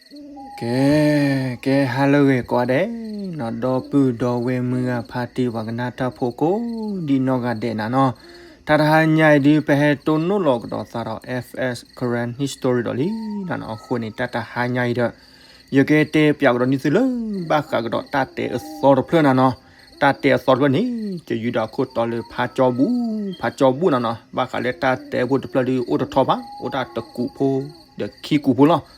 ကဲ, ကဲဟါလၢအဂ့ၤကိးဂၤဒဲးနီၤ, ဒီပုၢ်ဒီဝဲၢ်မုၢ်ဂၤဖါတံၢ်ပှၤကနၣ်တၢ်ဖိကိးဒံနီၢ်ဂၤဒဲးနၤနီၤ, တၢ်တဟါညါအံၤဒုး ပဟဲတိၢ်နီၣ်လီၤကဒီးသးဒီး F S Karen History ဒီးလံနၤနီၤ, အဃိန့ၣ် တၢ်တဟါညါအံၤဒီး ယကတဲပၠးကဒီးန့ၢ်သုလၢ ဘၣ်ဃးကဒီးတၢ်တဲအသီတဖျၢၣ်နၤနီၤ, တၢ်တဲအသီတဖျၢၣ်န့ၣ် ယယုၢ်ဒီးအခိၣ်တီလၢဖါကၠီဘူၣ်, ဖါကၠီဘူၣ်နၤနီၤ, ဘၣ်ဃးလၢတၢ်တဲဖိတဖျၢၣ်ဒုးအိၣ်တထီဘၣ်, အိၣ်ဒၣ်တကူာ်ဖိ ဒီးခံကူာ်ဖိလီၤ.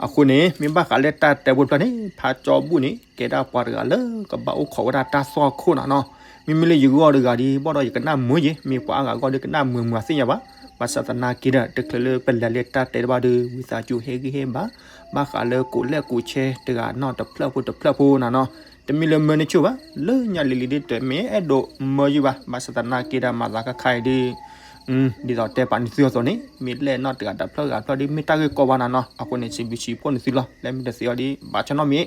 အဃိန့ၣ် မ့ၢ်ဘၣ်ဃးလၢတၢ်တဲဖိတဖျၢၣ်န့ၣ် ဖါကၠီဘူၣ်န့ၣ် ကဲဒၣ်ပှၤတဂၤလၢကဘၣ်အိၣ်ခိးဝဲဒၣ်တၢ်သွၣ်ခိၣ်နၤနီၤ, မ့မ့ၢ်လၢယဂီၢ်တဂၤဒ်ဘၣ်ဒီး ယကနၣ်မုာ်ယဲ, မ့ၢ်ပှၤအါဂၤအဂီၢ်ဒုးကနၣ်မုာ်မုာ်သ့ၣ်ညါဘၣ်, ဘၣ်ဆၣ်သနာ်က့ဒီး တချုးလၢပလဲၤလၢတၢ်တဲတဘၣ်ဒီး ဝံသးစူၤဟ့ၣ်ဂံၢ်ဟ့ၣ်ဘါ ဘၣ်ဃးလၢကိးလဲၣ်ကိးဆဲတဂၤနီၤ တဖျၢၣ်ဖိတဖျၢၣ်ဖိနၤနီၤ, တမ့ၢ်လၢမၢန့ၢ်ဆိၣ်ဘၣ်, လၢညါလံၤလံၤဒ်တမ့ၢ်အဲၣ်ဒိးမၢယုၢ်ဘၣ်, ဘၣ်ဆၣ်သနာ်က့ဒီး မၤသးခါခါအံၤဒ် ဒ်သိးတဲပာ်န့ၢ်သုအသိးန့ၣ် မ့ၢ်လဲၣ်နီၢ်တဂၤတဖျၢၣ်ဂၤဖျၢၣ်ဒ်မ့ၢ်တၢ်ဂ့ၢ်ကီဘၣ်နၤနီၤ, အဃိန့ၣ် စံးဘျုးစံးဖှိၣ်န့ၢ်သုလီၤ, လၢမ့ၢ်တသ့အီၤဒ်ဘၣ်ဆၣ်နီတမံၤ,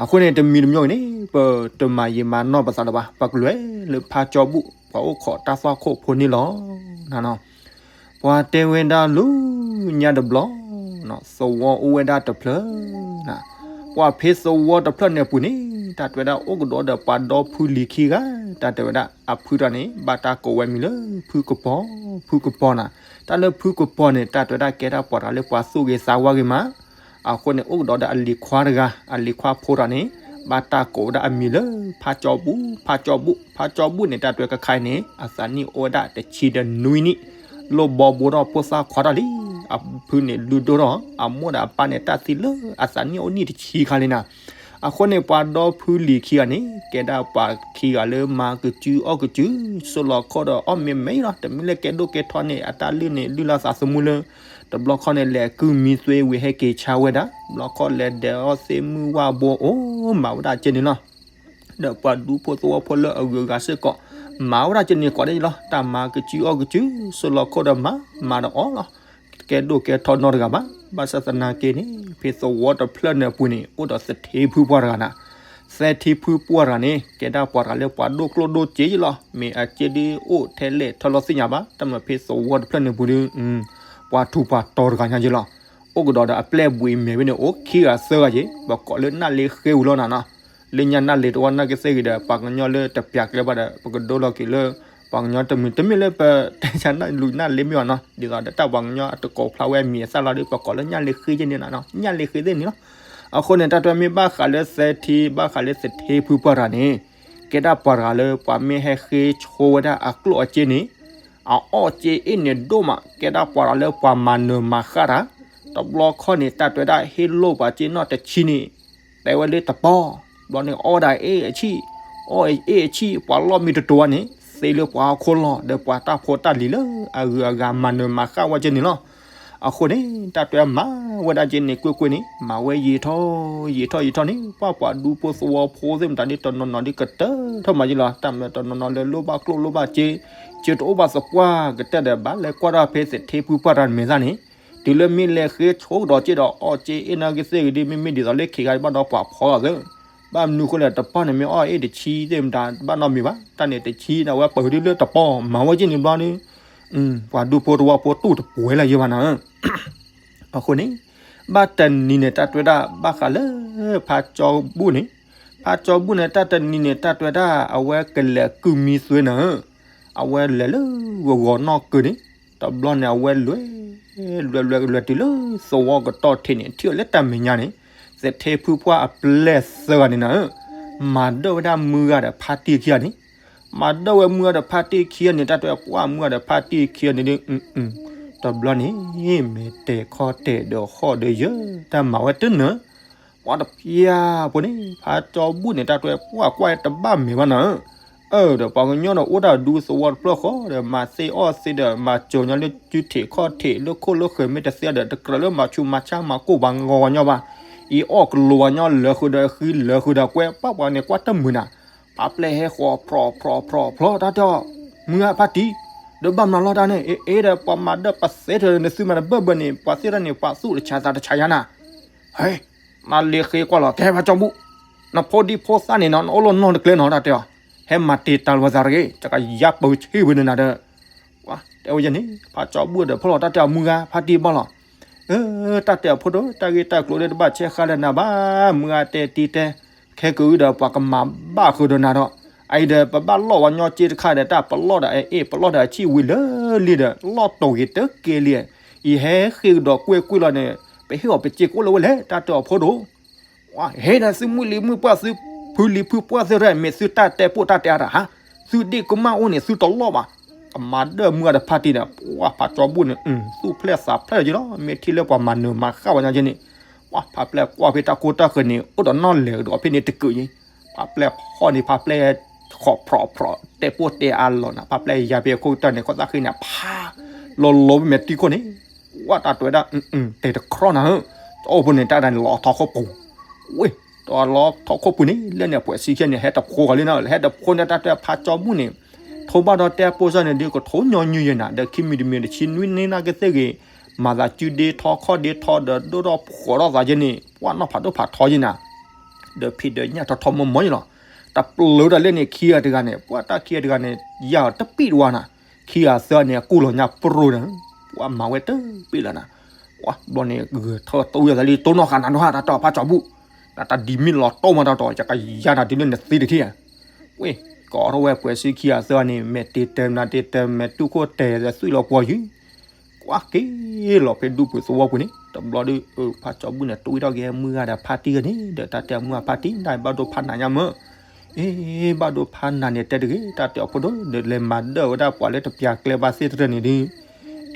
အဃိန့ၣ် တမံၤတမံၤအံၤန့ၣ် ပတမၤယံာ်မၤနီၢ်ပသးလၢၤဘၣ်, ပကလဲၤလၢဖါကၠီဘူၣ် ပှၤအိၣ်ခိးတၢ်သွၣ်ခိၣ်ဖိန့ၣ်လီၤနၤနီၤ. ပှၤတဲဝဲဒၣ်လၢညါတဘျီ သဝီအိၣ်ဝဲဒၣ်တဖျၢၣ်နၤ, ပှၤဖဲသဝီတဖျၢၣ်န့ၣ်အပူၤန့ၣ် တၢ်တဲဝဲဒၣ်အိၣ်ကဒီးဒီးပှၤဒီဖုလံၤခံဂၤ, တၢ်တဲဝဲဒၣ်အဖုတဂၤန့ၣ် ဘၣ်တၢ်ကိးဝဲမံၤလၢဖုကပီၤ, ဖုကပီၤနၤ, တၢ်လၢဖုကပီၤန့ၣ် တၢ်တဲဝဲဒၣ်ကဲဒၣ်ပှၤတဂၤလၢပှၤသူၣ်ဂ့ၤသးဝါဂ့ၤမး, အဃိန့ၣ် အိၣ်ကဒီးဒီးအလံၤခွါတဂၤ, အလံၤခွါဖိတဂၤန့ၣ် ဘၣ်တၢ်ကိးဝဲဒၣ်အမံၤလၢ ဖါကၠီဘူၣ်, ဖါကၠီဘူၣ်, ဖါကၠီဘူၣ်န့ၣ် တၢ်တဲဝဲခါခါအံၤန့ၣ် အသးနံၣ်အိၣ်ဝဲဒၣ်တဆံဒီးနွံနံၣ်, လိၣ်ဘီဘိထီၣ်ဖိသၣ်ခွါထီၣ်လံ, အဖုန့ၣ်လုၢ်ဒိၣ်ထီၣ်, အမိၢ်ဒီးအပၢ်န့ၣ်တၢ်သံလၢအသးနံၣ်အိၣ်နံၣ်တဆံခါလံနၤ. အဃိန့ၣ် ပှၤဒီဖုလံၤခံဂၤန့ၣ် ကဲဒၣ်ပှၤခံဂၤလၢမၤကစုအီၣ်ကစု, စိၢ်လီၤခီၣ်ဒီးအီၣ်မ့ၢ်မ့ၢ်လီၤ, တမ့ၢ်လၢကဲဒိၣ်ကဲထီန့ၣ် အတၢ်လုၢ်န့ၣ် လုၢ်လၢသးသမူလၢ တဘျီခီန့ၣ် လဲၤကုၢ်မံသွ့ဝံၤဟဲက့ၤဆါဝဲဒၣ်, တဘျီခီလဲၤဒဲးအီၣ်သ့ၣ်မုၢ်ဝၣ်ဘိအိၣ်မၤဝဲဒၣ်ကဲန့ၣ်လီၤ. ဒီးပှၤဒူဖိသဝီဖိလၢအဂုၤအဂၤစ့ၢ်ကီး မၤဝဲဒၣ်ကဲန့ၣ်ကိးဒ်န့ၣ်လီၤ, တၢ်မၤကစုအီၣ်ကစု, စိၢ်လီၤခီၣ်ဒီးမၤ, မၤဒီးအီၣ်လီၤ. ကဲဒိၣ်ကဲထီနီတဂၤဘၣ်. ဘၣ်ဆၣ်သနာ်က့န့ၣ် ဖဲသဝီတဖျၢၣ်န့ၣ်အပူၤန့ၣ် အိၣ်ဒီးသထ့ဖုပှၢ်တဂၤနၤ, သထ့ဖုပှၢ်တဂၤန့ၣ် ကဲဒၣ်ပှၤတဂၤလၢပှၤဒိၣ်ကျိၣ်ဒိၣ်စ့ယဲလီၤ. မ့ၢ်အစ့ဒုးအိၣ်ထဲလဲၣ်ထီၣ်လီၤသ့ၣ်ညါဘၣ်, တၢ်မၤဖဲသဝီတဖျၢၣ်န့ၣ်ပူၤဒုး ပှၤထူးပှၤတီၤတဂၤညါယဲလီၤ. အိၣ်ကဒီးဒီးအပျဲၢ်ဘှံးမဲာ်ဖဲန့ၣ် အိၣ်ခံဂၤသၢဂၤယဲ, ပကိးလၢနၣ်လ့ဃ့ဝံၤလီၤနၤနီၤ. လၢညါနၣ်လ့တဝီနၢ်ကသ့ၣ်ဂ့ၤဒီး ပှၤကညီလၢတပျးကျဲဘၣ်ဒီး ပကဒိလီၤက့ၤလၢ ပှၤကညီတမံၤ တမ့ၢ်လၢပတဲဆါနၣ်လူၤနၣ်လ့မ့ၢ်ဘၣ်နီၤ, ဒ်သိးဒီးတၢ်ပှၤကညီအတကိးဖျါဝဲအမံၤအသၣ်လီၤဒီး ပကိးလၢညၣ်လ့ဃ့ယဲန့ၣ်နီၤ, ညၣ်လ့ဃ့သ့ၣ်န့ၣ်လီၤ. အဃိန့ၣ် တၢ်တဲမ့ၢ်ဘၣ်ဃးလၢသထ့ ဘၣ်ဃးလၢသထ့ဖုပှၢ်တဂၤန့ၣ် ကဲဒၣ်ပှၤတဂၤလၢပှၤမ့ၢ်ဟဲဃ့ဆိဝဲဒၣ်အကျိၣ်အစ့န့ၣ် အအီၣ်စ့အ့ၣ်န့ၣ်ဒိၣ်မး, ကဲဒၣ်ပှၤတဂၤလၢပှၤမၤနၢၤမၤဃၣ်တၢ်, တဘျီခီန့ၣ် တၢ်တဲဝဲဒၣ်ဟ့ၣ်လိၣ်ပှၤစ့နီၣ်တဆံန့ၣ် တဲဝဲလၢတပီၢ်, ဘျီန့ၣ်အီၣ်ဒၣ်အ့ၣ်အဆံၣ်, အီၣ်အ့ၣ်အဆံၣ် ပှၤလီၢ်မံတတိၤန့ၣ် သ့လၢပှၤဟီၣ်ခိၣ်လီၤ, ဒီးပှၤတၢ်ဖိတၢ်လံၤလၢအဂုၤအဂၤမၤနၢၤမၤဃၣ်ဝဲကဲန့ၣ်လီၤ. အဃိန့ၣ် တၢ်တဲမၤဝဲဒၣ်ကဲန့ၣ်ကွ့ၢ်ကွ့ၢ်န့ၣ် မၤဝဲယံာ်ထီၣ်ယံာ်ထီၣ်ယံာ်ထီၣ်န့ၣ် ပှၤပှၤဒူဖိသဝီဖိသ့ၣ်မတၤဒ်တနီၤနီၤဒ်ကတၢၢ်ထီၣ်မးယဲလီၤ. တၢ်မၤတနီၤနီၤလၢလိၣ်ဘၣ်ကျိၣ်လိၣ်ဘၣ်စ့, စ့တအိၣ်ဘၣ်သပှၢ်ကတၢၢ်ဒီး ဘၣ်လဲၤကွၢ်ထီၣ်ဖဲသထ့ဖုပှၢ်တဂၤမဲာ်သၣ်န့ၣ် တုၤလၢမ့ၢ်လဲၤဃ့ဆိကဒီးစ့ဒီး အီၣ်စ့အ့ၣ်နၢ်ကသ့ၣ်ဂ့ၤဒ် မ့မ့ၢ်ဒ်သိးလၢခံဂၤဘၣ်ဒီးပှၤဖီအီၤသ့, ဘၣ်မနုၤဃိလဲၣ် တပီၢ်န့ၣ်မ့ၢ်အီၣ်အ့ၣ်တဆံသ့ၣ်မတၤ ဘၣ်နီတမံၤဘၣ်, တၢ်န့ၣ်တဆံန့ၣ် အဝဲပၢၤဒ်လၢတပီၢ် မၤဝဲကဲန့ၣ်ဘျီဒီး ပှၤဒူဖိသဝီဖိတူၢ်တပှဲၤလၢၤယဲဘၣ်နၤ. အဃိန့ၣ် ဘၣ်တနံၤန့ၣ် တၢ်တဲဝဲဒၣ်ဘၣ်ဃးလၢ ဖါကၠီဘူၣ်န့ၣ်, ဖါကၠီဘူၣ်န့ၣ် တၢ်တနံၤန့ၣ် တၢ်တဲဝဲဒၣ် အဝဲကလဲၤကုၢ်မံသွ့နၤဧၢ, အဝဲလဲၤလၢဂီၤဂီၤနီၢ်ကၢန့ၣ်, တဘျီန့ၣ် အဝဲလဲၤ လဲၤလဲၤလဲၤတုၤလၢသဝီကတီၢ်ထံးန့ၣ် ထံၣ်အီၤလၢတၢ်မဲာ်ညါန့ၣ် သထ့ဖုပှၢ်အပျဲၢ်သၢဂၤန့ၣ်နၤဧၢ, မၤဒၢၣ်ဝဲဒၣ်မုၢ်ဂၤဒီးဖါတံၢ်ခံဂၤန့ၣ် မၤဒၢၣ်ဝဲမုၢ်ဂၤဒီးဖါတံၢ်ခံဂၤန့ၣ် တၢ်တဲပှၢ်မုၢ်ဂၤဒီးဖါတံၢ်ခံဂၤန့ၣ်ဒ် တဘျီန့ၣ် မဲာ်တဲာ်ခီၣ်တဲာ်ဒီးဟီၣ်ဒီးယၢၤ တၢ်မၤဝဲတနၢၤ, ပှၤတဖျါဖိန့ၣ် ဖါကၠီဘူၣ်န့ၣ် တၢ်တဲပှၢ်ကွၢ်တဘၣ်မဲာ်ဘၣ်နၤဧၢ, အၢ ဒီးပှၤကညီဒီးအိၣ်တၢ်ဒူသဝီတဖျၢၣ်ဃီဒီး မၤသ့အီၣ်သ့ဒီး မၤစၢၤညီလၢစုထံးခီၣ်ထံး လၢခိၣ်လၢဃၢၤမ့ၢ်တသ့ဒီး တကြၢးလၢမၤဆူးမၤဆါမၤကိၢ်ပှၤဂီၤဂီၤညီဘၣ်, အံၤအီၣ်ကလိၤဝဲညီလၢာ်ဃုာ်ဒီးဃံလၢာ်ဃုာ်ဒီးကွဲ ပှၤပှၤန့ၣ်ကွၢ်တမုာ်နၤ, ဖးပျဲၢ်ဟဲဃီၤဖြီဖြီဖြီဖြီ တၢ်တဲအီၤ မုၢ်ဂၤဖါတံၢ် ဒီးဘၣ်မနုၤလီၤတၢ်န့ၣ် အ့ၣ်ဒီးပှၤမၤဒၢၣ်ပသ့ထဲနသုမၤတဘၢၣ်ဘၢၣ်န့ၣ် ပှၤသ့ၣ်တၢ်န့ၣ် ပှၤသူၣ်တဆါသးတဆါယါနၤ, ဟဲ မၤလ့ၤဃ့ကွၢ်လီၤ ကဲဖါကၠီဘူၣ်, နဖိဒံဖိသၣ်န့ၣ်နီၤ နအိၣ်လီၤနီၢ်တကျဲနီၤ တၢ်တဲအီၤ, ဟဲမၤတ့ၢ်တၢ်လီၤသးတဂ့ၤ တကယါပၢဆ့ၣ်ဝဲန့ၣ်နၤဒီး တဲဝဲယဲန့ၣ် ဖါကၠီဘူၣ်ဒီးဖီၣ်လီၤ တၢ်တဲအီၤ မုၢ်ဂၤဖါတံၢ်ဘၣ်လီၤ, အၢ တၢ်တဲအီၤဖိဒိၣ် တၢ်ဂ့ၢ်တၢ်ကျိၤဒီးတဘၣ်ဆဲးဃါလၢနၤဘၣ်, မုၢ်ဂၤတဲတံၤတဲ, ခဲကဝံၤဒီးပှၤကမၤဘၣ်ဃုာ်ဒီးနၤဒီး, အအံၤဒီးပဘၣ်လီၢ်ဝဲညီက့တခါဒီး တၢ်ပလီၢ်ဒီးအအ့ၣ် ပလီၢ်ဒီးအဆံၣ်ဝံၤလၢလံဒီး လီၢ်တိာ်ဂ့ၤတက့လံ, အံၤဟဲဃ့ကဒီးကွ့ၢ်ကွ့ၢ်လီၤန့ၣ် ပဟ့ၣ်အီၤပစ့ကိၣ်လၢဝဲလဲၣ် တၢ်တဲအီၤဖိဒိၣ် ဝဲဟဲဒီးသုမုၢ်လံၤမုၢ်ပှၢ် သုဖုလံၤဖုပှၢ်သ့ၣ်တဖၣ် မ့ၢ်သုတၢ်တဲပိာ်တၢ်တဲအါတၢ်ဟါ, သုဒ့ၣ်ကမၣ်အိၣ်န့ၣ် သုတလီၢ်ဘၣ်. ကမၤဒၢမုၢ်ဂၤဒီးဖါတံၢ်ဒီး ပှၤဖးကၠီဘူၣ်န့ၣ် သူၣ်ဖျဲၣ်သးဖျဲၣ်က့ၤလီၤ, မ့ၢ်ထံၣ်လၢပှၤမၤနၢၤမၤဃၣ်ဝဲညါက့န့ၣ်, ပှၤဖးပျဲၢ်ကွၢ်ဖဲတၢ်ကိၢ်တၢ်ဃၢၤန့ၣ် အိၣ်ဒီးနီၣ်လဲၤကဒီးဖဲန့ၣ်တကုာ်အံၤ, ဖးပျဲၢ်ဖီၣ်န့ၣ် ဖးပျဲၢ် ခီၣ်ဖျိးဖျိးတဲပိာ်တဲအါလီၤနၤ, ဖးပျဲၢ်ယၤဖဲခိၣ်ကတၢၢ်န့ၣ် ခီၣ်သၣ်ဃ့န့ၣ် ဖး လီၤလီၤဝဲမဲာ်တံၢ်ခိၣ်န့ၣ်, ဝဲတၢ်တွဲဒၣ် တဲတခီနၤဧၢ, တအိၣ်ဖိန့ၣ် တၢ်ဒၣ်န့ၣ်လီၤထီၣ်ခိၣ်ပူၤ, ဝ့ၢ် တၢ်လီၤထီၣ်ခိၣ်ပူၤန့ၣ် လၢန့ၣ်ပှဲၤဆံခဲန့ၣ် ဟဲတဖိဃီလံနၤ, ဟဲတဖိန့ၣ် တၢ်တဲဖးကၠီဘူၣ်န့ၣ် ထိဘၣ်ဒီးတဲပိာ်စၢ်န့ၣ်ဒီး ကထိညီနုၢ်ယဲနၤ ဒီးခံမံၤတမံၤတဆံနွံန့ၢ်နၢ်ကသ့ၣ်ဂ့ၤ, မၤသးစုဒ့ထီခီၣ်ဒ့ထီဒီးဒိၣ်ထီၣ်ဖှီၣ်ထီၣ်သးယဲန့ၣ် ပှၤနီၢ်ဖးဒိၣ်ဖးထီယဲနၤ ဒီးဖံးဒီးညၣ်ထီထီမီမီယဲလီၤ. တပျၢၤတၢ်လၢန့ၣ်ခံဂၤတဂၤန့ၣ် ပှၤတၢ်ခံဂၤတဂၤန့ၣ် ယၤအီၤတပံၣ်တဝါနၤ, ခံဂၤသၢဂၤန့ၣ် အကူၣ်လီၤညါပရိၢ်နၤ, ပှၤမၤဝဲတပ့ၢ်လၢနၤ, ပှၤဘျီန့ၣ် ဂဲၤထၢၣ်တအိၣ်ယၤသးလံ တိၢ်နီၣ်ဃာ်နၤဒိၣ်ဟါ တၢ်တဲအီၤဖးကၠီဘူၣ်, နတၢ်ဒ်မ့ၢ်လီၤတိၢ်မးတၢ်တီၤ ယကယၤနၤတုၤလၢနသံတထံၣ်ဧါ, ဝ့ၢ် ကိးထီၣ်ဝဲပှဲၤဆံခံဂၤသၢဂၤန့ၣ် မဲာ်တ့တၢၤမနၤတ့တၢၤ မဲာ်တူၢ်ခိၣ်တဲာ်ဒီးသွံၣ်လီၤပှီၤယုၢ် ကွၢ်က့ၤလီၤဖဲဒူၣ်ပူၤသဝီပူၤန့ၣ် တဘျီဒီး ဖးကၠီဘူၣ်န့ၣ် တဝံထီၣ်က့ၤမုၢ်ဂၤဒီးဖါတံၢ်ဂ့ၤန့ၣ် ဒီးတၢ်တဲမုၢ်ဂၤဖါတံၢ် နဘၣ်ဒိဖးနးညါမၢ်, အ့ ဘၣ်ဒိဖးနးန့ၣ် တဲတဂ့ၤ တၢ်တဲအီၤဖိဒိၣ် ဒီးလဲၤမၤဒၢဝဲဒၣ်ပှၤလၢတပျၢ်ကျဲဘၣ်သ့ၣ်တဖၣ်န့ၣ်ဒီး,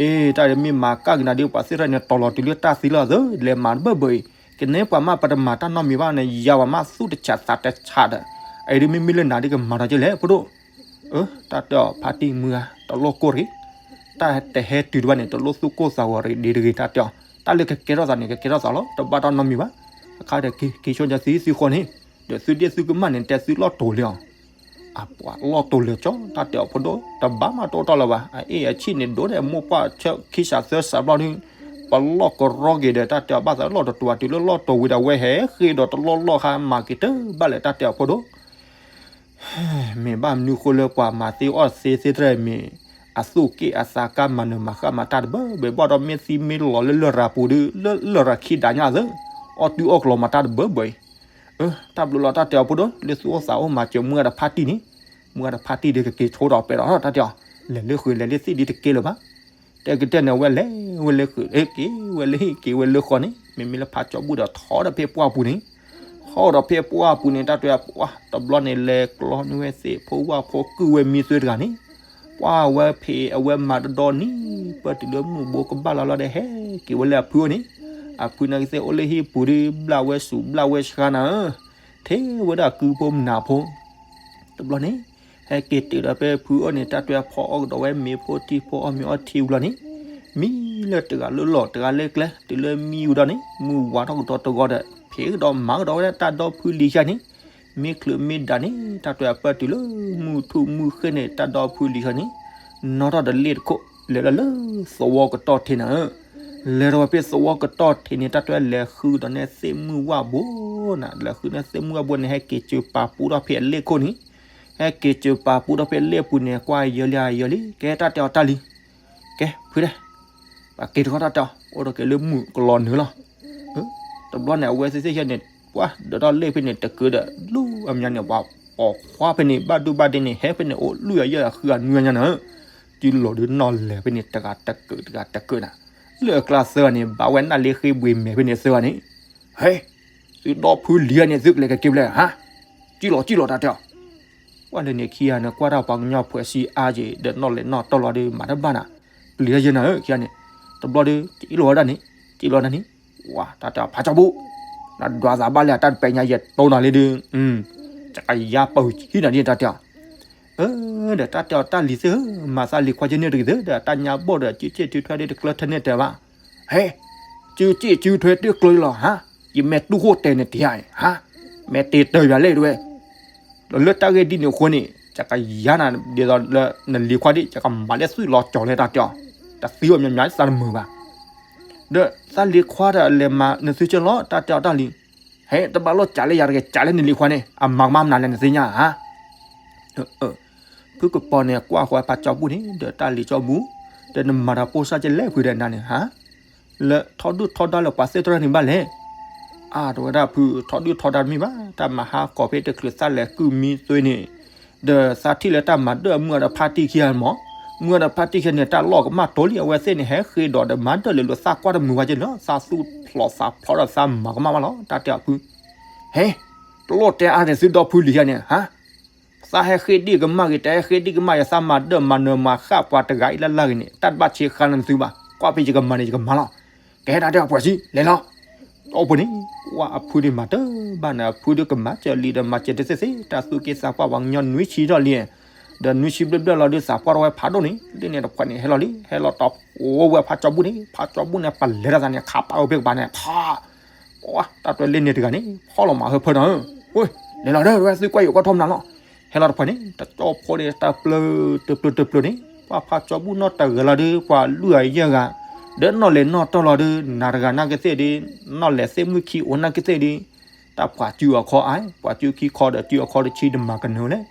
အ့ တၢ်မ့ၢ်မၤကၣ်က့ၤနၤဒီး ပှၤသ့ၣ်တဖၣ်န့ၣ် တီၤလီၤတုၤလၢတၢ်သံလီၤသၢ လဲၤမၤတဘၢဘၢအံၤ, ကနဲပှၤမးပတမၤတၢ်နီတမံၤဘၣ်န့ၣ် ယၤပှၤမးသူၣ်တဆးသးတဆးဒီး, အအံၤဒ်မ့မ့ၢ်လၢနၤဒ်ကမၤထီၣ်က့ၤလဲၣ်ဖိဒိၣ် အၢ တၢ်တဲအီၤဖါတံၢ်မုၢ်ဧါ တလိၣ်ကိၢ်တဂ့ၤ, တၢ်တဟဲတုၤတဘၣ်န့ၣ် တလိၣ်သူၣ်ကိၢ်သးဂီၤတဂ့ၤဒ်တဂ့ၤ တၢ်တဲအီၤ, တၢ်လၢကကဲထီၣ်သးန့ၣ် ကကဲထီၣ်သးလီၤ တဘၣ်တၢ်နီတမံၤဘၣ်, အခါဒီးက့ၤက့ၤဆိညါသံသံဃီန့ၣ်, ဒီးသုဒ့ၣ်သုကမၣ်န့ၣ် တဲသုလီၢ်တိၤလံအီၤ, အပှၤလီၢ်တိၤလၢာ်ကၠီ တၢ်တဲအီၤဖိဒိၣ် တဘၣ်မးတအိၣ်တီၢ်လၢၤဘၣ် အအ့ၣ်အဆံၣ်န့ၣ်ဒိၣ်ဒီးမိၢ်ပှၢ်ဆၢခံစးသၢစးဘျီဒုး ပလီၢ်ကရီက့ၤဒီး တၢ်တဲအီၤဘၣ်သးလီၢ်တတီၤတုၤလၢလီၢ်တိၤဝံၤဒီး ဝဲဟဲဃ့ဒီးတလီၢ်လီၢ်ဃါမၤက့ၤတဘၣ်လၢတၢ်တဲအီၤဖိဒိၣ် မ့ၢ်ဘၣ်မနုၤဃိလၢပှၤမၤသ့အီၣ်သ့သ့ၣ်တဖၣ်မ့ၢ် အသူၣ်က့ၣ်အသးကါမၤနၢၤမၤဃၣ်မၤတၢ်တဘၢဘၢ ဘၣ်ဒီးမ့ၢ်သံမ့ၢ်လီၤလၢလရာ်ပူၤဒီး လၢလရာ်ခံဒါညါသၢ အီၣ်တုၤအီၣ်ကလီၤမၤတၢ်တဘၢဘၢအံၤ, တၢ်ဘျုးလီၤတၢ်တဲအီၤဖိဒိၣ် လၢသူၣ်အိၣ်သးအိၣ်မၤစၢၤမုၢ်ဂၤဒီးဖါတံၢ်န့ၣ်, မုၢ်ဂၤဒီးဖါတံၢ်ဒီးကက့ၤဆိဒီးပဲာ်ဒီးတၢ်တဲအီၤ, လဲၤလၢဃုာ်လဲၤလၢသ့ၣ်ဒ်တကဲလၢၤဘၣ် တဲကတဲန့ၣ် အဝဲလဲၤဝဲလၢဃုာ် က့ၤဝဲလၢဟံၣ်က့ၤဝဲလၢဃီန့ၣ် မ့မ့ၢ်လၢဖးကၠီဘူၣ်ဒီးထီဒီးဖဲပှၢ်ပူၤန့ၣ်, ထီဒီးဖဲပှၢ်ပူၤန့ၣ် တၢ်တဲအီၤပှၢ် တဘျီန့ၣ် လဲၤကျီန့ၢ်ဝဲသ့ၣ်ဖိဝၣ်ဖိကုၢ်ဝဲမံသွဲတဂၤန့ၣ်, ပှၢ်ဝဲဖံးအဝဲမၤတဒီနံၤ ပၢၢ်တုၤလၢမုၢ်ဘိကဘၣ်လီၤလီၤဒီး ဟဲက့ၤဝဲလၢအဖုအိၣ်န့ၣ်, အဖုန့ၣ်ကသ့ၣ်အိၣ်လၢဟံၣ်ပူၤဒီး ဘျၣ်ဝဲစူၤဘျၣ်ဝဲဆှါနၤဧၢ, ထဲဝဲဒၣ်ကုဖိမုၣ်ဖိ တဘျီန့ၣ် ဟဲက့ၤတုၤဒီးဖဲဖုအိၣ်န့ၣ် တၢ်တဲအီၤဖီအီၣ်ကဒီးဝဲမ့ၤဖိထံဖိအီၣ်မ့ၤအီထံဝံၤလီၤန့ၣ်, မံလၢတဂၤလၢလီၢ်တဂၤလၢကျဲ တုၤလၢမံဝံၤဒီးန့ၣ် မုၢ်ဝါထီၣ်ကဒီးတဂီၤဒီး ဖံးကဒီးမၤကဒီးဝဲဒၣ်တၢ်ဒီဖုလံၤဆါန့ၣ်, မ့ၢ်ချုးမ့ၢ်ဒၣ်န့ၣ် တၢ်တဲအီၤပၢၢ်တုၤလၢမုၢ်ထူၣ်မုၢ်ဃ့န့ၣ် တၢ်ဒီဖုလံၤဆါန့ၣ်, နီၣ်ထီၣ်ဒီးလ့ၣ်တခိၣ် လဲၤဒီးလၢသဝီကတီၢ်ထံးနၤဧၢ လဲၤဒီးဝဲဖဲသဝီကတီၢ်ထံးန့ၣ် တၢ်တဲလဲၤဃုဒီးန့ၣ်သ့ၣ်မုၢ်ဝၣ်ဘိနၤ, လဲၤဃုန့ၣ်သ့ၣ်မုၢ်ဝၣ်ဘိန့ၣ် ဟဲက့ၤစၢၤပာ်ပူထီၣ်ဖဲအလ့ၣ်ခိၣ်န့ၣ်, ဟဲက့ၤစၢၤပာ်ပူထီၣ်ဖဲလ့ၣ်ပူၤန့ၣ် ကွၢ်ယၢလံယၢလံ ကဲတၢ်တဲအီၤတၢ်လံ, ကဲဖုဒဲး, ပှၤက့ၤတခီတၢ်တဲအီၤ အိၣ်ဒီးက့ၤလၢမုၢ်ကလီၤနုာ်လီၤ တဘျီန့ၣ် အဝဲသ့ၣ်သ့ၣ်ယဲန့ၣ် ပှၤဒၢးထီၣ်လ့ၣ်ဖဲန့ၣ်တကုာ်ဒီး လူၢ်အမညီန့ၣ် ပှၤပိာ်ခွါဖဲန့ၣ် ဘၣ်ဒိဘၣ်ဒ့န့ၣ် ဟဲဖဲန့ၣ်အိၣ်လွံၢ်အယဲၢ်အဃုအနွံညါနၤဧၢ, တုၤလီၤဒုးနီၢ်လဲၤဖဲန့ၣ် တဂၤတကုာ်တဂၤတကုာ်နၤ, လၢအကျါသၢဂၤန့ၣ် ဘၣ်ဝဲနၢ်လ့ဃ့ဘှ့ၤမဲာ်ဖဲန့ၣ်သၢဂၤန့ၣ်, ဟဲ, သုဒီဖုလံၤဧါန့ၣ် သုကလဲၤကက့ၤဖဲလဲၣ်ဟါ, ကံၣ်လီၤကံၣ်လီၤတၢ်တဲအီၤ ကွၢ်လၢန့ၣ်ခံဂၤန့ၣ် ကွၢ်တၢ်ပှၤကညီဖှဲးဆံအါက့ၤ ဒီးနီၢ်လဲၤနီၢ်တီၢ်လီၤဒီး မၤတဘၣ်နၤ, ပျံၤတၢ်ယဲနၤဧၢ ခံဂၤန့ၣ်, တဘျီဒီး ကံၣ်လီၤဝဲဒၣ်န့ၣ်, ကံၣ်လီၤဒၣ်န့ၣ်, ဝါ တၢ်တဲအီၤဖးကၠီဘူၣ်, နဒွးသးဘၣ်လၢအတၢ်တပဲာ်ညါ ယဲတိၢ်နၤလံဒီး, ကယါပၢၢ်ဟံၣ်နၤဒ်တၢ်တဲအီၤ, အၢ ဒီးတၢ်တဲအီၤတၢ်လံၤသ့ၣ်ဧၢ, မၤသးလံၤခွါကန့ၢ်တဂ့ၤသ့ၣ် ဒီးတၢ်ညါဘီၣ်ဒီး စုစ့ၣ်စုထွဲဒီးတကျၢၤထဲန့ၣ်တဲဘၣ်, ဟဲ, စုစ့ၣ်စုထွဲတကျၢၤလီၤဟါ, ယမဲာ်တူၢ်ဃိၣ်တဲာ်န့ၣ်တယါအံၤ ဟါ, မဲာ်တ့တၢ်ယၤလဲၣ်တဝဲ ဒီးလၢတၢ်ဂ့ၢ်ဒ်န့ၣ်အဃိန့ၣ် ယကယါနၤဒ်သိးလၢနလံၤခွါဒ် ယကမၤလၢသွံၣ်လီၤကၠီၤလၢတၢ်တဲအီၤ, တသံအီၤမညီမညီသးတမုာ်ဘၣ်, ဒီးသးလံၤခွါဒီးလဲၤမၤနသုကၠီလီၤ တၢ်တဲအီၤတၢ်လံၤ, ဟဲ တဘၣ်လိၣ်ကးလၢယၤတဂ့ၤ ကးလၢနလံၤခွါန့ၣ် အမၤကမၣ်မနုၤလဲၣ်နသ့ၣ်ညါဧါ ဖုကပီၤန့ၣ် ကွၢ်ဃီဖးကၠီဘူၣ်န့ၣ် ဒီးတၢ်လံၤကၠီဘူၣ်, ဒီးနမၤတၢ်ပိၢ်စၢ်ကလဲၣ်ဖုဒီးနၤန့ၣ် ဟါ, လၢထီဒုၣ်ထီဒါလၢပှၤသ့ၣ်တဖၣ်န့ၣ်ဘၣ်လဲၣ်. အါ တဲဝဲဒၣ်ဖု ထီဒုၣ်ထီဒါတမ့ၢ်ဘၣ်, တၢ်မၤဟါကီၤဖဲတချုးသးလဲၤကုၢ်မံသွ့န့ၣ်, ဒီးသးထံၣ်လၢတၢ်မၤဒၢၣ်မုၢ်အီၤဒီးဖါတံၢ်ခံဂၤမး, မုၢ်အီၤဒီးဖါတံၢ်ခံဂၤန့ၣ် တၢ်လီၢ်ကမၣ်တိၤလံ အဝဲသ့ၣ်န့ၣ် ဟဲဃ့ဒီးဒီးမၤဒၢၣ်လၢလိာ်သးကွၢ်တမုာ်ဝဲက့လီၤ, သးသူၣ်ဖျိးသးဖျိးဒီးသးမၤကမၣ်ဘၣ်လီၤ, တၢ်တဲအီၤဖု ဟဲ, တလိၣ်တဲအါန့ၣ် သုဒီဖုလံၤယါန့ၣ် ဟါ, သးဟဲဃ့ဒံၣ်ကမၣ်ဂ့ၤ တဟဲဃ့ဒံၣ်ကမၣ်ဂ့ၤ သးမၤဒၢၣ်မၤနၢၤမၤဃၣ်ပှၤတဂၤအံၤလၢ်လၢ်ဂ့ၤန့ၣ် တၢ်တဘၣ်ဆံးဃါလၢနသုဘၣ်, ကွၢ်ဖဲယကမၤန့ၣ် ယကမၤလီၤ. ကဟဲဒၣ်တဲအီၤပှဲၤဆံ လဲၤလီၤ. ဒီးဖုန့ၣ် ကွၢ်အဖုဒုးမၤတဘၣ်န့ၣ် အဖုဒုးကမၤစၢၤလံဒီးမၤစၢၤတသ့သ့ တၢ်သူၣ်က့သးပှၢ်ပှၤကညီနွံဆံထီၣ်လံ, ဒီးနွံဆံဘျဲၣ်ဘျဲၣ်လီၤဒုးသးပှၢ်ထီၣ်ဝဲဖးဒိၣ်န့ၣ် လ့ၣ်န့ၣ်တဖှဲးန့ၣ် ဟဲလီၤလံ ဟဲလီၤတီၤဖိဝဲဖးကၠီဘူၣ်န့ၣ် ဖးကၠီဘူၣ်န့ၣ် ပလဲၤတၢ်သးန့ၣ် ခးပာ်ဝဲဖဲကပၤန့ၣ် ဖး ပှၤတၢ်တွဲလ့ၣ်န့ၣ်တဂၤန့ၣ် ဖီၣ်လီၤမးဟၢဖၢဒီး ဝဲ လဲၤလီၤဒီး ဝဲသုကွၢ်ယိၤကွၢ်ထီၣ်မနုၤလီၤ. ဟဲလီၤတဖှဲးန့ၣ် တကၠီဖိန့ၣ် တၢ်ပျၢၤတပျၢၤတပျၢၤန့ၣ် ပှၤဖးကၠီဘူၣ်နီၢ်တဂၤလီၤဒီး ပှၤလွံၢ်ဂၤယဲၢ်ဂၤ ဒီးနီၢ်လဲၤနီၢ်တီၢ်လီၤဒီး နၤတဂၤနာ်က့သ့ၣ်ဒီး နီၢ်လဲၤသ့ၣ်မုၢ်ခံအိၣ်နာ်က့သ့ၣ်ဒီး တၢ်ပှၤစုအခီအါ ပှၤစုခံခီဒီးစုအခီတဆံတမၤကနၢၤလဲၣ်.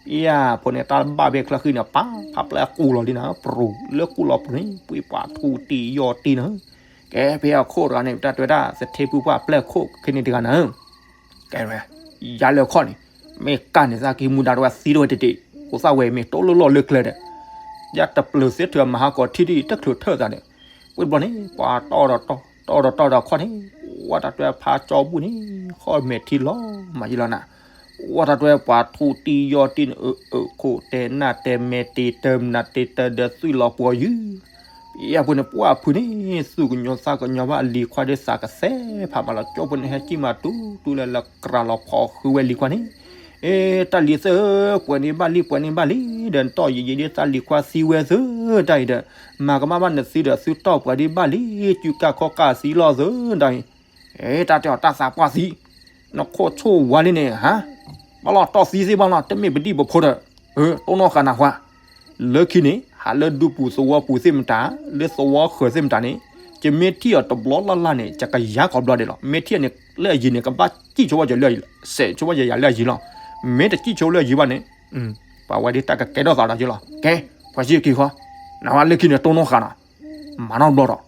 ပယၢ်ဖိန့ၣ် တၢ်ဘၣ်ဘဲချၢဃံန့ၣ် ပာ်ဖးပျဲၢ်ကူၣ်လီၤလံနၤ ပရူၤလၢကူၣ်လီၤပရူၤန့ၣ် ပှ့ၤပှၤထူတံယီၤတံနၤ ကဲဖဲအခိၣ်တဂၤန့ၣ် တၢ်တဲဝဲဒၣ် သထ့ဖုပှၢ်ပျဲၢ်ခိၣ်ခဲန့ၣ်တဂၤနၤ ကဲဝဲ ယၤလၢခီၣ်န့ၣ် မ့ၢ်ကၢ်န့ၣ်သးက့ၤမူဒါတဝဲသံတဝဲတ့ၢ်တ့ၢ် အိၣ်သၣ်ဝဲမ့ၢ်တိၢ်လၢလီၢ်လၢကျဲဒီး ယတပျၢၤသ့ထုးအမၤဟါကီၤထံၣ်ဒ်တချုးထၢၣ်သးန့ၣ် ဝံၤတဘျီန့ၣ် ပှၤတီၢ်ဒီးတီၢ် တီၢ်ဒီးတီၢ်ဒီးခီၣ်န့ၣ် ဝဲတၢ်တဲဖးကၠီဘူၣ်န့ၣ် ဃီမဲာ်ထံလီၤမးယံလီၤနၤ ဝဲတၢ်တဲပှၤထူတံယီၤတံန့ၣ် အၢ အၢ ခိၣ်တဲနၢ်တဲမဲာ်တ့တၢ်မနုၤတ့တၢ်ဒီးသွံၣ်လီၤပှီၤယုၢ် ပယၢ်ဖိန့ၣ် ပှၢ်ဖုန့ၣ် သူၣ်ကညီၤသးကညီၤဘၣ်အလံၤခွါဒီးသးကသဲဖးမးလီၤ ကၠီဖိန့ၣ် ဟဲကံၣ်မးတူတူလၢလၢကြၤလီၤဖီၣ်ဃုဝဲလံၤခွါန့ၣ် အ့ တၢ်လံၤသၢဧၢ ပှဲၤန့ၢ်ဘၣ်လံ ပှဲၤန့ၢ်ဘၣ်လံ ဒီးနတီၢ်ယံာ်ယံာ်ဒ်သးလံၤခွါသံဝဲသၢ တၢ်အံၤဒီး မၤကမၣ်ဘၣ်နသံဒီးသုတီၢ်ပှဲၤဒံးဘၣ်လံ စုကၢ်ခီၣ်ကၢ်သံလီၤသၢ တၢ်အံၤ အ့ တၢ်တဲအီၤတၢ်သးပှၢ်သံ နခိၣ်ဆိၣ်ဝါလံန့ၣ် ဟါ ဘၣ်လီၤတီၢ်သံသ့ၣ်ဘၣ်လီၤ တမ့ၢ်ပဒံၣ်ပဖိဒီး တိၢ်နီၣ်ဃာ်နၢ်ဟူ လၢခံန့ၣ် ဟးလၢဒူပူၤသဝီပူၤသ့ၣ်မတၤ လၢသဝီဃၢၤသ့ၣ်မတၤန့ၣ် ယမ့ၢ်ထံၣ်အီၤတဘျီလၢ်လၢ်န့ၣ် ယကယၤကိးဘျီဒဲးလီၤ မ့ၢ်ထံၣ်အီၤန့ၣ် လၢအယံၤန့ၣ် ကဘၣ်စံၣ်ဆိဝဲယၤလၢအယံၤလီၤ မ့ၢ်တစံၣ်ဆိလၢအယံၤဘၣ်န့ၣ် ပှၤဝဲဒၣ်တၢ်ကကဲထီၣ်သးဒီးယလီၤ ကဲ ပှၤစံၣ်က့ၤဃီ နဝဲလၢခံန့ၣ် တိၢ်နီၣ်ဃာ်နီၤ မၤနီတဘျီဒီး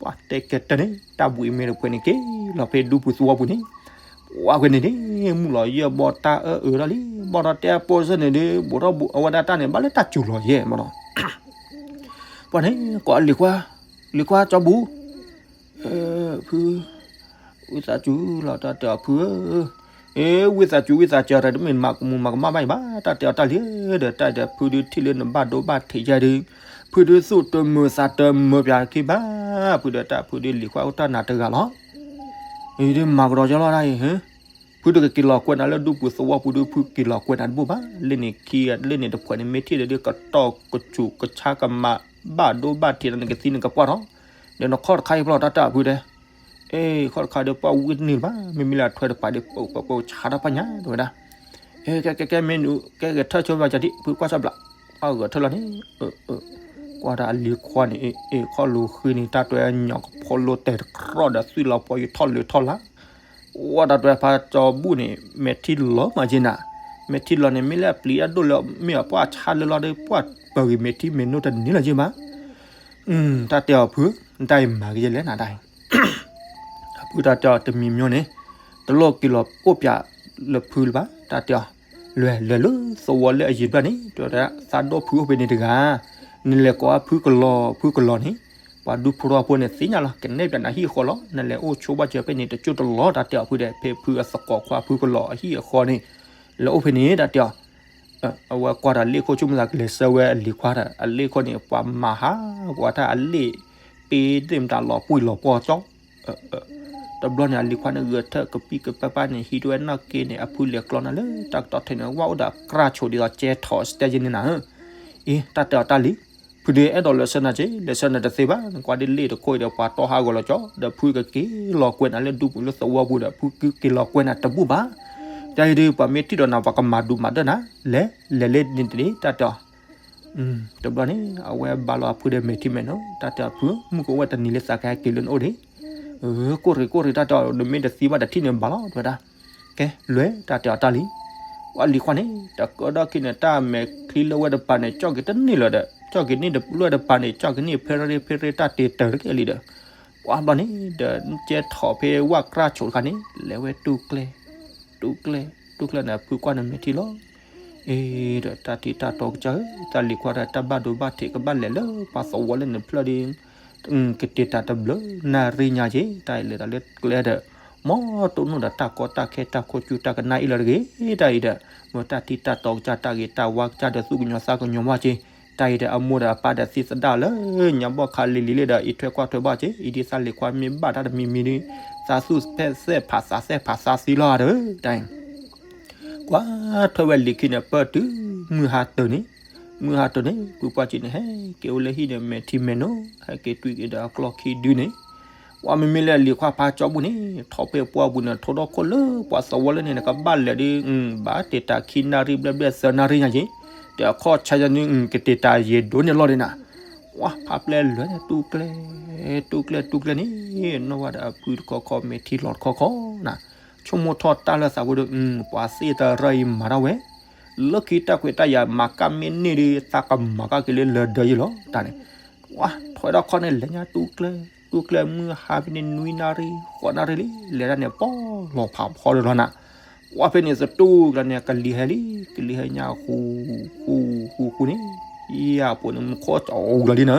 ပှၤတဲကဲတၢ်န့ၣ် တၢ်ဘှံးမ့ၢ်တဖှဲးန့ၣ်က့ၤလီၤဖဲဒူပူၤသဝီပူၤန့ၣ် ပှၤဝဲန့ၣ်န့ၣ် မုၢ်လီၤယဲၢ်ဘီတၢ်အၢအၢထီၣ်လံ ဘီထီၣ်တဲအပိစၢၣ်န့ၣ်ဒီး ဘူးထီၣ်ဘူးအဝဲဒၣ်တၢ်န့ၣ် ဘၣ်လၢတၢ်စူၤလီၤယဲၢ်မးနီၤ ပှၤန့ၣ် ကိးလံၤခွါ လံၤခွါကၠီဘူၣ် ဖု ဝံသးစူၤလီၤ တၢ်တဲအီၤဖုဧၢ အ့ ဝံသးစူၤ ဝံသးစူၤ တၢ်တမ့ၢ်မၤကမူၤမၤကမၣ်ဘၣ်အံၤဘၣ် တၢ်တဲအီၤတၢ်လံဒီး တၢ်ဒီးဖုဒုးထံၣ်လၢနဘၣ်ဒိဘၣ်ထံးယဲၢ်ဒီး ဖုဒုးသူၣ်တမုာ်သးတမုာ်ပၠးခံဘၣ် ဖုဒီးတၢ်ဖုဒုးလံၤခွါအိၣ်တၢ်နၤတဂၤလီၤ အံၤဒုးမၤကဒီးကၠီလီၤတၢ်အံၤ ဖုတက့ၤလီၤကွဲးနၤလၢဒူပူၤသဝီပူၤဒီး ဖုက့ၤလီၤကွဲးနၤတဘူၣ်ဘၣ် လၢန့ၣ်ခံ လၢန့ၣ်တဖှဲးန့ၣ် မ့ၢ်ထံၣ်ဒီး ကတီၢ်ကဆူးကဆါကမၤဘၣ်ဒိဘၣ်ထံးနကသံနကပှၢ်ထီၣ် ဒီးနခီၣ်တခါအံၤဖျီၣ်တၢ်တၢ်ဖုတဲ အ့ ခီၣ်တခါဒီးပှၢ်ဝံတန့ၢ်ဘၣ် မ့မ့ၢ်လၢအထွဲတပၤဒီး ပှၢ်ပှၢ်ပှၢ်ဆါတၢ်ပညါတဲဝဲဒၣ် အ့ ကဲကဲကဲမ့ၢ်နုၤ ကဲဂဲၤထၢၣ်ဆိဘၣ်ကဒံး ဖုကွၢ်ဆိဘျး အဂဲၤထၢၣ်လီၤန့ၣ် ကွၢ်တၢ်အလံၤခွါန့ၣ် အ့ အ့ ခီၣ်လိၤဃံန့ၣ် တၢ်တွဲညီၣ်ကဖိလိတဲာ်တကြီဒီးသွံၣ်လီၤပှီၤယုၢ်ထီၣ်လၢထီၣ်လၢ ဝဲတၢ်တွဲဖးကၠီဘူၣ်န့ၣ် မဲာ်ထံလီၤမးက့နၤ မဲာ်ထံလီၤန့ၣ် မ့ၢ်လၢအပျံၤအဒိၣ်လၢ မ့ၢ်အပှၢ်ဆါလၢလီၤဒီး ပှၢ်ပှၢ်ဂ့ၤမဲာ်ထံမဲာ်နိတန့ၢ်လီၤက့ဘၣ် တၢ်တဲအီၤဖု နတၢ်အံၤမၤက့ၤလဲၣ်နတၢ်အံၤ အဖုတၢ်တဲအီၤတမံၤမံၤန့ၣ် တလိၣ်က့ၤလီၤအိၣ်ပၠးလၢဖုလၢၤဘၣ် တၢ်တဲအီၤ လဲၤလဲၤလၢသဝီလၢအယံၤတဖျၢၣ်န့ၣ် တဲဝဲဒၣ် သးဒိၣ်ဖုအိၣ်ဖဲန့ၣ်တဂၤ နလဲၤကိးအဖုကလီၤ ဖုကလီၤန့ၣ် ပှၤဒူဖိထီၣ်ဖိန့ၣ်သ့ၣ်ညါလီၤ ကနဲၣ်ပၠးနၤဟံၣ်အဃီလီၤ နလဲၤအိၣ်ဆိဘၣ်စၢၤဖဲန့ၣ် တကၠိၢ်တလီၤ တၢ်တဲအီၤဖုဒီး ဖဲဖုအသကိးခွါဖုကလီၤအဟံၣ်အဃီန့ၣ် လဲၤအိၣ်ဖဲန့ၣ် တၢ်တဲအီၤ အဝဲကွၢ်တၢ်လ့ၣ်ခိၣ်ဆိကမိၣ်သးကလဲၤဆှၢဝဲအလံၤခွါဒီး အလ့ၣ်ခိၣ်န့ၣ် ပှၤမၤဟးဂီၤတၢ်အလ့ၣ် ပ့ၤသ့ၣ်မတၤလီၤပှံၢ်လီၤပှီၢ်ကၠီ တဘျီန့ၣ် အလံၤခွါန့ၣ် ဂဲၤထၢၣ်ကပံၢ်ကပၢ်ပၢ်န့ၣ် ဟံးတဝဲနီၢ်က့န့ၣ် အဖုလဲၤကျီနၤလၢတၢ်ကတီၢ်ထံးန့ၣ် ဝဲအိၣ်ဒီးအကြၢးဆိးဒ်သိးကဲထီၣ်စတဲယဲန့ၣ်နၤဧၢ အ့ တၢ်တဲအီၤတၢ်လံၤ ဖုဒုးအဲၣ်ဒိးလဲၤဆှၢနၤက့ လဲၤဆှၢနၤတသ့ဘၣ် နကွၢ်ဒ်လ့ၣ်တခိၣ်အံၤဒီး ပှၤတီဟးဂီၤလီၤကၠီ ဒီးဖုကက့ၤလီၤကွဲးနၤလၢဒူပူၤလၢသဝီပူၤဒီး ဖုကက့ၤလီၤကွဲးနၤတဘူၣ်ဘၣ် တၢ်အံၤဒုး ပှၤမ့ၢ်ထံၣ်ဒီးနၤ ပှၤကမၤဒူးမၤဒၢၣ်နၤ လဲၤ လဲၤလၢန့ၣ်တန့ၣ် တၢ်တဲအီၤ တဘျီန့ၣ် အဝဲဘၣ်လီၤအဖုဒီးမဲာ်ထံမဲာ်နိ တၢ်တဲအီၤဖု မုၢ်ကအိၣ်ဝဲတနံၤလၢသးကဟဲက့ၤလၢနအိၣ်ဒံး ကိၣ်ရ့ၣ်ကိၣ်ရ့ၣ် တၢ်တဲအီၤ နမ့ၢ်တသံဘၣ်တထံၣ်န့ၣ်ဘၣ်လီၤ တဲဝဲဒၣ် ကဲ လဲၤ တၢ်တဲအီၤတၢ်လံၤ ပှၤလံၤခွါန့ၣ် တကၢဒီခံန့ၣ် တၢ်မဲာ်ချံလၢဝဲတပၤန့ၣ် ကၠီၣ်က့ၤတန့ၢ်လၢၤဒီး ကၠီၣ်က့ၤန့ၢ်လၢဝဲတပၤန့ၣ် ကၠီၣ်က့ၤန့ၢ်ဖဲရ့ဖဲရ့ တၢ်တ့တၢၤတက့ၢ်လံဒီး ပှၤဘျီန့ၣ်ဒီး ကဲထီၣ်ဖဲဝၣ်ကြၢ်ဆိးတခါန့ၣ် လဲၤဝဲတူၢ်ကျဲ, တူၢ်ကျဲ, တူၢ်ကျဲန့ၣ် အဖုကွၢ်န့ၣ်မဲာ်ထံလီၤ. အ့ဒီးတၢ်ထံၣ်တၢ်တီကစၢ်ဧၢ, တၢ်လံၤခွါဒီးတၢ်ဘၣ်ဒိဘၣ်ထံးကဘၣ်လဲၤလၢပှၤသဝီလၢန့ၣ်ဖျၢၣ်ဒီး ကတ့ၤတၢ်တဘျုးနၣ်ရံၣ်ညါက့ၤ, တၢ်အံၤလဲၤတၢ်လၢကျဲဒီး မ်တိၢ်နီၣ်ဒီးတၢ်ကီတၢ်ခဲတၢ်ခိၣ်ကူတၢ်ကနၣ်အံၤလီၤတဂ့ၤ, တၢ်အံၤဒီး မ်တၢ်ထံၣ်တၢ်တီကစၢ်တၢ်ဂ့ၤတၢ်ဝါကစၢ်ဒီးသူၣ်ကညီၤသးကညီၤဝဲက့ၤ, တၢ်အံၤဒီးအမိၢ်ဒီးအပၢ်ဒီးသံသဒၣ်လၢညါဘီၣ်ခါလံၤလံၤလံဒီး အံးထွဲကွၢ်ထွဲဘၣ်က့ၤ, အံၤဒ်သးလံၤခွါမ့ၢ်ဘၣ်တၢ်တမံၤမံၤဒီး သးသူၣ်ဖဲသဲၣ်ဖးသးသဲၣ်ဖးသးသံလီၤဒီး တၢ်အံၤ ကွၢ်ထွဲဝဲလံၤခံန့ၣ် ပၢၢ်တုၤမုၢ်ဟါတၢၤန့ၣ်, မုၢ်ဟါတၢၤန့ၣ် ပုၢ်ပှၢ်က့ၤန့ၣ် ဟဲက့ၤအိၣ်လၢဟံၣ်န့ၣ် မဲာ်ထံမဲာ်နိ, ဟဲက့ၤတွံၢ်က့ၤဒီးအကျီၢ်ခံဒုန့ၣ်, ပှၤမ့မ့ၢ်လၢလံၤခွါဖးကၠီပူၤန့ၣ် ထီၣ်ဖဲပှၢ်ပူၤန့ၣ် ထိၣ်ဒီခိၣ်လၢပှၤသဝီလၢန့ၣ် နကဘၣ်လဲၤဒီး ဘၣ်တ့ၢ်တၢ်ခံနၣ်ရံၣ်ဘျဲၣ်ဘျဲၣ်သၢနၣ်ရံၣ်ညါက့ၤ, ဒီးအခီၣ်ဆါယၤန့ၣ် ကတ့ၢ်တၢ်ယံာ်ဒိၣ်န့ၣ်လီၤဒ်နၤ, ပှၤဖးပျဲၢ်လဲၤန့ၣ် တူၢ်ကျဲ, တူၢ်ကျဲတူၢ်ကျဲန့ၣ် နီၢ်ဝဲဒီးအဖုတခီခီ မဲာ်ထံလီၤတခီခီနၤ, ဆိကမိၣ်ထီၣ်တၢ်လၢသးဝဲဒီး ပှၤသ့ၣ်တရၢအံၤမၤထီၣ်ဝဲ, လၢခံတၢ်ကွဲးတၢ်ယာ်မၤကၣ်မ့ၢ်န့ၢ်ဒီး သးကမၤကၣ်က့ၤလၢလၢဒၢယံၤလီၤ တၢ်န့ၣ်, ပှၤထွဲဒီးခီန့ၣ် လဲၤညါတူၢ်ကျဲ, တူၢ်ကျဲမုၢ်ဟါဖဲန့ၣ် နွံနၣ်ရံၣ် ဃိးနၣ်ရံၣ်လံ လဲၤဒၣ်န့ၣ် ပီၢ်လီၤဖးဖီဒီးလီၤနၤ, ပှၤဖဲန့ၣ်သတူၢ်ကလီၤန့ၣ် ကလံၤဟဲလံ, ကလံၤဟဲညါဃူ, ဃူ, ဃူဃူန့ၣ်, ယၤပှၤန့ၣ် မူခိၣ်ကၠီၤအီၤလီၤဒ်နၤ,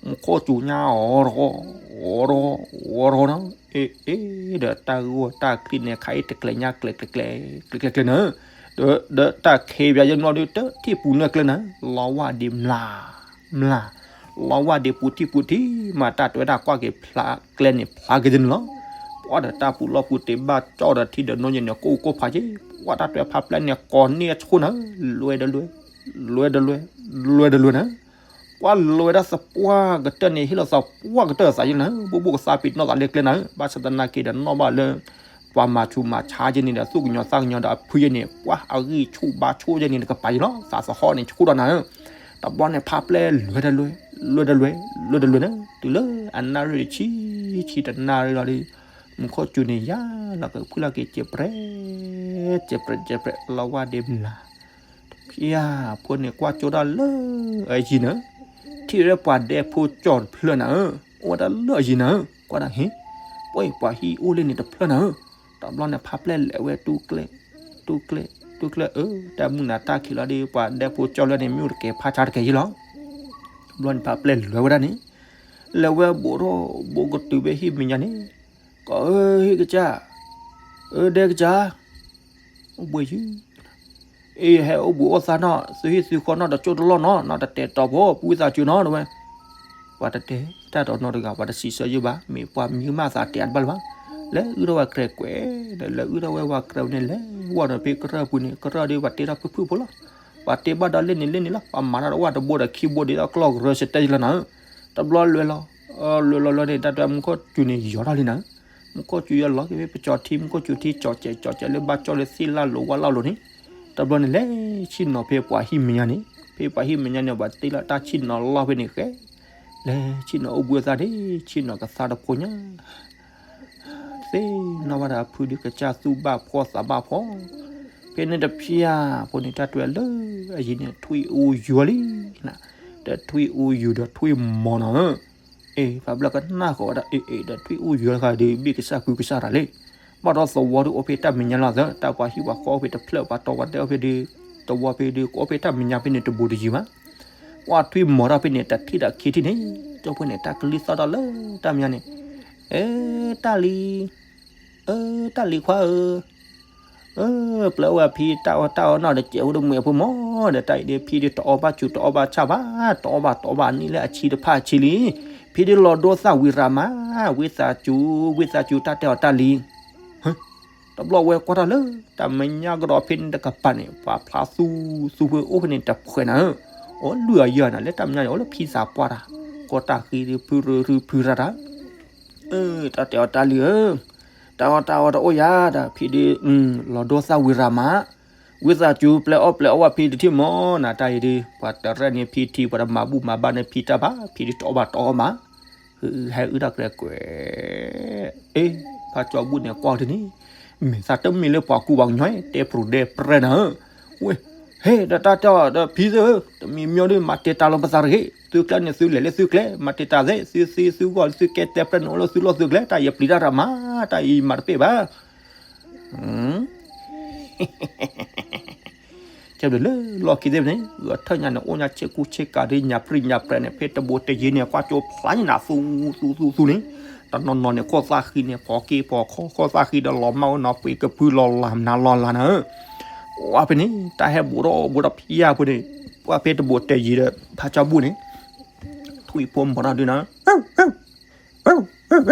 မူခိၣ်ကၠီၤညါအီၤတဂီၤ, အီၤတဂီၤ, အီၤတဂီၤနီၤ, အ့ အ့ ဒီးတၢ်ဂီၢ်တၢ်ကျံးန့ၣ် ခါအံၤတကျဲၤညါကျဲၤကျဲၤကျဲၤ ကျဲၤကျဲၤကျဲၤနၤ, ဒီး ဒီးတၢ်ခဲပၠးယနီၣ်ဒုး တထံၣ်ပူၤနၢ်ကျဲနၤ, လီၤဝၢ်ဒံးမျး, မျး, လီၤဝၢ်ဒံးပူၤထံၣ်ပူၤထံၣ် မၤတၢ်တွဲတၢ်ကွၢ်က့ၤဖျါကျဲန့ၣ် ဖျါက့ၤန့ၣ်လီၤ. ပှၤဒီးတၢ်ပူၤလီၢ်ပူၤတ့ၢ်ဘၣ်ကၠီၣ်ဒီးထံဒီးနိန့ၣ် ကိၣ်ကိၣ်ဖးက့ၤ, ပှၤတၢ်တွဲဖးပျဲၢ်န့ၣ် ကိးန့ၢ်အဆိနၤ, လွဲဒီးလွဲ, လွဲဒီးလွဲ, လွဲဒီးလွဲနၤ ပှၤလဲၤဝဲဒၣ်သပှၢ်ကတၢၢ်န့ၣ် ဟ့ၣ်လီၤသးပှၢ်ကတၢၢ်သးယံၤနၤ, ဘိၣ်ဘိၣ်ကသါပ့ၤနီၣ်သးလၢကျဲနၤ, ဘၣ်ဆၣ်သနာ်က့ဒီးနီၣ်ဘၣ်လၢ ပှၤမၤဆူးမၤဆါယဲန့ၣ်ဒီး သူၣ်ကညီၤသးကညီၤဒီးအဖုယဲန့ၣ် ပှၤအဂံၢ်ဆူၣ်ဘါဆူၣ်ယဲန့ၣ် တကပၤယံၤလီၤ, သးသဟီၣ်န့ၣ်ဆူၣ်ဒီးနၤဧၢ, တဘျီန့ၣ်ဖးပျဲၢ်လွဲတလွဲ, လွဲတလွဲ, လွဲတလွဲနၤ, တုၤလၢအနၣ်ရံၣ်တဆံ, ဆံတနၣ်ရံၣ်လီၤဒီး မူခိၣ်စူၤန့ၣ်ယါလီၤကဖုလီၤက့ၤ ကဲးပြဲး ကဲးပြဲး ကဲးပြဲး လီၤဝၢ်ဒံးမျး ဖံဧၢ, ဖိန့ၣ်ကွၢ်ကၠိဒၣ်လၢအယံၤနၤ, ထံၣ်ဝဲဒၣ်ပှၤဒဲဖိကၠီတဖျၢၣ်နၤဧၢ, အိၣ်ဝဲဒၣ်လၢအယံၤနၤဧၢ, ကွၢ်ဒၣ်ဟ့ၣ်, ပှၤဟံၣ်အိၣ်လၢန့ၣ်တဖျၢၣ်နၤဧၢ, တဘျီန့ၣ်ဖးပျဲၢ်လဲၤဝဲတူၢ်ကျဲ, တူၢ်ကျဲ, တူၢ်ကျဲဧၢ, တၢ်မုၢ်နၤတၢ်ခံးလီၤဒီး ပှၤဒဲဖိကၠီလၢန့ၣ် မ့ၢ်အိၣ်တကဲဖးဆါတကဲယံၤလီၤ. တဘျီန့ၣ်ဖးပျဲၢ်လဲၤဝဲဒၣ်န့ၣ်, လဲၤဝဲဘိးထီၣ်ဘိးကတုၤဖဲဟံၣ်မဲာ်ညါန့ၣ်, ကီးဧၢ ဟံၣ်ကစၢ်, အၢ ဒဲကစၢ် အိၣ်ဘှံးယုၢ်, အ့ ဟဲအိၣ်ဘှံးအိၣ်သါနီၤ, သုဟံၣ်သုဃီနီၤ, တကၠိတလီၢ်နီၤ, နီၤတတဲာ်တီၤဖိ ပုၢ်ဝံသးစူၤနီၤ တဝဲ, ပှၤတတဲတၢ်ဒီးနီတဂၤ, ပှၤတစံးဆၢယုၢ်ဘၣ်, မ့ၢ်ပှၤမံမၢသးတဲအါတဘၣ်လၢၤဘၣ်, လဲၤအုၣ်ထီၣ်ဝဲကြဲးကွဲး, လဲၤအုၣ်ထီၣ်ဝဲဝၤကြဲးန့ၣ် လဲၤဝဲဒီးဖဲကရၢၢ်ပူၤန့ၣ်, ကရၢၢ်ဒီးပှၤတ့ထီၣ်ဖုၣ်ဖုၣ်ဖိလီၤ, ပှၤတ့ဘၣ်ဒီးလ့ၣ်န့ၣ်လ့ၣ်န့ၣ်လီၤ, ပှၤမၤတၢ်ဒီးဝဲတဘိဒီးခံဘိဒ်သိးကျီၢ်ကရၢၢ်စတဲယလီၤနၤဧၢ, တဘျီလွဲလီၤ, လွဲလီၤလွဲန့ၣ် တၢ်တဲမူခိၣ်စူၤန့ၣ် ယီၤထီၣ်လံနၤဧၢ မူခိၣ်စူၤယီၤလီၤက့ၤဖဲပကၠီထံ, မူခိၣ်စူၤထံ ကၠီကဲးကၠီကဲးလၢဘၣ်ကၠီလၢသ့ၣ်လၢ်လိၤဝါလၢ်လိၤန့ၣ်, တဘျီန့ၣ်လဲၤဆ့ၣ်နီၤဖဲပှၤဟံၣ်မဲာ်ညါန့ၣ်, ဖဲပှၤဟံၣ်မဲာ်ညါန့ၣ် ပှၤတ့လီၤတၢ်ဆ့ၣ်နီၤလီၢ်ဖဲန့ၣ်ဃဲ, လဲၤဆ့ၣ်နီၤအိၣ်ဘှံးအသးဒ့, ဆ့ၣ်နီၤကသါတဖိညါ သ့ၣ်နီၣ်ဘၣ်ဒီးအဖုဒုးကစၢ်သူၣ်ဘၣ်ဖှီၣ်သးဘၣ်ဖှီၣ်, ဖဲန့ၣ်တဖျၢၣ်ဖိန့ၣ် တၢ်တွဲလၢအယံၤန့ၣ် ထွံၣ်အူယွၤလံနၤ, ဒီးထွံၣ်အူယွၤဒီးထွံၣ်မီၤနၤဧၢ, အ့ ဖးဘျၢၣ်ကနၣ်ဃီၤဝဲဒၣ် အ့ အ့ ဒီးထွံၣ်အူယွၤတဂၤဒီး ဘ့ၣ်ကစၢ်ကုကစၢ်တၢ်လံ, ဘၣ်ဒီးသဝီဒုးအိၣ်ဖဲတၢ်မဲာ်ညါလီၤသၢ, တၢ်ပှၤဟံၣ်ပှၤဃီအိၣ်ဖဲတဖျၢၣ် ပှၤတီၤပှၤတဲအိၣ်ဖဲဒုး, သဝီဖဲဒုး ကအိၣ်ဖဲတၢ်မဲာ်ညါဖဲန့ၣ်တဘူးတယံၤဘၣ် ပှၤထွံၣ်မီၤတၢ်ဖဲန့ၣ် တထံၣ်ဒီးခံထံၣ်န့ၣ်, ကၠီဖိန့ၣ် တၢ်ကလံၣ်သီၣ်ထီၣ်လၢတၢ်မဲာ်ညါန့ၣ်, အၢ တၢ်လံၤ, အၢ တၢ်လံၤခွါဧၢ, အၢ ပျဲအိၣ်ဝဲဖံတၢ်အီၣ်တၢ်အီနီၢ်ဒီး ကဲးဖိတမှဲးဖိမီၤဒီး တၢ်အံၤဒီး ဖံဒုးတအီၣ်ဘၣ်စူၤတအီၣ်ဘၣ်ဆၣ်ဘၣ်, တအီၣ်ဘၣ်တအီၣ်ဘၣ်နံၣ်လၢအဆံတဖၣ်အဆံလံ, ဖံဒုးလီၤဒိသၣ်ဝံၤရၤမး, ဝံသးစူၤ ဝံသးစူၤ တၢ်တဲအီၤတၢ်လံၤ တဘျီဝဲကွၢ်ထီၣ်လၢ တၢ်မဲာ်ညါကဒီးဖဲန့ၣ်တကပၤန့ၣ် ပှၤဖျါသူသူဖဲအိၣ်ဖဲန့ၣ်တဖှဲးနၤဧၢ, အိၣ်လွံၢ်အယၢၢ်နၤ လၢတၢ်မဲာ်ညါန့ၣ် အိၣ်လၢဖံသးပှၢ်တၢ်, ကီတၢ်ဃံဖုရၢဖုရၢတၢ်, တၢ်တဲအီၤတၢ်လံၤဧၢ, တၢ်အီၣ်တၢ်အီတအိၣ်ယၤဒီး ဖံဒုး လီၤဒိသၣ်ဝံၤရၤမး, ဝံသးစူၤ ပျဲအီၣ်ပျဲအီၣ်ဘၣ်ဖံတထံၣ်မီၤနၤ တၢ်အံၤဒုး ပှၤတရဲၣ်န့ၢ်ဖံထံ ပှၤတမၤဘူၣ်မၤဘါန့ၢ်ဖံတၢ်ဘၣ် ဖံဒုးတအီၣ်ဘၣ်တအီၣ်မး ဟဲအုၣ်တၢ်ကြဲးကွဲး, အ့ ဖးကၠီဘူၣ်န့ၣ်ကွၢ်ထံၣ်န့ၣ်, မ့ၢ်သးတမ့ၢ်လၢပှၤကူပှၤကညီ တဲပြူၤဒဲပြဲနၤဧၢ, ဝဲ, ဟ့ၣ် ဒီးတၢ်တဲအီၤဒီး ဖံသ့ၣ်ဧၢ, တမံၤမံၤဒီး မၤတ့ၢ်တၢ်လီၤပသးတဂ့ၤ, သုကျဲန့ၣ်သုလဲၤလၢသုကျဲ, မၤတ့ၢ်တၢ်သ့, သုသံသုဂီၢ်သုကဲတဲပြဲနအိၣ်လၢသုလီၢ်သုကျဲ, တၢ်အံၤပျံၤတၢ်တမၤ, တၢ်အံၤမၤတပ့ၢ်ဘၣ်. ကဲဘျုးလၢလီၢ်ခံသ့ၣ်န့ၣ် ဂဲၤထၢၣ်ညါန့ၣ် အိၣ်ညါဆ့ကူဆ့ကၤဒ်ညါပြံညါပြဲန့ၣ် ဖဲတဘိတယ့န့ၣ် ကွၢ်ကၠိဖျါညါနၤ သူသူသူသူန့ၣ်, တနီၤနီၤန့ၣ် ခိၣ်သၣ်ဃံန့ၣ် ဖီက့ၤဖီခီ ခိၣ်သၣ်ဃံဒီးလီၤမၢ်အိၣ်နီၤ ပှ့ၤကဖုလီၤလးနၤလီၤလးနၤဧၢ, ဝဲဖဲန့ၣ် တၢ်ဟဲဘူးထီၣ်ဘူးထီၣ်ဖျါဖိန့ၣ်, ပှၤဖဲတဘိတယ့ဒီး ဖးကၠီဘူၣ်န့ၣ် ထွံၣ်ဖိမီၤထီၣ်ဒုနၤ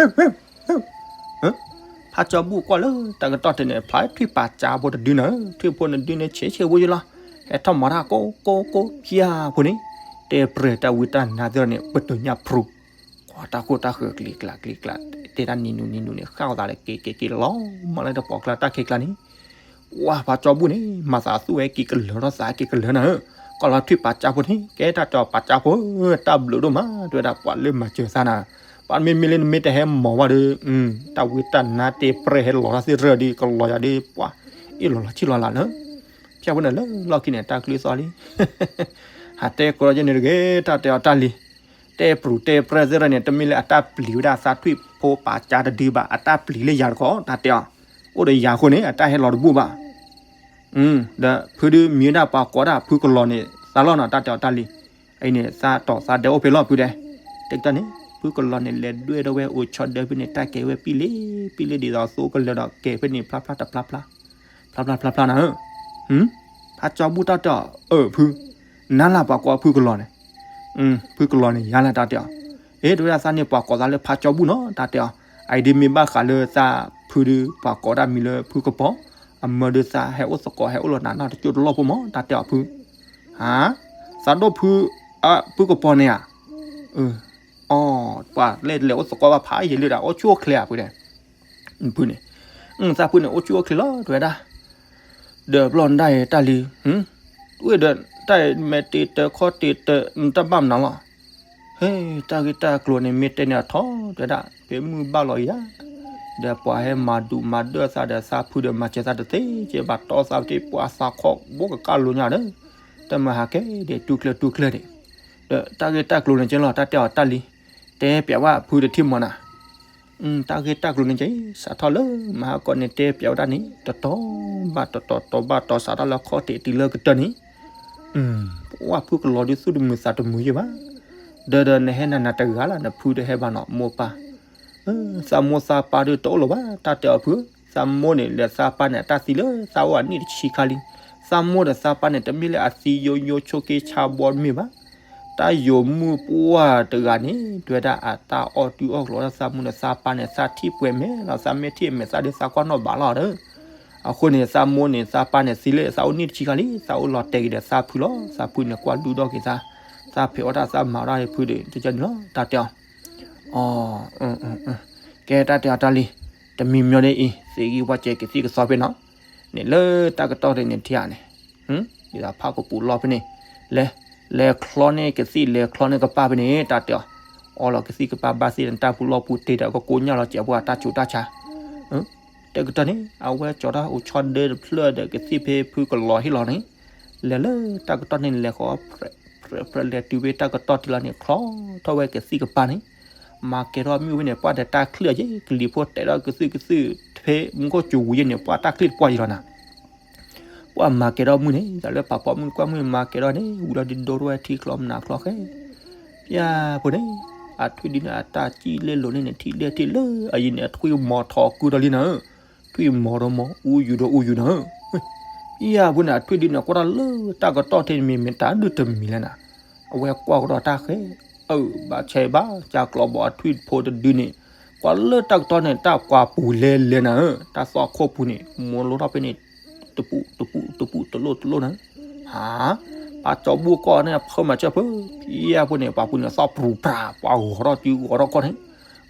ဖးကၠီဘူၣ်ကွၢ်လၢတၢ်ကတီၢ်တန့ၣ် ဖျါထွံၣ်ပာ်ကၠါဖိတဒုနၤ, ထွံၣ်ဖိန့ၣ်ဒုန့ၣ် ဆဲးဆဲးဖိယလီၤ, ဟဲထီၣ်မၤတၢ်ကိးကိးကိးဖျါဖိန့ၣ်, တဲပြဲတၢ်ဝံတၢ်နါသ့ၣ်န့ၣ် ပတညၣ်ဖြူ, ကွၢ်တၢ်ခိၣ်တၢ်ဃၢၤကျံၤကျါကျံၤကျါ, တဲတၢ်နံၤနူနံၤနူန့ၣ် ဃၣ်အသးလၢက့ၤက့ၤက့ၤလီၤ, မၤလၢတပိာ်ကျါတၢ်ခဲကျါန့ၣ် ဝဲဖးကၠီဘူၣ်န့ၣ် မၤသးသူၣ်ဝဲက့ၤကလၢၤထီၣ်သးက့ၤကလၢၤနၤဧၢ, ကီၢ်လီၤထွံၣ်ပာ်ကၠါဖိန့ၣ် ကဲတၢ်တဲအီၤပာ်ကၠါဖိ, တၢ်ဘျုးဒိၣ်မး တဲဝဲဒၣ်ပှၤလၢမၤစၢၤသးနၤ, ပှၤမ့မ့ၢ်လၢနမ့ၢ်တဟဲမၤဝဲဒီး တၢ်ဝံတၢ်နါတဲပြဲဟဲလီၤတၢ်သ့ၣ်ရၢဒီး ကလီၤယၤဒီးပှၤ အ့ၣ်လီၤလီၤဆံၣ်လီၤလးလၢ ဖျါဖိန့ၣ်လၢလီၢ်ခံန့ၣ် တၢ်ကျုသီလံ, ဟးတဲကီးယဲန့ၣ်တဂ့ၤ တၢ်တဲအီၤတၢ်လံ, တဲပြူၤတဲပြဲသ့ၣ်ရၢန့ၣ် တမ့ၢ်လၢအတၢ်ပျံၤဝဲဒၣ်သးထွံၣ်ဖိပာ်ကၠါတဒုဘၣ်, အတၢ်ပျံၤလၢယၤတခီ တၢ်တဲအီၤ, အိၣ်ဒီးယၤအဃိန့ၣ် အတၢ်ဟဲလီၤတဘူၣ်ဘၣ်, ဒီးဖုဒုမံၤဝဲဒၣ်ပှၤကိးဒၣ်ဖုကလီၤန့ၣ် သးလီၢ်နီၤ တၢ်တဲအီၤတၢ်လံ, အံၤန့ၣ် သးတီၢ်သးဒဲအိၣ်ဖဲလီၢ်ဖုဒဲး, တကတီၢ်န့ၣ် ဖုကလီၤန့ၣ် လဲၤဒွဲၣ်ထီၣ်ဝဲအိၣ်ဆီဒၢဖဲန့ၣ် တၢ်ကဲဝဲပံလ့ပံလ့ ဒ်သိးသိကလၢၤဒီးကဲဖဲန့ၣ် ဖျါဖျါတဖျါဖျါ ဖျါဖျါဖျါဖျါနၤဧၢ, ဖးကၠီဘူၣ်တၢ်တဲအီၤ အၢ ဖု, နၤလၢပှၤကိးဖုကလီၤန့ၣ်, ဖုကလီၤန့ၣ် ယၤလၢတၢ်တဲအီၤ, အ့ တဲဝဲဒၣ်သးန့ၣ် ပှၤကိးသးလၢဖးကၠီဘူၣ်နီၤ တၢ်တဲအီၤ, အအံၤဒ်မ့ၢ်ဘၣ်ဃးလၢသးဖုဒု ပှၤကိးဒၣ်မံၤလၢဖုကပီၤ, အမၢဒုးသးဟဲအိၣ်သကိးဟဲအိၣ်လီၤနၤနီၢ်တကၠိၢ်တလီၢ်ဖိမး တၢ်တဲအီၤဖု, ဟါ, သးဒိၣ်ဖု, ဖုကပီၤန့ၣ်ဧါ, အီ ပှၤလဲၤလဲၤအိၣ်သကိးဘၣ်ဖးယံာ်လၢဒၣ် အိၣ်ဆူၣ်အိၣ်ချ့ဧါဖုဒဲး ဖုန့ၣ်, သးဖုန့ၣ် အိၣ်ဆူၣ်အိၣ်ချ့လီၤ တဲဝဲဒၣ်, ဒီးဘျီနဒၣ်အံၤတၢ်လံ, ဝ့ၢ်ဒီးတၢ်မဲာ်တ့ၢ်တၢ်ခီၣ်တ့ၢ်တၢ် နတၢ်ဘၣ်မနုၤလီၤ, ဟဲ တၢ်ဂ့ၢ်တၢ်ကျိၤန့ၣ် မ့ၢ်တဲန့ၣ်အထီ တဲဝဲဒၣ် ဖဲမုၢ်ဘၣ်လီၤယၤ, ဒီးပှၤဟဲမၤဒူးမၤဒၢၣ်သးဒီးသးဖုဒီးမၤစၢၤသးတသ့ ကဲဘၣ်တီသးတ့ၢ် ပှၤသးခီဘိကကၢ်လိညါဒီး, တၢ်မၤဟးကဲဒဲးတူၢ်ကျၢၢ်တူၢ်ကျၢၢ်န့ၣ်, ဒီးတၢ်ဂ့ၢ်တၢ်ကျိၤန့ၣ်ကဲလီၤ တၢ်တဲအီၤတၢ်လံ, တဲပျးဝဲဖုတထံၣ်မီၤနၤ တၢ်ဂ့ၢ်တၢ်ကျိၤန့ၣ်ကဲ စးထီၣ်လၢမဟါကီးန့ၣ် တဲပျးဝဲဒၣ်န့ၣ် တတီၤဘၣ်တတီၤ တီၤဘၣ်တီၤ စးထီၣ်လၢခီၣ်ထံးတုၤလၢကတၢၢ်န့ၣ်, ပှၤဖုကလီၤဒုးသူၣ်တမုာ်သးတမုာ်ယဲၢ်ဘၣ်, ဒီးဒီးနဟဲနၤနၤတဂၤလၢ် နဖုတဟဲဘၣ်နီၤ မိၢ်ပၢ် သးမိၢ်သးပၢ်ဒုးတအိၣ်လၢၤဘၣ် တၢ်တဲအီၤဖု, သးမိၢ်န့ၣ် ဒီးသးပၢ်န့ၣ် အတၢ်သံလၢသးအိၣ်အနံၣ်တဆံခါလံ, သးမိၢ်ဒီးသးပၢ်န့ၣ် တမ့ၢ်လၢအသံယိယိဆိးက့ဆါဘီတမ့ၢ်ဘၣ်, တၢ်ယိာ်မုၣ်ပှၢ်တဂၤန့ၣ် တဲဝဲဒၣ်အတၢ်အီၣ်တုၤအီၣ်ကျိၤလၢသးမုၢ်န့ၣ် သးပၢ်န့ၣ် သးထံၣ်ပှဲၤမဲာ်လီၤ သးမ့ၢ်ထံၣ်မဲာ်သးဒီးသးကွၢ်နီၣ်ဘးလီၤဒီး, အဃိန့ၣ် သးမိၢ်န့ၣ် သးပၢ်န့ၣ်သံလၢသးအိၣ်နံၣ်တဆံခါလံ သးအိၣ်လီၤတဲာ်က့ၤဒီးသးဖုလီၤ သးဖုန့ၣ်ကွၢ်ဒုးထီၣ်က့ၤသး, သးဖံးအီၣ်တၢ်သးမၤအီၣ်တၢ်ဖုဒီး တကဲန့ၣ်လီၤ တၢ်တဲအီၤ အၢ ကဲတၢ်တဲအီၤတၢ်လံ, တမံၤမံၤဒ်အံၤ သ့ၣ်ဂံၢ်ဝၣ်စဲးကသံၣ်ကသီဖဲနီၤ, န့ၣ်လၢတၢ်ကတီၢ်ဒ်န့ၣ်ထံဧါန့ၣ်, ဒ်သိးဖးကပူၤလီၢ်ဖဲန့ၣ်, လဲၤ, လဲၤချီန့ၢ်ကသံၣ်လဲၤချီန့ၢ်ကပၢ်ဖဲန့ၣ် တၢ်တဲအီၤ, အီလီၤကသံၣ်ကပၢ်ဘၣ်သ့ၣ်န့ၣ် တၢ်ပူၤလီၢ်ပူၤတ့ၢ်ဒီးကကိးညၣ်လီၤစဲးဖိအတၢ်ဆူးတၢ်ဆါ, တၢ်ကတီၢ်န့ၣ် အဝဲကၠီၤတၢ်အိၣ်ဆီဒၢတဖျၢၣ်ဒီးကသံၣ်ဖဲဖုကလီၤဟ့ၣ်လီၤန့ၣ်, လဲၤလၢတၢ်ကတီၢ်န့ၣ်လဲၤဃီ ပြဲးပြဲးလဲၤတုၤဖဲတၢ်ကတီၢ်တလီၤန့ၣ် ချီထီၣ်ဝဲကသံၣ်ကပၢ်န့ၣ်, မၤကဲထီၣ်မုၢ်ဝဲန့ၣ် ပှၢ်ဒီးတၢ်ချံၣ်အယဲၢ် ကလံၤဖိတဲထီၣ်ကသုၣ်ကသုၣ် ဖဲမူခိၣ်စူၤဝံၤယဲၢ်န့ၣ် ပှၢ်တၢ်ချံၣ်တပှၢ်ယံၤလီၤနၤ, ပှၢ်မၤကဲထီၣ်မုၢ်န့ၣ် တၢ်လၢပာ်ဖီမုၢ်ကွၢ်မုၢ်မၤကဲထီၣ်န့ၣ် ဝံၤလီၤဒုးဒိထီၣ်ဝဲထံချီမနုၤချီဃဲ ပျၢ်ဖိန့ၣ်, အထွံၣ်ဒုန့ၣ် အတၢ်စံၣ်လဲလိာ်န့ၣ်န့ၣ် ထံၣ်လဲထံၣ်လၢအယံၤန့ၣ် အထွံၣ်မီၤထီၣ်ကုဒီးလံနၤ, ထွံၣ်မီၤဒီးမီၤ အူယူၤဒီးအူယူၤနၤ, ပျၢ်ဖိန့ၣ် အထွံၣ်ဒုန့ၣ် ကွၢ်တၢ်လၢတၢ်ကတီၢ်ထဲန့ၣ် မ့ၢ်မ့ၢ်တၢ်ဒုးတမံၤလဲၣ်နၤ, အဝဲကွၢ်ကဒီးတၢ်ဃဲ, အၢ ဘၣ်ဆဲးဘၣ် ကၢ်ကျီဘီအထွံၣ်ဖိတဒုန့ၣ်, ကွၢ်လၢတၢ်ကတီၢ်န့ၣ် တၢ်ကွၢ်ပူၤလဲၤလဲၤနၤဧၢ, တၢ်သွၣ်ခိၣ်ပူၤန့ၣ် မိၢ်လိထီၣ်ဖဲန့ၣ် တပူၤတပူၤတပူၤတလိၣ်တလိၣ်နၤ, ဟါ, ပှၤကၠီဘူၣ်ကီၢ်န့ၣ် ဖၢမၤစၢၤဖု, ပျၢ်ဖိန့ၣ် ပှၤပူၤန့ၣ် သီၣ်ပြူၤပြၤ ပှၤဂီၤထီၣ်စုဂီၤထီၣ်ကီၢ်န့ၣ်,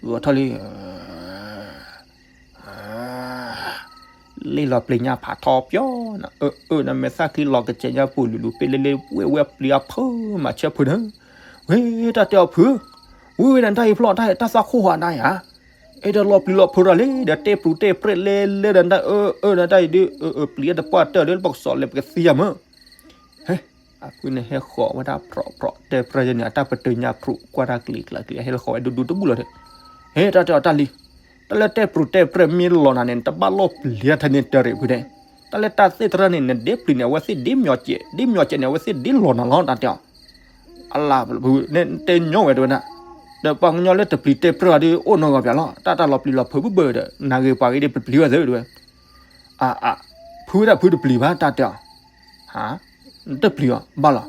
ဂီၤထီၣ်လံ လ့ၣ်လီၤပျံၤညါဖးထီပျီ, အၢ အၢ နမဲာ်သၣ်ချံလီၤကစဲးညါပူၤလူၤလူၤ ပ့လ့လ့ ဝဲဝဲပျံၤအဖုမၤဆၢဖုန့ၣ်, ဝဲတၢ်တဲအီၤဖု, ဝဲဝဲနတၢ်အံၤဖျီၣ်တၢ်တၢ်သးခိၣ်ဟးနၤယၤ, အဲၣ်ဒိးလီၤပျံၤလီၤဖုဒီးလံ ဒီးတဲပျူၤတဲပြဲးလဲလဲဒီးနတၢ်အၢ အၢ နတၢ်အံၤဒုး အၢ အၢ ပျံၤအတပှၢ်တၢၢ်လၢပကစီၣ်လဲၤပကသံယၤမၢ် အဖုန့ၣ်ဟဲဃီၤဝဲဒၣ်ဖြီးဖြီး တဲပြဲၢ်ယဲန့ၣ် အတၢ်ပတုာ်ညါဖြူးကွၢ်တၢ်ကျံးကျါကျံး အဟဲလီၤဃီၤဝဲဒူဒူတဘူၢ်လီၤဒီး, ဟဲတၢ်တဲအီၤတၢ်လံၤ, တၢ်လၢတဲပြူးတဲပြဲၢ်မ့ၢ်လီၤနၤန့ၣ် နတဘၣ်လီၢ်ပျံၤထဲန့ၣ်တရံးဖုဒဲး, တၢ်လၢတၢ်သ့ၣ်တရၢန့ၣ် နဒ့ပျံၤန့ၣ် အဝဲသ့ၣ်ဒ့မျီစဲး ဒ့မျီစဲးန့ၣ် အဝဲသ့ၣ်ဒ့လီၤနၤလီၤ တၢ်တဲအီၤ အလၢဖုန့ၣ်တဲညီဝဲတဝဲဒၣ်, ဒီးပှၤကညီလၢတပျံၤတဲပြဲၢ်ဒီး အိၣ်နီၢ်ဂီၤပၠးလီၤ တၢ်တၢ်လီၤပျံၤလီၤဖုးဘၣ်ဘၣ်ဒီး နဂ့ၤပှၤဂ့ၤဒီးပပျံၤဝဲသ့တဝဲ, အၢ ဖုဝဲဒၣ်ဖုတပျံၤဘၣ် တၢ်တဲအီၤ, ဟါ, နတပျံၤအီၤဘၣ်လီၤ,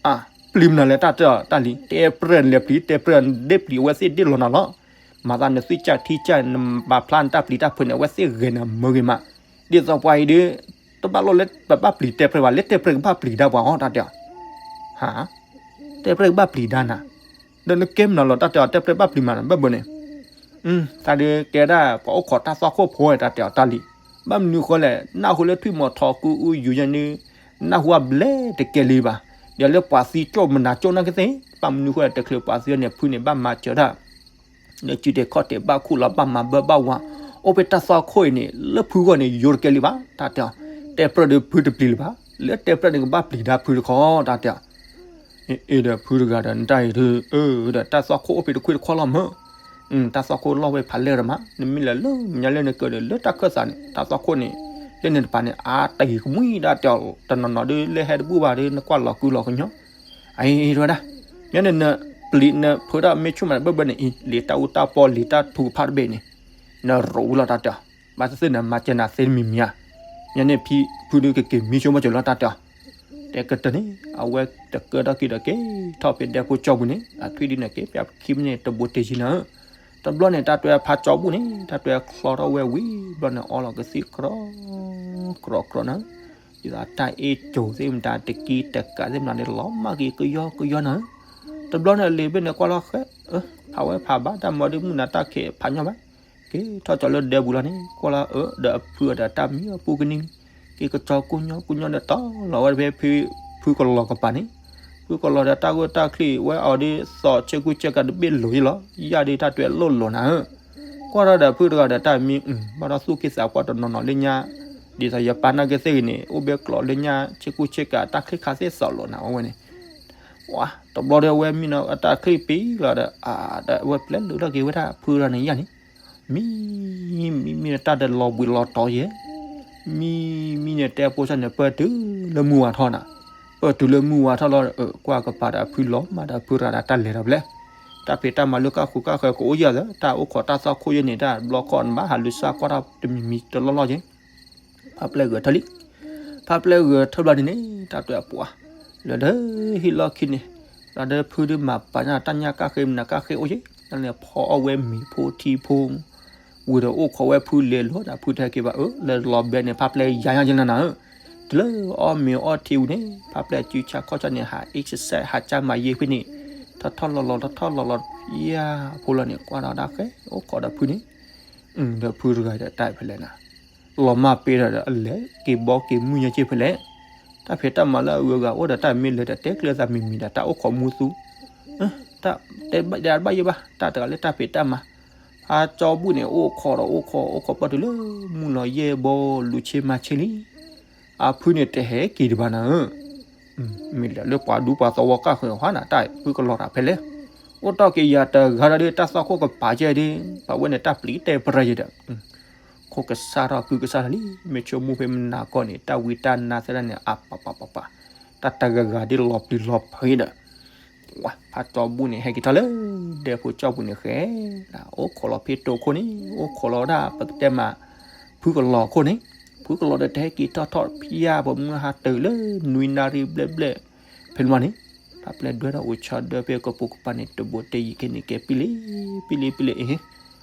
အၢ ပျံၤမနုၤလဲၣ် တၢ်တဲအီၤတၢ်လံၤ တဲပြဲၢ်နလဲၤပျံၤ တဲပြဲၢ်နဒ့ပျံၤ အဝဲသ့ၣ်ဒ့လီၤနၤလီၤ, မၤသးနသွံၣ်ကၢ်ထံကၢ် နပာ်ဖျါနတၢ်ပျံၤတၢ်ဖုးန့ၣ် အဝဲသ့ၣ်ဂဲၤနၤမၢဂ့ၤမး, ဒ်သိးပှၤအံၤဒီး တဘၣ်လီၢ်လၢပဘၣ်ပျံၤတဲပြဲၢ်ဘၣ် လၢတဲပြဲၢ်ကဘၣ်ပျံၤဒါပှၤအီၤ တၢ်တဲအီၤ, ဟါ, တဲပြဲၢ်ကဘၣ်ပျံၤဒါနၤ, ဒီးနကဲမနုၤလီၤ တၢ်တဲအီၤ တဲပြဲၢ်ကဘၣ်ပျံၤမး ဘၣ်ဘၣ်န့ၣ်, သးဒုးကဲဒၣ်ပှၤအိၣ်ခိးတၢ်သွၣ်ခိၣ်ဖိဝဲ တၢ်တဲအီၤတၢ်လံၤ, ဘၣ်မနုၤဃိလဲၣ် နၢ်ဟူလၢထွံၣ်မီၤထီၣ်ကူအူယူၤယဲန့ၣ်, နၢ်ဟူအဘျဲတကဲလံဘၣ်, ဒီးလၢပှၤသံကၠိၣ်မနၤကၠိၣ်နာ်က့သ့ၣ်, ဘၣ်မနုၤဃိလဲၣ် တချုးပှၤသံန့ၣ် ဖုန့ၣ် ဘၣ်မၤစၢၤတၢ် လၢစုတဲာ်ခီၣ်တဲာ်ဘၣ်ခူၣ်လီၤ ဘၣ်မၤဘၢဘၣ်ဝါ, အိၣ်ဖဲတၢ်သွၣ်ခိၣ်အံၤန့ၣ် လၢဖုဂီၢ်န့ၣ် ယိတကဲလံဘၣ် တၢ်တဲအီၤ, တဲပြဲၢ်ဒီးဖုတပျံၤလၢၤဘၣ်, လၢတဲပြဲၢ်န့ၣ်ကဘၣ်ပျံၤဒါဖုတခီ တၢ်တဲအီၤ, အ့ဒီးဖုတဂၤဒီး နတၢ်အံၤဒီး အၢ ဒီးတၢ်သွၣ်ခိၣ်အိၣ်ဖဲတခွ့တခီလီၤမၢ်, တၢ်သွၣ်ခိၣ်လီၢ်ဝဲဖးလဲၢ်ဒီးမး နမ့ၢ်လဲၤလၢညါလၢနကၢဒီး လၢတၢ်ခၢၣ်သးန့ၣ် တၢ်သွၣ်ခိၣ်န့ၣ် လၢန့ၣ်တပၤန့ၣ် အါတဂ့ၤကမှံ တၢ်တဲအီၤ တနီၤနီၤဒီးလၢဟဲတဘူၣ်ဘၣ်ဒီး နကွၢ်လီၤကုလီၤကညီ အံၤတဝဲဒၣ်, ညါန့ၣ်နပျံၤနဖုးဒၣ်မ့ၢ်ဆူၣ်မးဘၣ်ဘၣ်န့ၣ်အံၤ လံာ်တၢ်အူတၢ်ပီလံာ်တၢ်ထုကဖၣ်တဘ့ၣ်န့ၣ်, နရိးဝံၤလီၤတၢ်တဲအီၤ, ဘၣ်သ့ၣ်သ့ၣ်နမၤစၢၤနၤသ့တမံၤမံၤဧါ, ညါန့ၣ်ဖုဒုးကက့ၤမံဆိကမိၣ်ကၠီၤလီၤတၢ်တဲအီၤ, တဲကတၢၢ်န့ၣ် အဝဲတကၢထီၣ်က့ၤဒီးက့ၤထီၣ်ဖဲဒဲဖိကၠီပူၤန့ၣ် အထွံၣ်ဒုန့ၣ်က့ၤပၠးခံမံးနံးတဘိတယံၤနၤဧၢ, တဘျီန့ၣ် တၢ်တဲဖးကၠီပူၤန့ၣ် တၢ်တဲချီထီၣ်ဝဲဝံၤဘျီန့ၣ် အီလီၤကသံၣ်ကြီ ကြီကြီနၤဧၢ, ဒ်သိးတၢ်အ့ၣ်ကၠိၤသ့ၣ်မတၤတကံတကးသ့ၣ်မတၤန့ၣ် လီၤမၢ်က့ၤကယီကယီနၤဧၢ, တဘျီန့ၣ် အလံၤဘ့ၣ်န့ၣ်ကွၢ်လီၤဃဲ ဖးဝဲဖးဘၣ်တၢ်မၤဒုးမုၢ်နၤတၢ်ခဲးဖးညီဘၣ်, က့ၤထီၣ်ကၠီလၢဒဲပူၤလီၤန့ၣ် ကွၢ်လီၤအၢ ဒီးအဖုအီၤဒီးတၢ်မံအပူၤကနံၤ, က့ၤကစီၤကူညီကူညီဒီးတီလီၤဝဲဖဲ ဖုကလီၤကပၤန့ၣ်, ဖုကလီၤဒီးတၢ်ဂိၢ်တၢ်ချံဝဲအီၤဒီး သီးဆ့ကူဆ့ကၤတဘ့ၣ်လိၤယ့လီၤ, ယၤဒုးတၢ်တွဲလိၣ်လိၤနၤဧၢ, ကွၢ်ထီၣ်ဒီးဖုတဂၤဒီးတၢ်မံ ဘၣ်ဒီးသူၣ်က့သးပှၢ်တနီၤနီၤလၢညါ, ဒ်သိးယပၢ်နာ်က့သ့ၣ်ဂ့ၤန့ၣ် အိၣ်ဘဲကျိးလၢညါ ဆ့ကူဆ့ကၤတၢ်ချံခါသ့ၣ်သီးလိၤနၤဝဲန့ၣ် ဝါ တဘျီဒီးအဝဲမံနီၤအတၢ်ချံပံၤလီၤဒီး အဒီးအဝဲပျဲလုာ်ထီၣ်က့ၤဝဲဒၣ်ဖုဒီးန့ၣ်ယၤန့ၣ်, မံ မံမံန့ၣ်တၢ်ဒီးလီၤဘှံးလီၤတီၤယဲ, မံမံန့ၣ်တဲဖိဆၣ်န့ၣ် ပၢၢ်တုၤလၢမုၢ်ဝါထီၣ်နၤ, ပၢၢ်တုၤလၢမုၢ်ဝါထီၣ်လီၤ ကွၢ်ကပၤဒီးဖုလီၤမၢ်ဒီးဖုရၤဒီးတၢ်လဲၤဒီးဖဲလဲၣ်, တၢ်ဖံးတၢ်မၤလၢကၢ်ဃူကၢ်ဃၢၤကအိၣ်ယၤသၢ တၢ်အိၣ်ခိးတၢ်သွၣ်ခိၣ်ယဲန့ၣ် တၢ်ဘျီခီၣ်နဘၣ်ဟးလူၤစၢ်ကွၢ်ထီၣ်တမံၤမံၤတလီၢ်လီၢ်ယဲ ဖါပျဲၢ်ဂဲၤထၢၣ်လံ, ဖါပျဲၢ်ဂဲၤထၢၣ်ဘျီန့ၣ်န့ၣ် တၢ်တဲအပှၤ လၢဒီးဟံၣ်လီၢ်ခံန့ၣ် လၢဒီးဖုဒုးမၤပာ်ညါတၢ်ညၣ်ကၣ်ဃ့မနၤကၣ်ဃ့အိၣ်ယဲ, လၢန့ၣ်ဖီအီၣ်ဝဲမ့ၤဖိထံဖိ, ဝံၤဒီးအိၣ်ခိးဝဲဖုလဲၤလိာ်ဒီးဖုတဟဲက့ၤဘၣ်အၢ လၢလီၤဘဲန့ၣ် ဖါပျဲၢ်ယါညါယဲနၤနၤဧၢ, တုၤလၢအီၣ်မ့ၤအီထံဝံၤန့ၣ် ဖါပျဲၢ်စုဆါခီၣ်ဆါန့ၣ် ဟးအ့ၣ်စစဲးဟးကၢ်မၤယဲဖဲန့ၣ်, ထီၣ်ထီၣ်လီၤလီၤထီၣ်ထီၣ်လီၤလီၤ ယါဖိလီၤန့ၣ် ကွၢ်ဒီးဒၣ်ဃဲအိၣ်ခိးဒီးဖုန့ၣ်, ဒီးဖုတဂၤဒီးတၢ်ဖဲလဲၣ်နၤ လီၤမၢ်ပ့ၤဒီးအလဲၤက့ၤဘီက့ၤမုၢ်ညါက့ၤဖဲလဲၣ်, တၢ်ဖံးတၢ်မၤလၢအဂုၤအဂၤအိၣ်ဒီးတၢ်မ့ၢ်လဲၤဒီးတဲကျၢၤသးမံၤမံၤဒီးတၢ်အိၣ်ခိးမူသူ, တၢ်တဲဘၣ်ယဘၣ်ယဘၣ် တၢ်တဂၤလၢတၢ်ဖံးတၢ်မၤ, ဖါကၠီဘူၣ်န့ၣ် အိၣ်ခိးဒီးအိၣ်ခိး အိၣ်ခိးပၢၢ်တုၤလၢမုၢ်လီၤယဲၢ်ဘီလူၤဆ့မၤဆ့လံ, အဖုန့ၣ်တဟဲက့ၤဒံးဘၣ်နၤဧၢ မ့ၢ်လၢပှၤဒူပှၤသဝီကၢ်ဃၢၤဟါနၤ တၢ်ဖုကလီၤတၢ်ဖဲလဲၣ်, အိၣ်တီၢ်က့ၤယၤတဂၤဒီး တၢ်သွၣ်ခိၣ်ကပၤကဲဒီး ပှၤဝဲန့ၣ်တၢ်ပျံၤတဲပြဲၢ်ယဲဒီး, ခိၣ်ကစၢ်ထီၣ်ကုကစၢ်ထီၣ်လံ မ့ၢ်ဆိကမိၣ်ဖဲမနၤကီၢ်န့ၣ် တၢ်ဝံတၢ်နါသ့ၣ်တဖၣ်န့ၣ် အပပပပ, တၢ်တဂၤဂၤဒ်လီၤပျံၤလီၤဖုးဒီး ဝါ ဖါကၠီဘူၣ်န့ၣ် ဟဲက့ၤထီၣ်လၢ ဒဲဖိကၠီပူၤန့ၣ်ဃဲ, အိၣ်ခိးလီၤဖဲတိခိၣ်န့ၣ် အိၣ်ခိးလီၤဝဲဒၣ် ပကတဲမး ဖုကလီၤခိၣ်န့ၣ်, ဖုကလီၤဒီးတဟဲက့ၤထီၣ်ထီၣ်ဖၠါ ပမုၢ်ဟါတၢၢ်လၢနွံနၣ်ရံၣ်ဘျဲၣ်ဘျဲၣ် ဖဲန့ၣ်န့ၣ်, ဖါပျဲၢ်ဒွဲၣ်ဒီးအိၣ်ဆီဒၢဖဲကပိာ်ကပၤန့ၣ် တဘိတယံၤခဲန့ၣ် ကဲပံလံ ပံလံပံလံအ့ၣ်,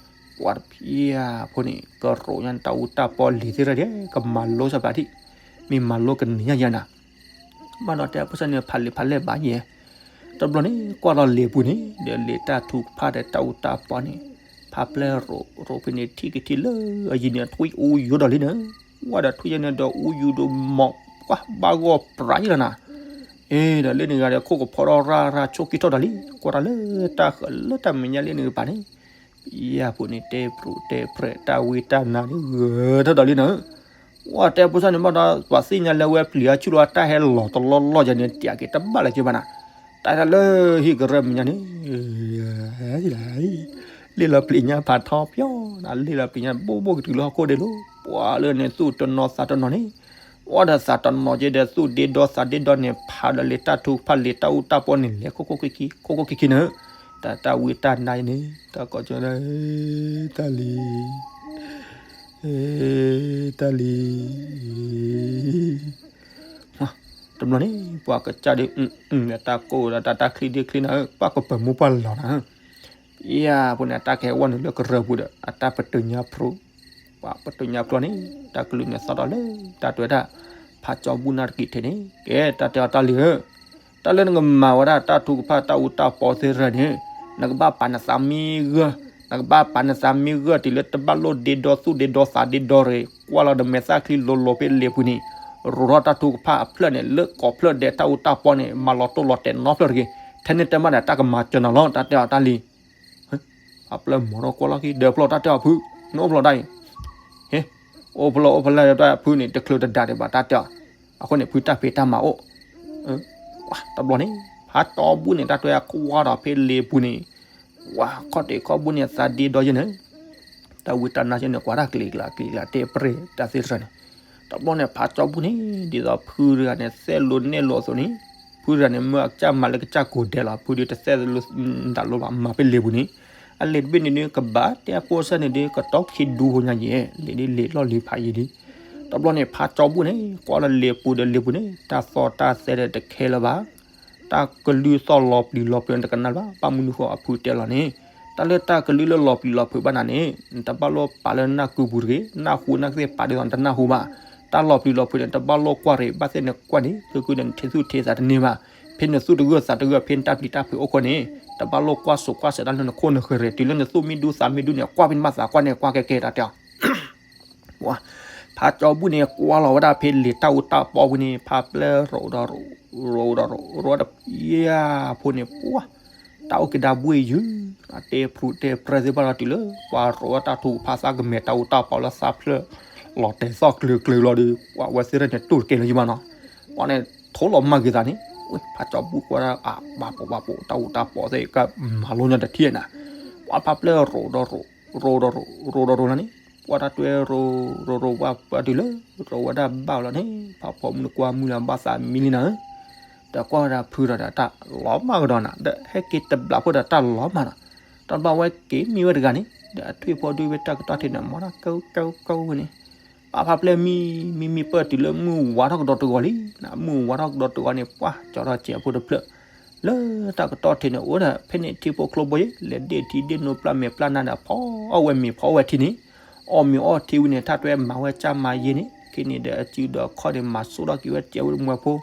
ပှၤတဖၠါဖိန့ၣ် ကရိးညါတၢ်အူတၢ်ပီလံၤသ့ၣ်ရၣ်ဒဲး ကမၤလိစီၤပၤထံၣ်, မ့ၢ်မၤလိကန့ၢ်ညါယၤနၤ ဘၣ်ဒီးတဲအဖိစၢ်န့ၣ် ဖးလံာ်ဖးလဲၢ်ဘၣ်ယဲ, တဘျီန့ၣ် ကွၢ်လီၤလံာ်ပူၤန့ၣ် ဒီးလံာ်တၢ်ထုကဖၣ်ဒီးတၢ်အူတၢ်ပီန့ၣ်, ဖါပျဲၢ်ရိးရိးဖဲန့ၣ် ထံၣ်ကထံၣ်လၢအယံၤန့ၣ် ထွံၣ်အူယူၤဒီးလံနၤ, ဝဲဒီးထွံၣ်ယဲန့ၣ်ဒီးအူယူၤဒီးမီၤ ပှၤဘၣ်ဂီၢ်ပြးယဲလီၤနၤ, အ့ဒီးလၢန့ၣ်ဂၤဒီး ခိၣ်ကဖီထီၣ်ရၣ်ရၣ်ဆိးက့ထီၣ်ဒီးလံ, ကွၢ်တၢ်လၢတၢ်ဃၢၤလၢတၢ်မဲာ်ညါလၢန့ၣ်ကပၤန့ၣ် ဖၠါဖိန့ၣ် တဲပြူးတဲပြဲး တၢ်ဝံတၢ်နါန့ၣ် ဂၢၢ်ထီၣ်ဒီးလံနၤဧၢ, ဝါ ပှၤတဲဖိသၣ်န့ၣ်ဘၣ်ဒီး ပှၤသ့ၣ်ညါလၢဝဲပျံၤအဆူၣ်လီၤ တၢ်ဟဲလီၤတလီၢ်လီၢ်ယၤန့ၣ် တၢ်က့ၤတဘၣ်လၢၤက့ဘၣ်နၤ, တၢ်တၢ်လၢဟံၣ်ကရၢမုၢ်ညါန့ၣ် လ့ၣ်လီၤပျံၤညါဖးထီပျီနၤ, လ့ၣ်လီၤပျံၤညါဘိၣ်ဘိၣ်ကတုၤလၢဟီၣ်ခိၣ်ဒဲးလီၤ, ပှၤလၢန့ၣ်သူၣ်တနီၤသးတနီၤန့ၣ်, အိၣ်ဒီးသးတနီၤက့ဒီးသူၣ်ဒ့ဒီသးဒ့ဒီန့ၣ် ဖးဒီးလၢတၢ်ထုကဖၣ်လၢတၢ်အူတၢ်ပီန့ၣ် လဲၤခိၣ်ခိၣ်ခံခံ ခိၣ်ခိၣ်ခံခံန့ၣ်, တၢ်တၢ်ဝံတၢ်နါအံၤန့ၣ် တၢ်ကိးကၠီဒၣ် တၢ်လံၤ တၢ်လံၤ တဘျီန့ၣ် ပှၤကစၢ်ဒုး အုၣ်အုၣ်ဒီးတၢ်ကိၢ်ဒီးတၢ်တၢ်ချံဒ့ချံနၤဧၢ, ပှၤကပၢၤမူပှၢ်လီၤနၤဧၢ, ယၤဖိန့ၣ် အတၢ်ကဟဲဝီနုာ်လၢကရၢပူၤဒီး အတၢ်ပတုာ်ညါဖျိ, ပှၤပတုာ်ညါဖျိန့ၣ် တၢ်ကလုၢ်န့ၣ်သီၣ်ထီၣ်လၢ တၢ်တဲဝဲဒၣ် ဖးကၠီဘူၣ်နၢ်တက့ၢ်ထဲန့ၣ် ကဲ တၢ်တဲအီၤတၢ်လံၤဧၢ တၢ်လၢနကမၤဝဲဒၣ်တၢ်ထုကဖၣ်တၢ်အူတၢ်ပီသ့ၣ်တဖၣ်န့ၣ်, နကဘၣ်ပာ်နသးမ့ၢ်ဂၢၢ်, နကဘၣ်ပာ်နသးမ့ၢ်ဂၢၢ်တုၤလၢတဘၣ်လိၣ်ဒ့ဒီသူၣ်ဒ့ဒီသးဒ့ဒီရ့ၣ်, ကွၢ်လီၤဒီးမဲာ်သၣ်ချံလိၤလိၤဖဲလ့ၤပူၤန့ၣ်, ရိးထီၣ်တၢ်ထုကဖၣ်အဖျၢၣ်န့ၣ် လၢကိးဖျၢၣ်ဒဲးတၢ်အူတၢ်ပီန့ၣ် မၤလီၤတိၢ်လီၤတဲာ်နီတဖျၢၣ်တဂ့ၤ, ထဲန့ၣ်တဲမးဒီးတၢ်ကမၤစၢၤနၤလီၤ တၢ်တဲအီၤတၢ်လံၤ အပျဲၢ်မီၤထီၣ်ကွၢ်လီၢ်ခံ ဒီးဖျီတၢ်တဲအီၤဖု, နအိၣ်ဖျီတၢ်အံၤ, ဟ့, အိၣ်ဖျီအိၣ်ဖျီလၢတၢ်ဖုန့ၣ် တချုးတဒါဒံးဘၣ်တၢ်တဲအီၤ, အဃိန့ၣ် ဖုတၢ်ဖံးတၢ်မၤအိၣ်, တဘျီန့ၣ် ဖးကၠီဘူၣ်န့ၣ် တၢ်တဲအကွၢ်ဒီးဖဲလ့ၤပူၤန့ၣ်, ဝၤခီၣ်တဲာ်ခီၣ်ဘိန့ၣ် သးဒ့ဒီယဲၢ်န့ၣ် တၢ်ဝံတၢ်နါယဲၢ်န့ၣ် ကွၢ်တၢ်ကျံၤကျါကျံၤကျါတဲပရဲၣ် တၢ်သ့ၣ်တဖၣ်န့ၣ်, တဘျီန့ၣ် ဖးကၠီဘူၣ်န့ၣ် ဒ်သိးဖုတဂၤန့ၣ် သဲၣ်လိနဲၣ်လိအသိးန့ၣ်, ဖုတဂၤန့ၣ် မၢအကစၢ်မၤလၢကစၢ်ကိးဒဲးလီၤ, ဖုဒုးတသဲၣ်လိနဒၣ်လိဘၣ် မၤဖဲလ့ၤပူၤန့ၣ်, အလ့ၤတဘ့ၣ်န့ၣ်ဒုး ကဘၣ်တဲအဖိစၢ်န့ၣ်ဒုး ကတီၢ်ခံဒူဟိညါယဲၢ်, လ့ၤဒုးလ့ၤလီၢ်လံၤဖးယံၤလံ, တဘျီန့ၣ် ဖးကၠီဘူၣ်န့ၣ် ကွၢ်လီၤလ့ၤပူၤဒီးလ့ၤပူၤန့ၣ် တၢ်သီၣ်တၢ်သဲဒီးတခဲလၢၤဘၣ် တၢ်ကလုၢ်သီၣ်လီၤပျံၤလီၤဖုးတကနၣ်ဘၣ်, ဘၣ်မနုၤဃိအဖုတဲလီၤန့ၣ်, တၢ်လၢတၢ်ကလုၢ်လၢလီၤပျံၤလီၤဖုးဘၣ်နၤန့ၣ်, နတဘၣ်လိၣ်ပာ်လၢနၢ်ကုပူၤတဂ့ၤ, နၢ်ဟူနၢ်သ့ၣ်ပာ်ဒ်သိးနတနၢ်ဟူဘၣ်, တၢ်လီၤပျံၤလီၤဖုးန့ၣ် တဘၣ်လိၣ်ကွၢ်ရ့ၣ်, ဘၣ်သ့ၣ်နကွၢ်န့ၣ် သုကုဒီးနထံသူၣ်ထံသးတန့ၢ်ဘၣ်, ဖဲနသူၣ်တဂၢၢ်သးတဂၢၢ် ဖဲနတၢ်ပျံၤတၢ်ဖုးအိၣ်ခိးန့ၣ်, တဘၣ်လိၣ်ကွၢ်စိးကွၢ်စဲးတၢ်လၢနခိၣ်နဃၢၤရ့ၣ်, တုၤလၢနသူၣ်မ့ၢ်ဒူသးမ့ၢ်ဒူန့ၣ် ကွၢ်ဖဲနဘၣ်သးကွၢ်န့ၣ် ကွၢ်ကဲကဲတၢ်တဲအီၤ ဖးကၠီဘူၣ်န့ၣ် ကွၢ်လီၤဝဲဒၣ်ဖဲလ့ၤတၢ်အူတၢ်ပီပူၤန့ၣ် ဖးပျဲၢ်ရိးဒီးရိး, ရိးဒီးရိး, ရိးဒီးယဲၢ်ဖိန့ၣ် ပှၤ တၢ်အိၣ်က့ၤဒၣ်ဘှ့ၣ်ယုာ်, တဲဖုတဲပြဲသ့ၣ်တဖၣ်ဒီးတုၤလၢ ပှၤရိးဝဲတၢ်ထုကဖၣ်သၣ်ကမဲာ်တၢ်အူတၢ်ပီလၢသၣ်ဖျၢၣ် လီၤတဲာ်သီၣ်ကျၢၤကျၢၤလီၤဒီး ပှၤဝဲသ့ၣ်တဖၣ်န့ၣ် တူၢ်တကဲလၢၤယံၤဘၣ်နီၤ, ပှၤန့ၣ် ထိးလီၤမၢ်က့ၤသးန့ၣ်, ဖးကၠီဘူၣ်ကွၢ်ဒၣ် အါ ဘၣ်ပိာ်ဘၣ်ပိာ် တၢ်အူတၢ်ပီသ့ၣ်ကမၤလိညါတထံၣ်နၤ, ပှၤဖးပျဲၢ်ရိးဒီးရိး, ရိးဒီးရိး, ရိးဒီးရိးလီၤန့ၣ်, ပှၤတၢ်တွဲရိး, ရိးရိးဝဲပှၤတုၤလၢ ရိးဝဲဒၣ်ဘၣ်လီၤန့ၣ် ဖးဖီမုၢ်နကွၢ်မုၢ်လၢဘၣ်သးမံလံနၤဧၢ, ဒီးကွၢ်ဝဲဒၣ်ဖုဒီးတၢ်လီၤမၢ်ကဒီးနၤ ဒီးဟဲက့ၤတဘျီဖိဒီးတၢ်လီၤမၢ်ဒီး, တဘျီဝဲက့ၤမံဝဲတဂၤန့ၣ် ဒီးအထွံၣ်ဖိဒုးဝဲတၢ်ကတီၢ်ထံးန့ၣ် မၤတၢ်ကဝူကဝူကဝူန့ၣ် ပာ်ဖးပျဲၢ်မံ, မံမံပၢၢ်တုၤလၢမုၢ်ဝါထီၣ်ကဒီးတဂီၤလံ, မုၢ်ဝါထီၣ်ကဒီးတဂီၤန့ၣ် ပှၤကၠီထီၣ်စဲးအဖိတဖျၢၣ်, လၢတၢ်ကတီၢ်ထံးန့ၣ် အိၣ်ဒီးဖဲန့ၣ်ထံဖိကျိဖိယ့ၣ် လဲၤဒ့ၣ်ထံဒ့ၣ်နိပျၢ်မဲာ်ပျၢ်နါဒီး ဖီအီၣ်ဝဲမ့ၤဖီအီၣ်ဝဲထံန့ၣ်, အီၣ်မ့ၤအီၣ်ထံဝံၤန့ၣ် တၢ်တွဲမၤဝဲကၢ်မၤယ့န့ၣ်, ခဲန့ၣ်ဒီးအစုဒီးခီၣ်န့ၣ် မၤဆိၣ်ထီၣ်က့ၤဝဲစဲးဝဲမွဲဖိ,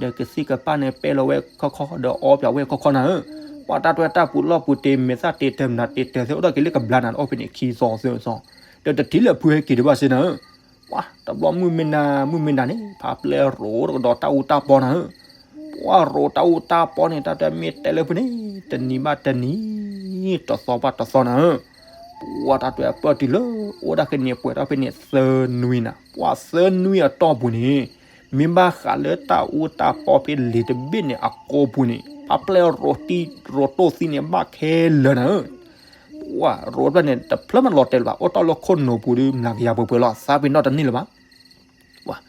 ဒီးကသံၣ်ကပၢ်န့ၣ် ပဲလီၤဝဲခီခီ ဒီးအီပၠးဝဲခီခီနၤဧၢ, ပှၤတၢ်တွဲတၢ်ပူၤလီၢ်ပူၤတ့ၢ် မဲာ်သၣ်တ့ၢ်တၢ်မနၤတ့ၢ်တၢ်သ့ၣ် အိၣ်ဒီးက့ၤလၢကဘျါနၤ အိၣ်ဖဲန့ၣ်ခံသီသၢသီ, ဒီးတထံၣ်လၢဖုဟဲက့ၤဒံးဘၣ်စ့ၢ်နၤဧၢ ပှၤတဘျီမုၢ်မ့ၢ်နၤ မုၢ်မ့ၢ်နၤန့ၣ် ဖးပျဲၢ်ရိးတကဒီးတၢ်အူတၢ်ပီနၤဧၢ, ပှၤရိးတၢ်အူတၢ်ပီန့ၣ် တၢ်တဲမ့ၢ်တဲလၢဖုန့ၣ် တနံၤဘၣ်တနံၤ တသီဘၣ်တသီနၤဧၢ, ပှၤတၢ်တဲအပၢၢ်တုၤလၢ အိၣ်ဒၣ်ကန့ၣ်ပှဲၤထီၣ်ဖဲန့ၣ်သၢနွံနၤ, ပှၤသၢနွံအတီၢ်ပူၤန့ၣ် မ့ၢ်ဘၣ်ဃးလၢတၢ်အူတၢ်ပီဖဲလ့ၤတဘ့ၣ်န့ၣ် အကိာ်ပူၤန့ၣ် ဖးပျဲၢ်ရိးတံၢ်ရိးတိၢ်သံန့ၣ် ဘၣ်ခဲလၢာ်နၤဧၢ ပှၤရိးဖျၢၣ်န့ၣ် တဖျၢၣ်မ့ၢ်လီၤတဲာ်လၢၤဘၣ် အိၣ်တ့ၢ်လၢခိၣ်နူာ်ပူၤဒီး မျးကယၤပှဲၤပှဲၤလီၤ သးပ့ၤနီၣ်တန့ၢ်လၢၤဘၣ်. ပှၤ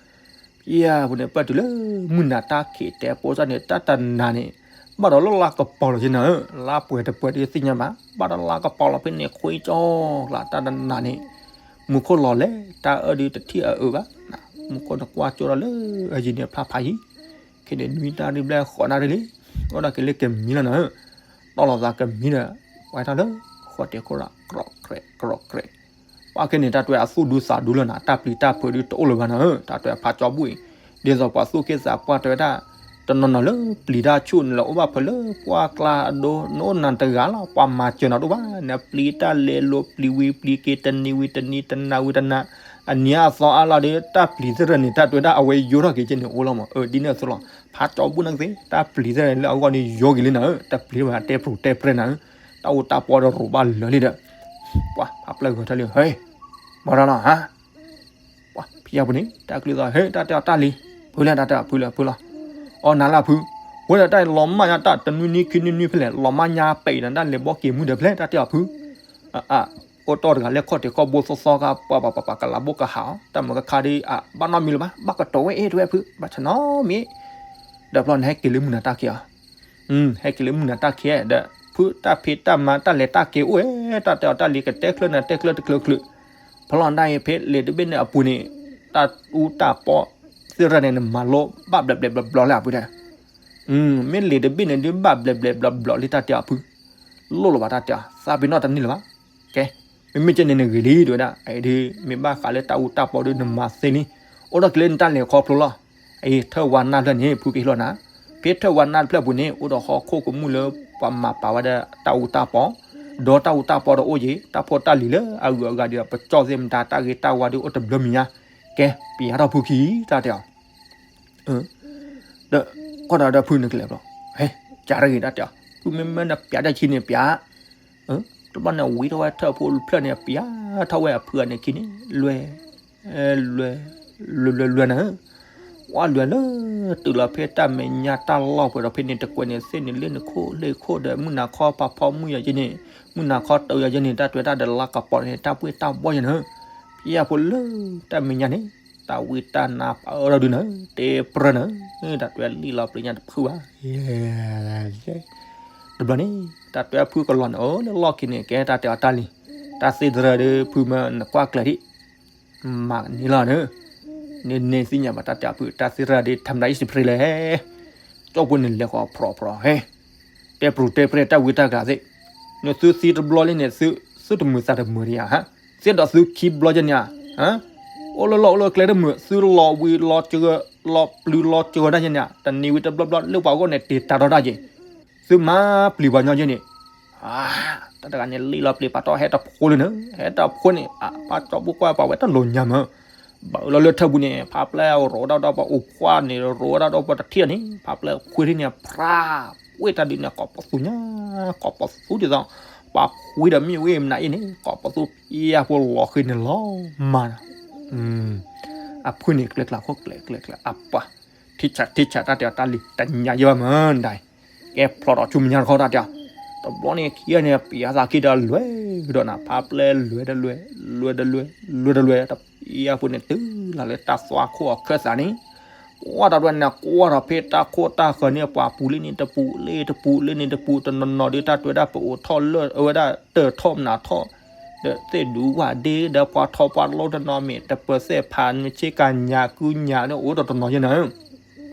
ယဲၢ်ပူၤန့ၣ် ပၢၢ်တုၤလၢ မုၢ်နၤတၢ်ခံးတဲပိစၢ်န့ၣ် တၢ်တနၤန့ၣ် ဘၣ်ဒီးလၢလါကပီၤလီၤက့နၤဧၢ, လါပှဲၤတပှဲၤဒီးသ့ၣ်ညါဘၣ်, ဘၣ်ဒီးလါကပီၤလီၤဖဲန့ၣ်ခွံကၠီလၢတၢ်တနၤန့ၣ် မူခိၣ်လီၤလဲၤ တၢ်အၢဒုးတထံၣ်အအၢဘၣ်, မူခိၣ်နကွၢ်ကၠိဒီးလၢအယံၤန့ၣ်ဖျါဖးယံၤ, ခဲန့ၣ်နွံတၢ်ဒုးဘျဲၣ်ဃိးနၣ်ရံၣ်လံ, အိၣ်ဒၣ်က့ၤလၢကမံလီၤနၤဧၢ, တီၢ်လီၤသးကမံဒီး ဝဲတၢ်လၢ ဃိးတဲာ်ခိၣ်ရၣ် ကြိးကြဲး ကြိးကြဲး, ပှၤခဲန့ၣ် တၢ်တွဲအသူၣ်ဒူသးဒူလၢနၤ တၢ်ပျံၤတၢ်ဖုးဒုးတအိၣ်လၢၤဘၣ်နၤဧၢ, တၢ်တွဲဖးကၠီဘူၣ်အံၤ, ဒ်သိးပှၤသူၣ်က့သးပှၢ်တဲဝဲဒၣ်, တနီၤနီၤလၢပျံၤတၢ်ဆူၣ်န့ၣ်လီၤ အိၣ်ဘၣ်ဖဲလၢပှၢ်ကျါအဒိ နအိၣ်နၤတဂၤလီၤ ပှၤမၤစၢၤနၤတအိၣ်ဘၣ်, နပျံၤတၢ်လဲၤလိာ်ပျံၤဝံၤပျံၤက့ၤ တနံၤဝံၤတနံၤ တနၤဝံၤတနၤ, အနံၤအသီအါလီၤဒီး တၢ်ပျံၤသ့ၣ်တဖၣ်န့ၣ် တၢ်တွဲဒၣ်အဝဲယိထီၣ်က့ၤက့န့ၣ်အိၣ်လီၤမး, အၢ ဒ်န့ၣ်အသိးလီၤ, ဖးကၠီဘူၣ်န့ၣ်ကသ့ တၢ်ပျံၤသ့ၣ်တဖၣ်လၢအဂီၢ်န့ၣ် ယိက့ၤလံနၤဧၢ, တပျံၤဘၣ်တဲပူၤတဲပြဲနၤဧၢ, တၢ်အိၣ်တၢ်ပီဒီးရိးဘၣ်လၢာ်လံဒီး, ပှၤဖးပျဲၢ်ဂဲၤထၢၣ်လံ, ဟဲ, မၤတၢ်လီၤဧါ, ပှၤဖံ ယၤပူၤန့ၣ် တၢ်ကလုၢ်သီၣ် ဟဲ တၢ်တဲအီၤတၢ်လံၤ, ဖုလဲၣ် တၢ်တဲအီၤဖုလဲၣ် ဖုလီၤ, အီ နၤလၢဖု, ဝဲဒၣ်တၢ်လီၤမၢ်ညါတၢ်တနွံနွံခံနွံနွံဖဲလဲၣ် လီၤမၢ်ညါပဲာ်ဒီးတၢ်လဲၤဘီက့ၤမုၢ်ဒီးဖဲလဲၣ် တၢ်တဲအီၤဖု, အ အိၣ်တီၢ်တဂၤလၢခီၣ်ထံးခီၣ်ဘိသီသီကပှၤပှၤပှၤပှၤကလးဘိကဟးအီၤ တၢ်မုာ်ကခါဒ်အဘၣ်နီတမံၤလၢၤဘၣ် ဘၣ်ကတီၤဝဲအ့ၣ်တဝဲဖု ဘၣ်ဆၣ်နီတမံၤ, ဒီးဖျီန့ၣ်ဟဲက့ၤလၢမုၢ်နၤတၢ်ခံးအီၤ ဟဲက့ၤလၢမုၢ်နၤတၢ်ခံးဒီး ဖုတၢ်ဖံးတၢ်မၤတၢ်လဲၤတၢ်က့ၤအိၣ်ဝဲ တၢ်တဲအီၤတၢ်လံၤကတဲချၢနၤတဲချၢတချုးချုး, ဖျီဒၣ်အံၤဖဲလံာ်တဘ့ၣ်န့ၣ်အပူၤန့ၣ်, တၢ်အူတၢ်ပီသ့ၣ်ရၢၣ်န့ၣ် နမၤလိဘၣ်ဘျဲးဘျဲးဘျီဘျီလၢအပူၤဒီး, မ့ၢ်လံာ်တဘ့ၣ်န့ၣ်ဒုးဘၣ်ဘျဲးဘျဲးဘျီဘျီလံတၢ်တဲအီၤဖု, လိၣ်လီၤဘၣ်တၢ်တဲအီၤ သးပ့ၤနီၣ်တန့ၢ်လၢၤဘၣ်, ကဲ, မ့မ့ၢ်ကဲန့ၣ်နဂ့ၤလံ တဲဝဲဒၣ်, အံၤဒုး မ့ၢ်ဘၣ်ဃးလၢတၢ်အူတၢ်ပီဒုးနမၤသ့လံ, အိၣ်ဒီးက့ၤလၢနတၢ်လဲၤခီဖျိလီၤ, အံၤထၢၣ်ဝါနၢ်ဖျၢၣ်န့ၣ် ဖုကဟ့ၣ်လီၤနၤ, ဖဲထၢၣ်ဝါနၢ်တဖျၢၣ်ပူၤန့ၣ် အိၣ်ဒီးဟီၣ်ခိၣ်ကမူၣ်လၢပှၤမၤပာ်ဝဲဒၣ်တၢ်အူတၢ်ပီ, ဒီးတၢ်အူတၢ်ပီဒီးအိၣ်ယံၤ တၢ်ဖိတၢ်လံၤလၢအဂုၤအဂၤဒုး ပကၠီၣ်သ့ၣ်မတၤတၢ်ဂ့ၤတၢ်ဝါဒုးအိၣ်တဘျီမံၤညါ, ကဲ ပျးထီၣ်ဖုခံ တၢ်တဲအီၤ ဒီးကွၢ်ဒီးဖုန့ၣ်ကလဲၤဘျီ, ဟဲ, ကၢ်တဂ့ၤတၢ်တဲအီၤ, ဖုမ့မ့ၢ်နပျးတၢ်ဆံးန့ၣ်ပျး, တဘျီန့ၣ်ဝံထီၣ်ဝဲထၢၣ်ဖိတဖျၢၣ်န့ၣ် ပျးထီၣ်ဝဲအဖုအန့ၣ်ခံန့ၣ် လွဲ, လွဲ, လွဲလွဲလွဲနၤ, ကွၢ်လွဲလၢတုၤလီၤဖဲတၢ်မဲာ်ညါတၢ်လီၢ်ပှဲၤဒီးဖဲန့ၣ် တကွဲးန့ၣ်သ့ၣ်န့ၣ်လၢနခိၣ်လၢခိၣ်ဒီး မုၢ်နၤခီဖးဖီမုၢ်ယၤယဲန့ၣ်, မုၢ်နၤခီတၢၤယၤယဲန့ၣ် တၢ်တွဲတၢ်ဒလါကပီၤန့ၣ် တၢ်ပှ့ၢ်တၢ်ဘီၣ်ယဲနၤ, ဖဲအဖိလၢတၢ်မဲာ်ညါန့ၣ် တၢ်ဝံတၢ်နါပၢၢ်ထီၣ်ဒုးနၤ, တဲပြၢနၤ, တၢ်တွဲလံာ်လီၤပျံၤညါတဖုဘၣ် တဘျီန့ၣ် တၢ်တွဲဖုကလီၤန့ၣ် အိၣ်လၢလီၢ်ခံန့ၣ် ကဲတၢ်တဲအီၤတၢ်လံၤ, တၢ်သ့ၣ်သရၢဒုးဖုမၢနကွၢ်ကျဲၤဒံး, မၤန့ၢ်လီၤနၤ, န့ၣ်န့ၣ်သ့ၣ်ညါဘၣ်တၢ်တဲအီၤဖု တၢ်သ့ၣ်သရၢဒုး ထမ်ဒၣ်အံၤစံးပြ့လဲၣ်, ကၠီၣ်ဖိန့ၣ်လဲၤဃီၤဖြီဖြီဟဲ, တဲပြူၤတဲပြဲၢ်တၢ်ဝံတၢ်ကၤသ့ၣ်, နသုသံတဘျီလံန့ၣ် သုသုတမုာ်သးတမုာ်ဒံးဧါ, သ့ၣ်ဒီးသုခံဘျီယဲန့ၣ်ဧါ အိၣ်လၢလီၢ်အိၣ်လၢကျဲတမုာ် သုလီၤဝံၤလီၤစှၤ လီၤပျုၤလီၤစှၤတၢ်ယဲန့ၣ်ဧါ, တနံၤဝံၤတဘျီဘျီ လၢပှၤဂီၢ်န့ၣ်တ့ၤတၢ်ထီၣ်တၢ်ယဲ, သုမၤပျံၤပှၤညီယဲန့ၣ်, တၢ်တဂၤန့ၣ်လံလီၤပျံၤပာ်ထီၣ်ဟဲတဖိလံနၤ, ဟဲတဖိန့ၣ် ဖးကၠီဘူၣ်ကွၢ်ပှၤဝဲတၢ်လိၤညါမး, ဘၣ်လီၤလၢထၢၣ်ပူၤန့ၣ် ဖးပျဲၢ်ရိးဒၣ်ဒီးပှၤအိၣ်ဖှီၣ်န့ၣ် ရိးဒၣ်ဒီးပှၤတထံၣ်န့ၣ် ဖးပျဲၢ်ခွံထံၣ်န့ၣ် ဖြး ဝ့ၢ်တၢ်ဒုးန့ၣ် ကိးပသူညါ, ကိးပသူဒ်သိး ပှၤဖှံဒီးမ့ၢ်ဝ့ၢ်မနုၤအံၤန့ၣ် ကိးပသူဖျါဖိလီၤဃံၤန့ၣ်လီၤမး, အဖုန့ၣ်ကျဲကျါခိၣ်ကျဲကျဲကျဲအပှၤ, ထံဆးထံဆးတၢ်တဲအီၤတၢ်လံၤတညါယဲဘၣ်မးဒၣ်, ကဲဖျီဒီးဆူမဲာ်ညါတခီတၢ်တဲအီၤ, တဘျီန့ၣ်ခံဂၤန့ၣ် ပျံၤသးခံဒီးလွဲၢ်ကဒီးနၤ ဖးပျဲၢ်လွဲၢ်တလွဲၢ် လွဲၢ်တလွဲၢ် လွဲၢ်တလွဲၢ် တပျံၤအပူၤန့ၣ်တုၤလီၤလၢတၢ်သွါခိၣ်အခၢၣ်သးန့ၣ် ကွၢ်တၢ်ဒွဲၣ်န့ၣ် ကွၢ်ထီၣ်ဖဲတၢ်ခိၣ်တၢ်ဃၢၤန့ၣ် ပှၤပူၤလံန့ၣ်တပူၤ လံန့ၣ်တပူၤ လံန့ၣ်တပူၤ တနီၤနီၤဒုးတၢ်တွဲဒၣ်ပအိးထီၣ်လၢအဝဲဒၣ်တၢၢ်ထီၣ်မနုၤထီၣ် ဒီးသ့ၣ်ဒူဝၣ်ဒ့ဒီးပှၤထီၣ်ပှၤလိတနီၤမ့ၢ် တပၢၤသဲၣ်ဖးနဆ့ကၤညၣ်ကုညၣ်န့ၣ်အိၣ်ဒီးတနီၤယဲနၤ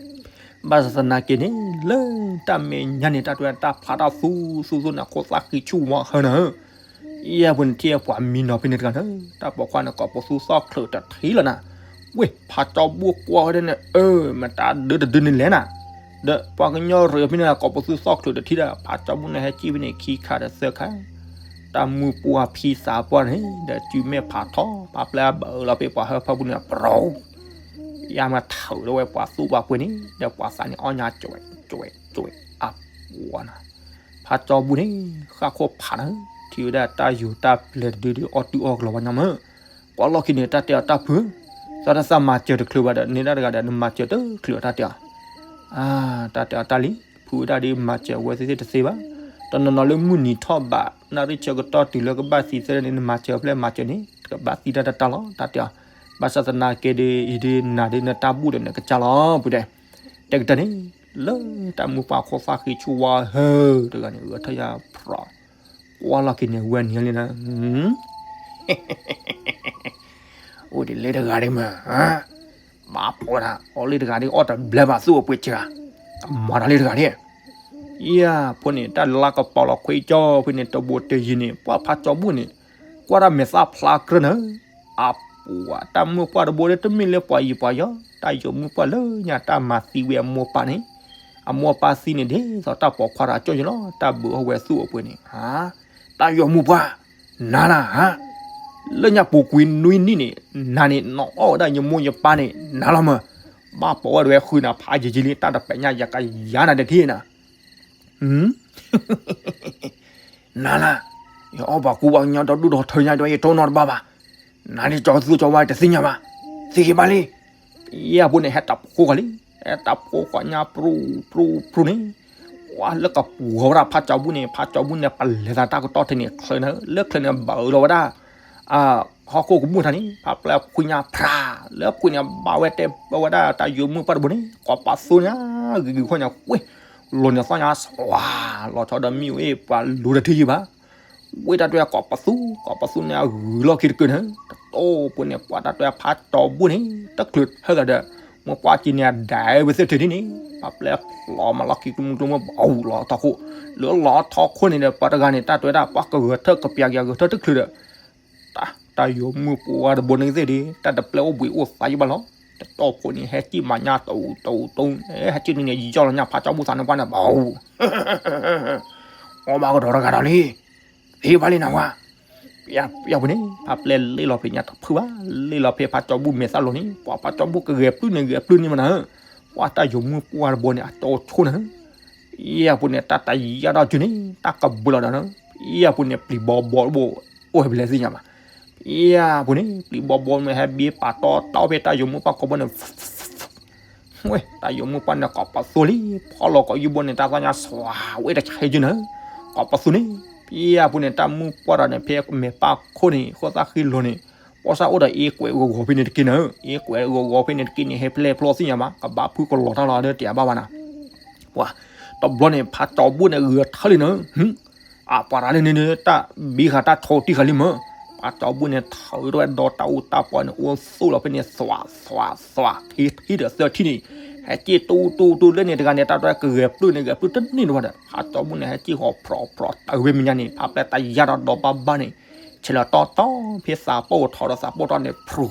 ဘၣ်ဆၣ်သနာ်က့န့ၣ် လၢတၢ်မဲာ်ညါန့ၣ် တၢ်တွဲတၢ်ဖျါတၢ်သူသူသူန့ၣ် ခိၣ်သၣ်ဃံဆူၣ်ဝါဟၢနၤဧၢ, ယဲၢ်ပူၤန့ၣ်ထံၣ်ပှၤမံနီၤဖဲန့ၣ်တဂၤန့ၣ် တၢ်ပိာ်ခွါန့ၣ် ကိးပသူသီၣ်ချုးတထံၣ်လီၤနၤ, ဝ့ၢ်ဖးကၠီဘူၣ်ကွၢ်ဝဲဒၣ်န့ၣ် အၢ မတၤဒၢတဒၢန့ၣ်လဲၣ်နၤ, ဒီးပှၤကညီရ့ဖဲန့ၣ် ကိးပသူသီၣ်ချုးတထံၣ်ဒီး ဖးကၠီဘူၣ်န့ၣ် ဟဲကံၣ်ဖဲန့ၣ်ခံခါဒီးသၢခါ တၢ်မုၢ်ပှၢ်ဖံသးပှၢ်န့ၣ် ဒီးစုမဲာ်ဖးထီ ဖးပျဲၢ်ဘၣ်အၢလီၤဖဲပှၤဟၢဖၢပူၤန့ၣ် ပြီ ယါမ့ၢ်ထုးထီၣ်ဝဲပှၤသူၣ်ပှၤပှ့ၤန့ၣ် ဒီးပှၤသးန့ၣ်အီၣ်ညါကၠွဲးကၠွဲးကၠွဲးအပှၤနၤ, ဖးကၠီဘူၣ်န့ၣ် ဃၣ်ခိၣ်ဖးနၤ, ထံၣ်ဝဲဒၣ်တၢ်ယူၤတၢ်ပျဲၤတဒုဒုးအီၣ်တုၤအီၣ်ကလီၤဝဲညီမး, ကွၢ်လီၢ်ခံန့ၣ် တၢ်တဲအီၤတၢ်ဖု, သီတၢ်သးမၤစၢၤတချုးဘၣ်ဒီး န့ၢ်ဒၣ်တဂၤဒီး နမၤစၢၤတချုးအတၢ်တဲအီၤ တၢ်တဲအီၤတၢ်လံ, ဖုဝဲဒၣ်ဒ်မၤစၢၤဝဲသ့ၣ်သ့ၣ်တသ့ဘၣ်, တနီၤနီၤလၢမုၢ်နံၤထီၣ်ဘး နၣ်ရံၣ်ဆၢကတီၢ်တုၤလၢကဘၣ်သံသ့ၣ်န့ၣ် နမၤစၢၤဖျဲၣ်မၤစၢၤန့ၣ် တကဘၣ်သံတၢ်တၢ်လီၤ တၢ်တဲအီၤ, ဘၣ်ဆၣ်သနာ်က့ဒီး အံၤဒ်နၤဒ်နတၢ်ဘူၣ်ဒီးနကစၢ်လီၤ ပူၤတဲ, တဲကတၢၢ်န့ၣ် လၢတၢ်မုၢ်ပှၢ်ခိၣ်သၣ်ဃံဆူၣ်ဝါဟၢတဂၤန့ၣ် ဂဲၤထီၣ်ယါပြီ ကွၢ်လီၢ်ခံန့ၣ် ဝဲနံၤလံနၤ အိၣ်ဒ်လၢတဂၤဒ်မး, ဘၣ်ပိာ်ဒၣ် အီၣ်လၢတဂၤဒ် အီၣ်တဘျဲဘၣ်သူၣ်အပှ့ၤစှၤ, အမၤတၢ်လၢတဂၤဒ်, ယဖိန့ၣ် တၢ်လါကပီၤလီၤခွံကၠီ ဖဲန့ၣ် တဘိတယံၤန့ၣ် ပှၢ်ဖးကၠီဘူၣ်န့ၣ် ကွၢ်တၢ်မဲာ်သၣ်ဖျါကြၢးနၤ, အပှၤ တၢ်မုၢ်ပှၢ်တဘိဒ်တမ့ၢ်လၢပှၤယံၤပှၤယီၤ တၢ်ယီၤမုၢ်ပှၢ်လၢညါတၢ်မၤသံဝဲအမိၢ်ပၢ်န့ၣ်, အမိၢ်ပၢ်သံန့ၣ် ဒ်သိးတၢ်ပိာ်ခွါတဂၤကၠီယလီၤ တၢ်ဘုးအီၣ်ဝဲသူၣ်အပှ့ၤန့ၣ်, တၢ်ယီၤမုၢ်ပှၢ်, နၤနၤ, လၢညါပူၤကွံာ်နွံနံၣ်န့ၣ် နၤန့ၣ် နအီၣ်ဝဲဒၣ်ယမိၢ်ယပၢ်န့ၣ် နၤလီၤမး, ဘၣ်ပိာ်ဝဲဒၣ်ဝဲဃုနၤဖးယံာ်ယံာ်လံ တၢ်တပဲာ်ညါယၤကယၤနၤတထံၣ်နၤ နၤလၢ ယအီၣ်ပှၤကူပှၤကညီဒီဒူၣ်ဒီထၢညါဒီး ယတိၢ်နီၣ်တဘၣ်ဘၣ်. နၤန့ၣ်ကၠီသူကၠီဝါတသ့ၣ်ညါဘၣ်. သ့ဂ့ၤဘၣ်လံ. ပယဲၢ်ဖိန့ၣ် ဟဲတၢ်ဖိဃီၤလံ, ဟဲတၢ်ဖိဃီၤညါ ပြူၢ်ပြူၢ်ပြူၢ်န့ၣ်, ပှၤလၢကပှီၤဝဲဒၣ်ဖးကၠီဘူၣ်န့ၣ်, ဖးကၠီဘူၣ်န့ၣ် ပလဲၤသးတၢ်ကတီၢ်ထဲန့ၣ်ချၢန့ၣ်, လၢချၢန့ၣ် ဘၣ်အၢလီၤဝဲဒၣ် ဟီၣ်ခိၣ်ကမူၣ်ထါန့ၣ်, ဖးပျဲၢ်ဖှံညါဖြး, လၢဖှံန့ၣ် ဘၣ်ဝဲတဲဘၣ်ဝဲဒၣ်တၢ်ယိၤမုၣ်ပှၢ်တဘိန့ၣ်, ကိးပသူညါ ဂ့ၤဂ့ၤခီညါကွ့ၢ်, လီၤန့ၣ်သီၣ်ညါ သွၤ, လီၤဆီဒီးမံၤအိၣ်အ့ၣ် ပှၤလူၤတထံယံၤဘၣ် ဝဲတၢ်တွဲကိးပသူ, ကိးပသူန့ၣ် အဂုၤလီၢ်ခံတကုာ်န့ၣ်, တတိၢ်ဖိန့ၣ် ပှၤတၢ်တွဲဖးကၠီဘူၣ်န့ၣ် တချုးထၢၣ်သးဒီး မ့ၢ်ပှၢ်ကံန့ၣ် အဒဲဝဲသ့ၣ်ထံၣ်ဒ်န့ၣ်, ဖးပျဲၢ်လီၤမၤလီၢ်ခံကျိမုကျိမုၣ် ဘၣ်အူလီၤထီၣ်ခိၣ်, လၢလီၤထီၣ်ခိၣ်န့ၣ်ဒီး ပှၤတဂၤန့ၣ် တၢ်တွဲဒၣ်ပှၤကဂဲၤထၢၣ်ကပျးက့ၤအဂဲၤထၢၣ်တချုးဒီး တၢ်ယိၤမုၣ်ပှၢ်တဘိန့ၣ်ကသ့ၣ်ဒီး တၢ်တပျဲၢ်အိၣ်ဘှံးအိၣ်သါယံၤဘၣ်လီၤ. တတိၢ်ဖိန့ၣ် ဟဲကံၣ်မၤညါတအူတအူတအူ, ဟဲကံၣ်န့ၣ် ယီၢ်လီၤညါဖးကၠီဘူၣ်သးန့ၣ်ပှၢ်န့ၣ် ဘၣ်အူ အီၣ်ဘၣ်ကဒီးတဂၤဒီးလံ, သ့ဘၣ်လံနဝဲ, ပယဲၢ်ဖိန့ၣ် ဖးပျဲၢ်လ့ၣ်လီၤဖဲညါတဖုဘၣ်, လ့ၣ်လီၤဖဲဖးကၠီဘူၣ်မဲာ်သၣ်လီၤန့ၣ်, ပှၤဖးကၠီဘူၣ်ကဂဲၤပျုၢ်န့ၣ် ဂဲၤပျုၢ်န့ၣ်မနၤ, ပှၤတၢ်ယိၤမုၣ်ပှၢ်တဘိန့ၣ် အတီဆိန့ၣ်, ပယဲၢ်ဖိန့ၣ် တၢ်တယာ်ထီၣ်ကၠူန့ၣ် တၢ်ကဘုးလီၤဒီးန့ၣ်, ပယဲၢ်ဖိန့ၣ် ပျံၤဘီဘီတဘိ အိၣ်ဟဲဖဲလဲၣ်သ့ၣ်ညါဘၣ်, ပယဲၢ်ဖိန့ၣ် ပျံၤဘီဘီမ့ၢ်ဟဲဘ့ပာ်တီတီဖဲတၢ်ယိၤမုၣ်ပှၢ်ကိာ်ဘိန့ၣ် ဝဲ တၢ်ယိၤမုၣ်ပှၢ်န့ၣ်ကိးပသူလံ, ဖီလီၤကိးယုၢ်ဘိန့ၣ် တၢ်သီၣ်ညါသွၤဝဲတဆဲးကၠူန့ၣ်, ကိးပသူန့ၣ်, ပယဲၢ်ဖိန့ၣ် တၢ်မုၣ်ပှၢ်ဒီးန့ၣ် ဖဲမဲာ်ပၢ်ခိၣ်န့ၣ် ဃိသၣ်ဃံလိၤန့ၣ်, ပီၢ်ဆၣ်အိၣ်ဒီးအ့ကွဲးဂီၤဂီၤဖဲန့ၣ်တက့ၢ်, အ့ကွဲးဂီၤဂီၤဖဲန့ၣ်တက့ၢ်န့ၣ် ဟဲဖဲလဲၣ်ဖျီသ့ၣ်ညါဘၣ်, ကဘၣ်ဖုကလီၤတၢ်လီၤဒီးတယၤဘၣ်ဘၣ်နၤ ပှၤ, တဘျီန့ၣ် ဖးကၠီဘူၣ်န့ၣ် ဂဲၤထၢၣ်လံနၤ, အပှၤရၤလံန့ၣ် တၢ်ဘံဃာ်တၢ်ဆီတံၢ်ဃာ်လံမး, ဖးကၠီဘူၣ်န့ၣ် ထၢဝဲဒီးတၢ်အူတၢ်ပီန့ၣ် အိၣ်သူၣ်လီၤဖဲန့ၣ် သွၤသွၤသွၤ ခံထံၣ်ဒီးသၢထံၣ်န့ၣ်, ဟဲက့ၤတူတူတူလၢန့ၣ်တဂၤန့ၣ် တၢ်တဂဲၤပျုၢ်န့ၣ် ဂဲၤပျုၢ်တန့ၢ်ဒံးဘၣ်ဒီး ဖးကၠီဘူၣ်န့ၣ် ဟဲက့ၤဟီၣ်ဖြီဖြီတၢ်ဝဲမဲာ်ညါန့ၣ် ဖးပျဲၢ်တယာ်ဒီးဒီးဘၣ်ဘၣ်န့ၣ်, ဆဲးလီၤတီတီ ဖဲသးပိၢ်ထီၣ်ဒီးသးပိၢ်ထီၣ်န့ၣ် ဖြူ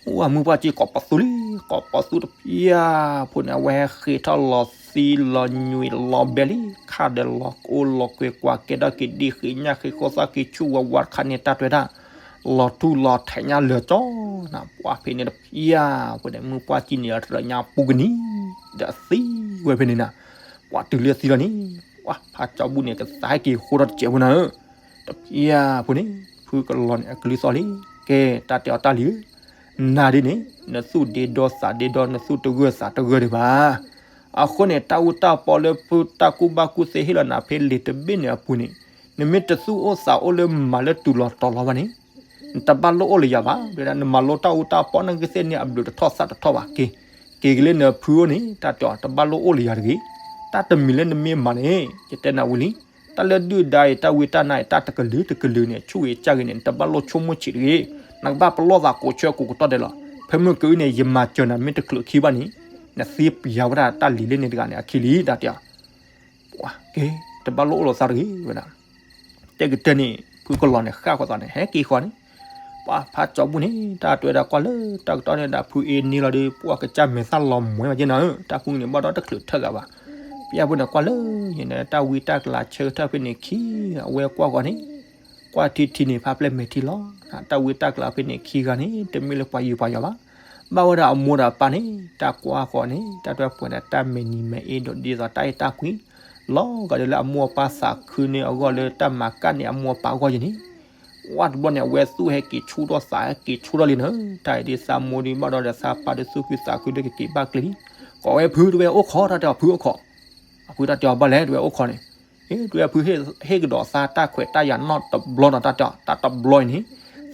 အိၣ် မုၢ်ပှၢ်ကံကိးပသူလံ, ကိးပသူတပျၢ်ဖိန့ၣ် အဝဲဟဲဃ့ထီၣ်လီၤသံလီၤညွံးလီၤဘဲလံ, ခါဒီးလီၤကအိၣ်လီၤကွဲကွၢ်ကဲထီၣ်က့ၤဒံဃ့ညၣ်ဃ့ဃိသၣ်က့ၤဆူၣ်ဝးဝးတခါန့ၣ် တၢ်တွဲဒၣ် လီၤထူလီၤထဲးညါလၢာ်ကၠီနၤ, ပှၢ်ဖဲန့ၣ်တပျၢ်ဖိန့ၣ် မုၢ်ပှၢ်ကံန့ၣ် ရၢညါပူၤကနံၤ ဒီးသံဝဲဖဲန့ၣ်နၤ, ပှၢ်တုၤလၢသံလီၤန့ၣ်, ပှၢ်ဖးကၠီဘူၣ်န့ၣ် ကသးဟဲက့ၤဃိထီၣ်တစဲးဖိနၤဧၢ တပျၢ်ဖိန့ၣ် ဖုကလီၤန့ၣ် အကလုၢ်သီၣ်လံ, ကဲ တၢ်တဲအီၤတၢ်လံၤဧၢ, နၤဒ်န့ၣ် နသူၣ်ဒ့ဒီသးဒ့ဒီ နသူၣ်တဂၢၢ်သးတဂၢၢ်ဒံးဘၣ်. အဃိန့ၣ် တၢ်အူတၢ်ပီလၢဖုတၢ်ကူၣ်ဘၣ်ကူၣ်သ့ဟ့ၣ်လီၤနၤဖဲလံာ်တဘ့ၣ်န့ၣ်အပူၤန့ၣ်, နမ့ၢ်တသူၣ်အိၣ်သးအိၣ်လၢမၤလၢတုၤလီၤတီၤလီၤဘၣ်န့ၣ် နတဘၣ်လိၣ်အိၣ်လၢယၤဘၣ်. နမၤလိတၢ်အူတၢ်ပီ နဂ့ၤသ့ၣ်န့ၣ် အဘျုးတထီၣ်သၣ်တထီၣ်ဘၣ်က့ၤ, က့ၤက့ၤလၢနဖုအိၣ်န့ၣ် တၢ်တဲအီၤ တဘၣ်လိၣ်အိၣ်လၢယၤတဂ့ၤ. တၢ်တမံၤလၢနမ့ၢ်မၤန့ၣ် ယတဲနၤဝံၤလံ, တၢ်လၢဒုၣ်ဒါအံၤ တၢ်ဝံတၢ်နါအံၤ တၢ်တကလုာ်တကလုာ်န့ၣ် ဆူၣ်ဂ့ၤကၢ်ဂ့ၤန့ၣ် နတဘၣ်လိၣ်ဆိကမိၣ်ဆံးတဂ့ၤ. နကဘၣ်ပလီၢ်သးကိးဆၢကိးကတီၢ်ဒဲးလီၤ. ဖဲမုၢ်ကအုန့ၣ် ယမၤစၢၤနၤ မ့ၢ်တချုးခံဘၣ်န့ၣ် နသ့ပျၢ်ဝဲဒၣ်တၢ်လံၤလၢန့ၣ်တဂၤန့ၣ်အခံလံ တၢ်တဲအီၤ ပှၤက့ၤ တဘၣ်လိၣ်အိၣ်လိာ်သးတဂ့ၤဝဲဒၣ်. တဲကတၢၢ်န့ၣ် ဖုကလီၤန့ၣ် ဃၣ်ဃီၤသးန့ၣ် ဟဲက့ၤဃီၤန့ၣ်, ပှၤဖးကၠီဘူၣ်န့ၣ် တၢ်တဲဝဲဒၣ်ကွၢ်လၢတၢ်ကတီၢ်န့ၣ်ဒၣ် ဖုအ့န့ၢ်လီၤဒီး ပှၤကစၢ်မဲာ်သၣ်လီၤမွဲမးက့နၤဧၢ, တၢ်ဖုန့ၣ်ဘၣ်ဒီးတချုးထၢၣ်ဂၤဘၣ်. ပယဲၢ်ဖိန့ၣ်ကွၢ်လၢ ယန့ၣ် တၢ်ဝံတၢ်ကလၤဆၢကထၢၣ်ဖဲန့ၣ်ခံ အဝဲကွၢ်ဃီၤန့ၣ် ကွၢ်ထံထံန့ၣ် ဖးပျဲၢ်မဲာ်ထံလီၤ. တၢ်ဝံတၢ်ကလၤဖဲန့ၣ်ခံဂၤန့ၣ် တမ့ၢ်လၢပှၤယုၢ်ပှၤယီၤဘၣ်. ဘၣ်ဝဲဒၣ်အမိၢ်ဒီးအပၢ်န့ၣ် တၢ်ကွၢ်ဃီၤန့ၣ် တၢ်တဲပှဲၤဒီးတၢ်မဲာ်နံၤမဲာ်အ့ဒီးဒ်သိးတၢ်အဲၣ်တၢ်ကွံ လီၤဂာ်ဒီးလၢအမိၢ်အပၢ်သးခုန့ၢ်အဂီၢ်လၢတၢ်မၤကၣ်န့ၢ်အမိၢ်အပၢ်အဂီၢ်ယဲန့ၣ်, ဝဲတဘျီန့ၣ် အဝဲသူၣ်ဟဲက့ၤဆူၣ်ထီၣ်သးဟဲက့ၤဆူၣ်ထီၣ်လံနၤ, တၢ်အံၤဒ်သးမိၢ်ဒံးဘၣ်ဒီးဒီးသးပၢ်ဒုးသူၣ်ခုသးခုဒီးကက့ၤဘၣ်ကျဲလံ. ကိးဝဲဖုတဝဲအိၣ်ခိး တၢ်တဲအီၤဖုအိၣ်ခိး, အဖုတၢ်တဲအီၤဘၣ်လဲၣ် တဝဲအိၣ်ခိးန့ၣ်, အ့ တဝဲဖုဟ့ၣ်ကဒီးသးတၢ်ခွဲးတၢ်ယာ်နီတဘျီနီၤ တၢ်တဲအီၤ တၢ်တဘျီအံၤန့ၣ်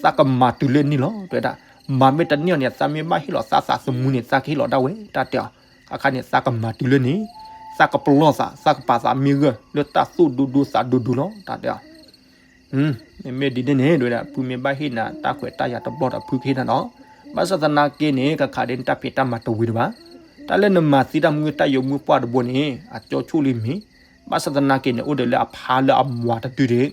သးကမၤတုၤလၢန့ၣ်လီၤ တဝဲဒၣ်. မၤမ့ၢ်တန့ၢ်အီၤန့ၣ် သးမ့ၢ်ဘၣ်ဟ့ၣ်လီၤသးသးသမူန့ၣ် သးကဟ့ၣ်လီၤဒၣ်ဝဲ တၢ်တဲအီၤ. အခါန့ၣ် သးကမၤတုၤလၢန့ၣ်, သးကပလီၢ်သး သးကပာ်သးမ့ၢ်ဂၢၢ်လၢတၢ်သူၣ်ဒူဒူသးဒူဒူလီၤ တၢ်တဲအီၤ. မ့မ့ၢ်ဒ်န့ၣ်န့ၣ် တဝဲဒၣ် ဖုမ့ၢ်ဘၣ်ဟ့ၣ်နၤတၢ်ခွဲးတၢ်ယာ်တဘျီဒီး ဖုကဟ့ၣ်နၤနီၤ. ဘၣ်ဆၣ်သနာ်က့န့ၣ် ကခးဒ်န့ၣ် တၢ်ဖံးတၢ်မၤတဝံၤတဘၣ်. တၢ်လၢနမၤသံတၢ်မုၢ်တၢ်ယိၤမုၢ်ပှၢ်တဘိန့ၣ် အကၠိဆူၣ်လံမ့ၢ်, ဘၣ်ဆၣ်သနာ်က့န့ၣ် အိၣ်ဒီးလၢအဖါလၢအမၤတဒုဒၣ်,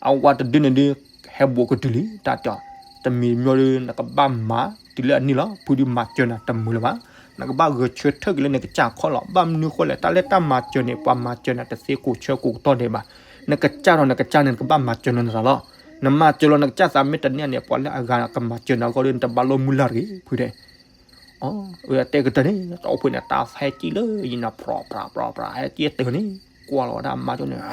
အဝၤတဒုန့ၣ်ဒုး ဟဲဘူးကတုၤလံ တၢ်တဲအီၤ. တမံၤမ့ၢ်ဒုး နကဘၣ်မၤတုၤလၢအနံၣ်လီၤ ဖုဒုးမၤစၢၤနၤတမုာ်လၢၤဘၣ်. နကဘၣ်ဂဲၤဆၢထၢၣ်က့ၤလၢနကစၢ်ခီၣ်လီၤ. ဘၣ်မနုၤဃိလဲၣ် တၢ်လၢတၢ်မၤစၢၤန့ၣ် ပှၤမၤစၢၤနၤတသ့ကိးဆၢကိးကတီၢ်ဒဲးဘၣ်. နကစၢ်ဒီးနကစၢ်န့ၣ် နကဘၣ်မၤစၢၤနၤနသးလီၤ. နမၤစၢၤလီၤနကစၢ်သးမ့ၢ်တန့ၢ်န့ၣ် ပှၤလၢအဂၤကမၤစၢၤနၤအဂီၢ်ဒီး နတဘၣ်လိၣ်မုၢ်လၢ်တဂ့ၤ ဖုတဲ အတဲကတၢၢ်န့ၣ် တၢ်အိၣ်ဖှိၣ်န့ၣ် တၢ်ဟဲကံၣ်လၢယံၤနၤ ဖြီဖြီဖြီဖြီ ဟဲကံၣ်တၢၢ်န့ၣ် ကွၢ်လီၤဝဲဒၣ်မါကၠိန့ၣ်,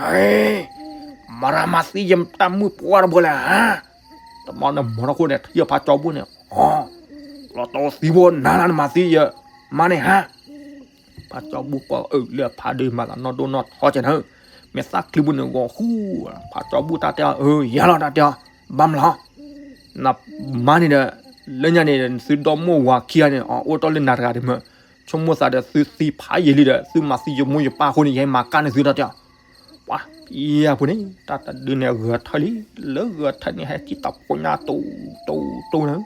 မၤရၤမၤသံယတၢ်မုၣ်ပှၢ်တဘိလဲၣ်ဧါ. တဘျီန့ၣ်မၤထီၣ်ခိၣ်န့ၣ် ထံၣ်ဖးကၠီဘူၣ်န့ၣ်, အီ, လီၤတီသံဖိနၤနၤနမၤသံယမါန့ၣ်ဧါ. ဖးကၠီဘူၣ်ကွၢ်အၢၣ်လၢအဖါဒုးမၤသးနီၢ်ဒိၣ်နီၢ်ထီကဲနၤ, မ့ၢ်သၣ်ချံပူၤန့ၣ်ဂီၤဃူ, ဖးကၠီဘူၣ်တၢ်တဲအီၤ အၢ ယၤလီၤတၢ်တဲအီၤ, ဘၣ်မလီၤ နမါန့ၣ်ဒီး လၢညါန့ၣ် သုဒီမိၢ်ဝၤခံဂၤန့ၣ် အအိၣ်တ့ၢ်လၢနၤတဂၤဒံးမ့ၢ်, ဆိကမိၣ်သးဒီးသုသံဖးယံာ်လံဒီး သုမၤသံယမိၢ်ယပၢ်အဃိန့ၣ် ယဟဲမၤကၢ်န့ၢ်သုတၢ်တဲအီၤ. ပှၤဖံယၤဖိန့ၣ် တၢ်တဒုန့ၣ်ဂဲၤထၢၣ်လံ, လၢဂဲၤထၢၣ်န့ၣ် ဟဲစံၣ်တဖိညါတူတူတူန့ၣ်,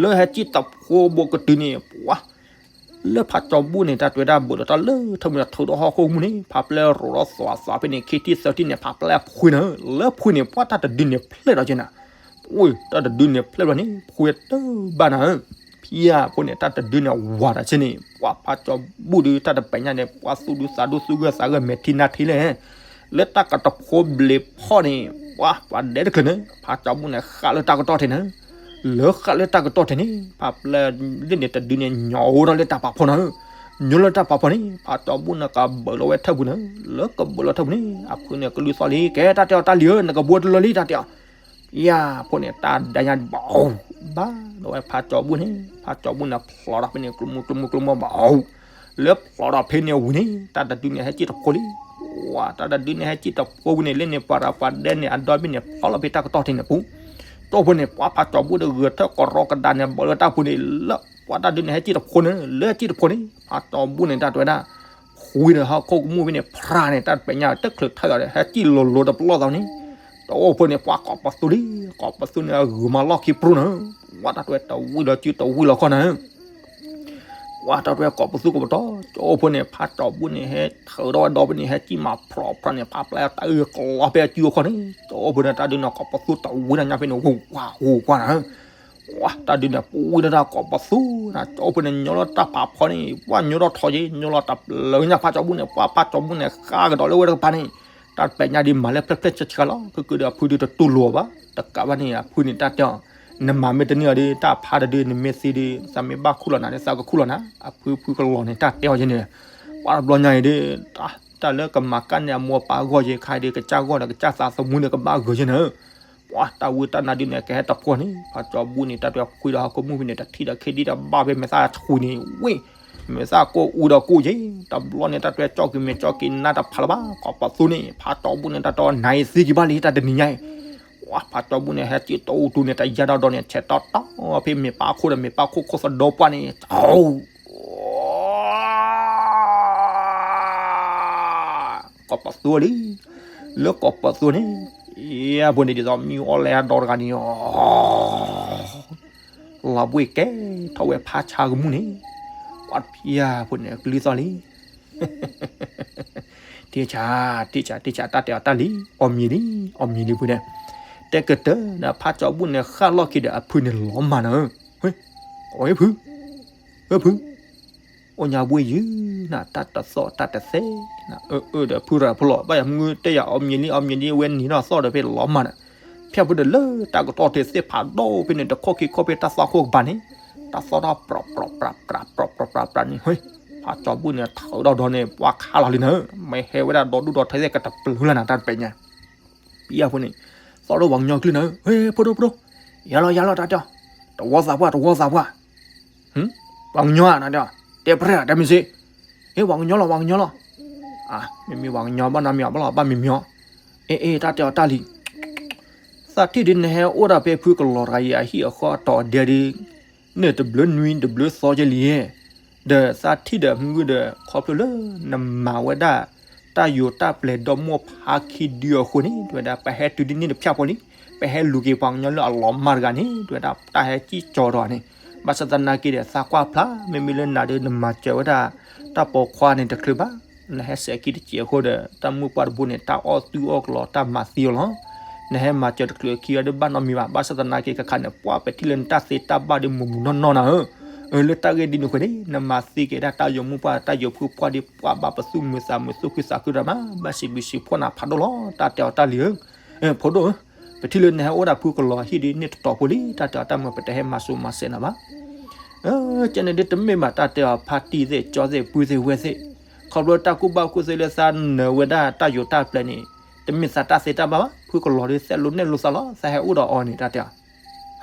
လၢဟဲစံၣ်တဖိဘိကတုၤန့ၣ် ပှၤ လၢဖးကၠီဘူၣ်န့ၣ် တၢ်တွဲဒၣ်ဘၣ်ဒီးတၢ်လၢထၢမုၢ်ထူဒီးဟီၣ်ခိၣ်မူန့ၣ် ဖးပျဲရိၤဒီးသွးသွးဖဲန့ၣ် ခံထံၣ်သၢထံၣ်န့ၣ် ဖးပျဲအဖှံနၤ, လၢဖှံန့ၣ် ပှၤတၢ်တဒုန့ၣ်ဖျဲၣ်ဒီးကဲနၤ, အိၣ် တၢ်တဒုန့ၣ်ဖျဲၣ်ဘျီန့ၣ် ဖှံတဘၣ်နၤ, ဖံယၤဖိန့ၣ် တၢ်တဒုန့ၣ်ဝၤတၢ်ဆ့န့ၣ် ပှၤဖးကၠီဘူၣ်ဒီးတၢ်တပဲာ်ညါန့ၣ် ပှၤသူၣ်ဒူသးဒူသူၣ်ဂၢၢ်သးဂၢၢ်မဲာ်ထံနါထံလဲၣ် လၢတၢ်ကတဖိဘျံးဖီၣ်န့ၣ် ပှၤပှၤဒဲတချုးန့ၣ် ဖးကၠီဘူၣ်န့ၣ် ဃၣ်လၢတၢ်ကတီၢ်ထဲန့ၣ်, လၢဃၣ်လၢတၢ်ကတီၢ်ထဲန့ၣ် ဖးပျဲလၢန့ၣ်တဒုန့ၣ် ညီအိၣ်ထီၣ်လၢတၢ်ပာ်ဖီနၤ, ညီလၢတၢ်ပာ်ဖီန့ၣ် ဖးကၠီဘူၣ်န့ၣ် ကဘၢးလီၤဝဲထၢၣ်ပူၤန့ၣ်, လၢကဘၢးလီၤထၢၣ်ပူၤန့ၣ် အဖုန့ၣ်ကလုၢ်သီၣ်လံ ကဲတၢ်တဲအီၤတၢ်လံၤဧၢ နကဘှီတလၢလံတၢ်တဲအီၤ ယၤဖိန့ၣ် တၢ်ဒၣ်ညါဘၣ်, ဘၣ်ဒီးဝဲဖးကၠီဘူၣ်န့ၣ် ဖးကၠီဘူၣ်န့ၣ် ဖျိးဒီးဖဲန့ၣ် ကျိမူကျိမူကျိမူဘၣ်, လၢဖျိးဒီးဖဲန့ၣ်ဝံၤန့ၣ် တၢ်တဒုန့ၣ် ဟဲစံၣ်တဖိလံ, ဝၤ တၢ်တဒုန့ၣ် ဟဲစံၣ်တဖိဝံၤန့ၣ် လၢန့ၣ် ပှၤရၤပှၤဒဲန့ၣ် အဒီဘ့ၣ်န့ၣ် ဖျိးလီၤဖဲတၢ်ကတီၢ်ထံးန့ၣ်ပူၤ, တိၢ်ဖိန့ၣ် ပှၤဖးကၠီဘူၣ်ဒီး ဂဲၤထၢၣ်ကရီကဒါန့ၣ် ဘၣ်လၢတၢ်ဖိန့ၣ် လၢပှၤတၢ်ဒုန့ၣ် ဟဲစံၣ်တဖိန့ၣ် လၢဟဲစံၣ်တဖိန့ၣ် ဖးကၠီဘူၣ်န့ၣ် တၢ်တဲဝဲဒၣ် ဃုဒီးဟီၣ်ခိၣ်ကမူၣ်ဖဲန့ၣ် ဖြးန့ၣ် တၢ်တပဲာ်ညါတချုးထၢၣ်ဒီး ဟဲစံၣ်လိၤလိၤတပလီၢ်သီန့ၣ်, တအိၣ်ဖိန့ၣ် ပှၤကိးပသူလံ, ကိးပသူန့ၣ် အဂုၤမၤလီၢ်ခံပရူၢ်န့ၣ်, ဝၤတၢ်တဲဝဲတဝံၣ်လီၤစုတဝံၣ်လီၤခီန့ၣ်, ဝၤတၢ်တဲဝဲကိးပသူကိးပတီၢ်, တအိၣ်ဖိန့ၣ် ဖးကၠီဘူၣ်န့ၣ် ဟဲထၢဒီးဝဲဒီဖဲန့ၣ် ဟဲစံၣ်မၤဖြီဖြီန့ၣ် ဖးပျဲတၢ်အုၣ်ကလီဖဲအစုအခီန့ၣ်, တအိၣ်ဖိန့ၣ် တၢ်ဒုန့ၣ် ကိးပသူတဝံၣ်တၢ်ညါဖဲန့ၣ် ဂိၤကွၢ်ဂိၤကွၢ်န့ၣ် ဝၤ တၢ်ဒုန့ၣ် ပဝံၣ်ဒၣ်တၢ်ကိးပသူန့ၣ် တအိၣ်ဖိန့ၣ် ညီလီၤတၢ်ပာ်ဖီန့ၣ် ပှၤညီထီၣ်ထီယ့ ညီလီၤတၢ်ပျၢၤညါဖးကၠီဘူၣ်န့ၣ် ပှၤဖးကၠီဘူၣ်န့ၣ် ဃါကဒီးလၢဝဲတကပၤန့ၣ် တၢ်တပဲာ်ညါဒ်မၤလၢဖျဲၣ်ဖျဲၣ်ဆှါဆှါလီၤ ခဲကဒီးအဖုဒုတတူၢ်လိာ်ဘၣ် တကးဘၣ်န့ၣ် အဖုန့ၣ်တၢ်တဲအီၤ နမၤမ့ၢ်တန့ၢ်အီၤဒီး တၢ်ဖးတဒုန့ၣ်မ့ၢ်သံဒီး သးမ့ၢ်ဘၣ်ခူၣ်လီၤနၤဒီး သးကခူၣ်လီၤနၤ အဖုဖုကလီၤန့ၣ် တၢ်တဲအီၤယဲန့ၣ် ပှၤတဘျီညါအံၤဒီး တၢ်လၢကမၤကၢ်န့ၢ်အမိၢ်အပၢ်အဂီၢ်ယဲခါအံၤဒီး ကစၢ်ဂီၢ်ဒီးကစၢ်သးသမူန့ၣ် ကဘၣ်ဂၢၤယဲန့ၣ် ပှၤတၢ်ဝံတၢ်နါဒုန့ၣ် ကဟဲတဖှီၣ်န့ၣ် ဖးကၠီဘူၣ်န့ၣ် တၢ်တဲဃုဒီးဟီၣ်ခိၣ်မူၣ်ဖဲန့ၣ် တထံၣ်ဒီးခဲဒံးတဘၣ်ဖဲမဲာ်သၣ်ဆှံန့ၣ် ဝ့ၢ် မဲာ်သၣ်ကိၢ်အူဒီးကိၢ်ယဲ တဘျီန့ၣ် တၢ်တဲကၠီက့ၤမဲာ်ကၠီက့ၤနါတဖးလၢၤဘၣ် ကိးပသူန့ၣ် ဖးကၠီဘူၣ်န့ၣ် တၢ်တဲနၤအံၤသံက့ၤဘၣ်လံ တၢ်တနံၤညါအံၤ ပှၤဖးကၠီဘူၣ်န့ၣ် ဟဲစံၣ်တအိၣ်တူန့ၣ် တယါဒီးဒီးန့ၣ် ဆဲးတီတီ ဖဲမ့ၢ်ပၢ်ခိၣ်ဒီးမ့ၢ်ပၢ်ခိၣ်ခိၣ်သဒီပှၢ်န့ၣ် ကိးပသူလံ လၢကိးပသူန့ၣ် ယဖိန့ၣ်ဒ်သိးမံအီၣ်လဲအဒီတဂၤန့ၣ် လီၤဘှ့ၣ်ကဲထီၣ်ဝဲဖးဆါကမူၣ်န့ၣ် ပှၤဖံယဖိန့ၣ် ကလုၢ်သီၣ်လံ ထံၣ်ဆး ထံၣ်ဆး ထံၣ်ဆး တၢ်တဲအီၤတၢ်လံ အီၣ်မံၤလံ အီၣ်မံၤလံဖုန့ၣ် တဲကတၢၢ်ဒီးဖးကၠီဘူၣ်န့ၣ် ဃၣ်လီၢ်ခံဒီးအဖုန့ၣ်လီၤမၢ်နၤ အဝဲဖု အဖု အိၣ်ညါဘှ့ၣ်ယုၢ်နၤ တၢ်တသီၣ်တၢ်တသဲနၤ အၢ အၢ ဒီးဖုရၤဖုလီၤ ဘၣ်ယၤမုၢ်တဲယၤအီၣ်မံၤလံ အီၣ်မံၤလံ အဝဲနံၤနီၢ်သီၣ်ဒီးဖဲလီၤမၢ်နၤ ဖဲဖုဒီးလၢတၢ်ကတီၢ်ထဲသ့ၣ်ဖးဒိၣ်ဖဲန့ၣ် တခိၣ်ခံခိၣ်ဖဲတၢ်သီၣ်ခိၣ်ကပၤန့ၣ် တၢ်သီၣ်ထီၣ်ပြးပြးပြးပြးပြးပြးပြးန့ၣ် ဖးကၠီဘူၣ်န့ၣ် ထၢဒီးဒီးန့ၣ် ပှၤခးလီၤလံနၤ မ့ၢ်ဟဲဝဲဒၣ်ဒီဒူၣ်ဒီထၢသ့ၣ်ကတပျုၤလၢနၤ တၢ်တပဲာ်ညါ ပယီၤဖိန့ၣ် သီၣ်ဒီးပှၤကညီကလုၢ်နၤ ဟဲ ဖိဒိၣ်ဖိဒိၣ် ယၤလီၤယၤလီၤ တၢ်တဲအီၤ တဝီသးပှၢ် တဝီသးပှၢ် ပှၤကညီဧါ တၢ်တဲအီၤ တဲပြဲၢ် တဲမ့ၢ်စ့ ဟ့ ပှၤကညီလီၤ ပှၤကညီလီၤ မ့မ့ၢ်ပှၤကညီဘၣ်နီတမံၤဘၣ်လီၤ ဘၣ်မံၤမံၤအီၤ အ့ အ့ တၢ်တဲအီၤတၢ်လံ သးထံၣ်ဒ်နဟဲအိၣ်ဒၣ်ဖဲဖုကလီၤတဂၤအံၤ အဟံၣ်အဃီအတီၤအဒဲဒီး န့ၣ်တဘျုးနွံတဘျုးသီကဲလံ ဒီးသးထံၣ်ဒီးမုၢ်ဒီး ခီဖျိလၢနမၤဝဲဒၣ် တၢ်ယိာ်တၢ်ပျဲၤဒီမိၢ်ဖးခံဒုအဃိန့ၣ် တဲဝဲဒၣ် ပဟဲတုၤဒ်န့ၣ်တဖျၢၣ်ဖိလံ ပဟဲလူၤက့ၤပှၤကညီလၢအလီၤမၢ်တဂၤန့ၣ် တဲဝဲဒၣ် တၢ်ဟဲစံၣ်ကၠီၤဒီးန့ၣ် ဘၣ်ဆၣ်သနာ်က့ဒီး သးကွၢ်ဖျါ မ့မ့ၢ်လၢနၤဒီးနမၤစၢၤဝဲဒၣ် တၢ်ပိာ်ခွါန့ၣ်တချုးဘၣ် နဟဲစဲးခံတစဲးအဃိဒီး တၢ်မုၢ်ပှၢ်တဘိန့ၣ် တၢ်အီၣ်သူၣ်အီၣ်ကလီ တၢ်မၤသံအီၤလီၤ နဟဲမၤစၢၤတချုးခံအီၤဒီးဘၣ်နီတမံၤဘၣ် ဘၣ်ဆၣ်သနာ်က့ ခါခါန့ၣ် ပှၤပထံၣ်လၢနတၢ်သ့တၢ်ဘၣ်ဒီးမုာ်မုာ်နီၢ်နီၢ်နၤဧၢ, အၢ လၢတၢ်ဂ့ၢ်ဒ်န့ၣ်အဃိန့ၣ် နမၤသံက့ၤဒၣ်တၢ်ယိာ်မုၢ်ပှၢ် တၢ်ယိာ်ဖုပှၢ်ဒီး ပှၤဘၣ်ပသူၣ်မုာ်သးမုာ်သူၣ်ခုသးခုတၢ်မး ဘၣ်စံးဘျုးစံးဖှိၣ်နၤဖးဒိၣ်လီၤ တၢ်တဲအီၤတၢ်လံဧၢ, ဖိဒိၣ်ဧၢ, ပထံၣ်လၢနဟဲအိၣ်ဒၣ်ဖုကလီၤဟံၣ်ဒီးန့ၣ်တတီၤဖိလံ တၢ်တဲအီၤတၢ်မုာ် ပတဟဲမၤစိၤမၤစဲးနၤဘၣ် ကဲန့ၣ်ဒ်တမ့ၢ်ဘၣ် တၢ်တဲအီၤဖါတံၢ်သ့ၣ် ကၠီသ့ၣ် ပုၢ်သ့ၣ် ဝဲၢ်သ့ၣ်, ခီဖျိတၢ်ကူၣ်ဘၣ်ကူၣ်သ့လၢသးနၢၤဝဲဒၣ်တၢ်ယိာ်တၢ်ပျဲၤန့ၣ်, တမ့ၢ်သးတၢ်သ့တၢ်ဘၣ်ဘၣ်, ဖုကလီၤဒီး သဲးလိၤနဲၣ်လိၤသးလီၤ, သးဟဲအိၣ်ဒီးအီၤန့ၣ် တၢ်တဲအီၤ.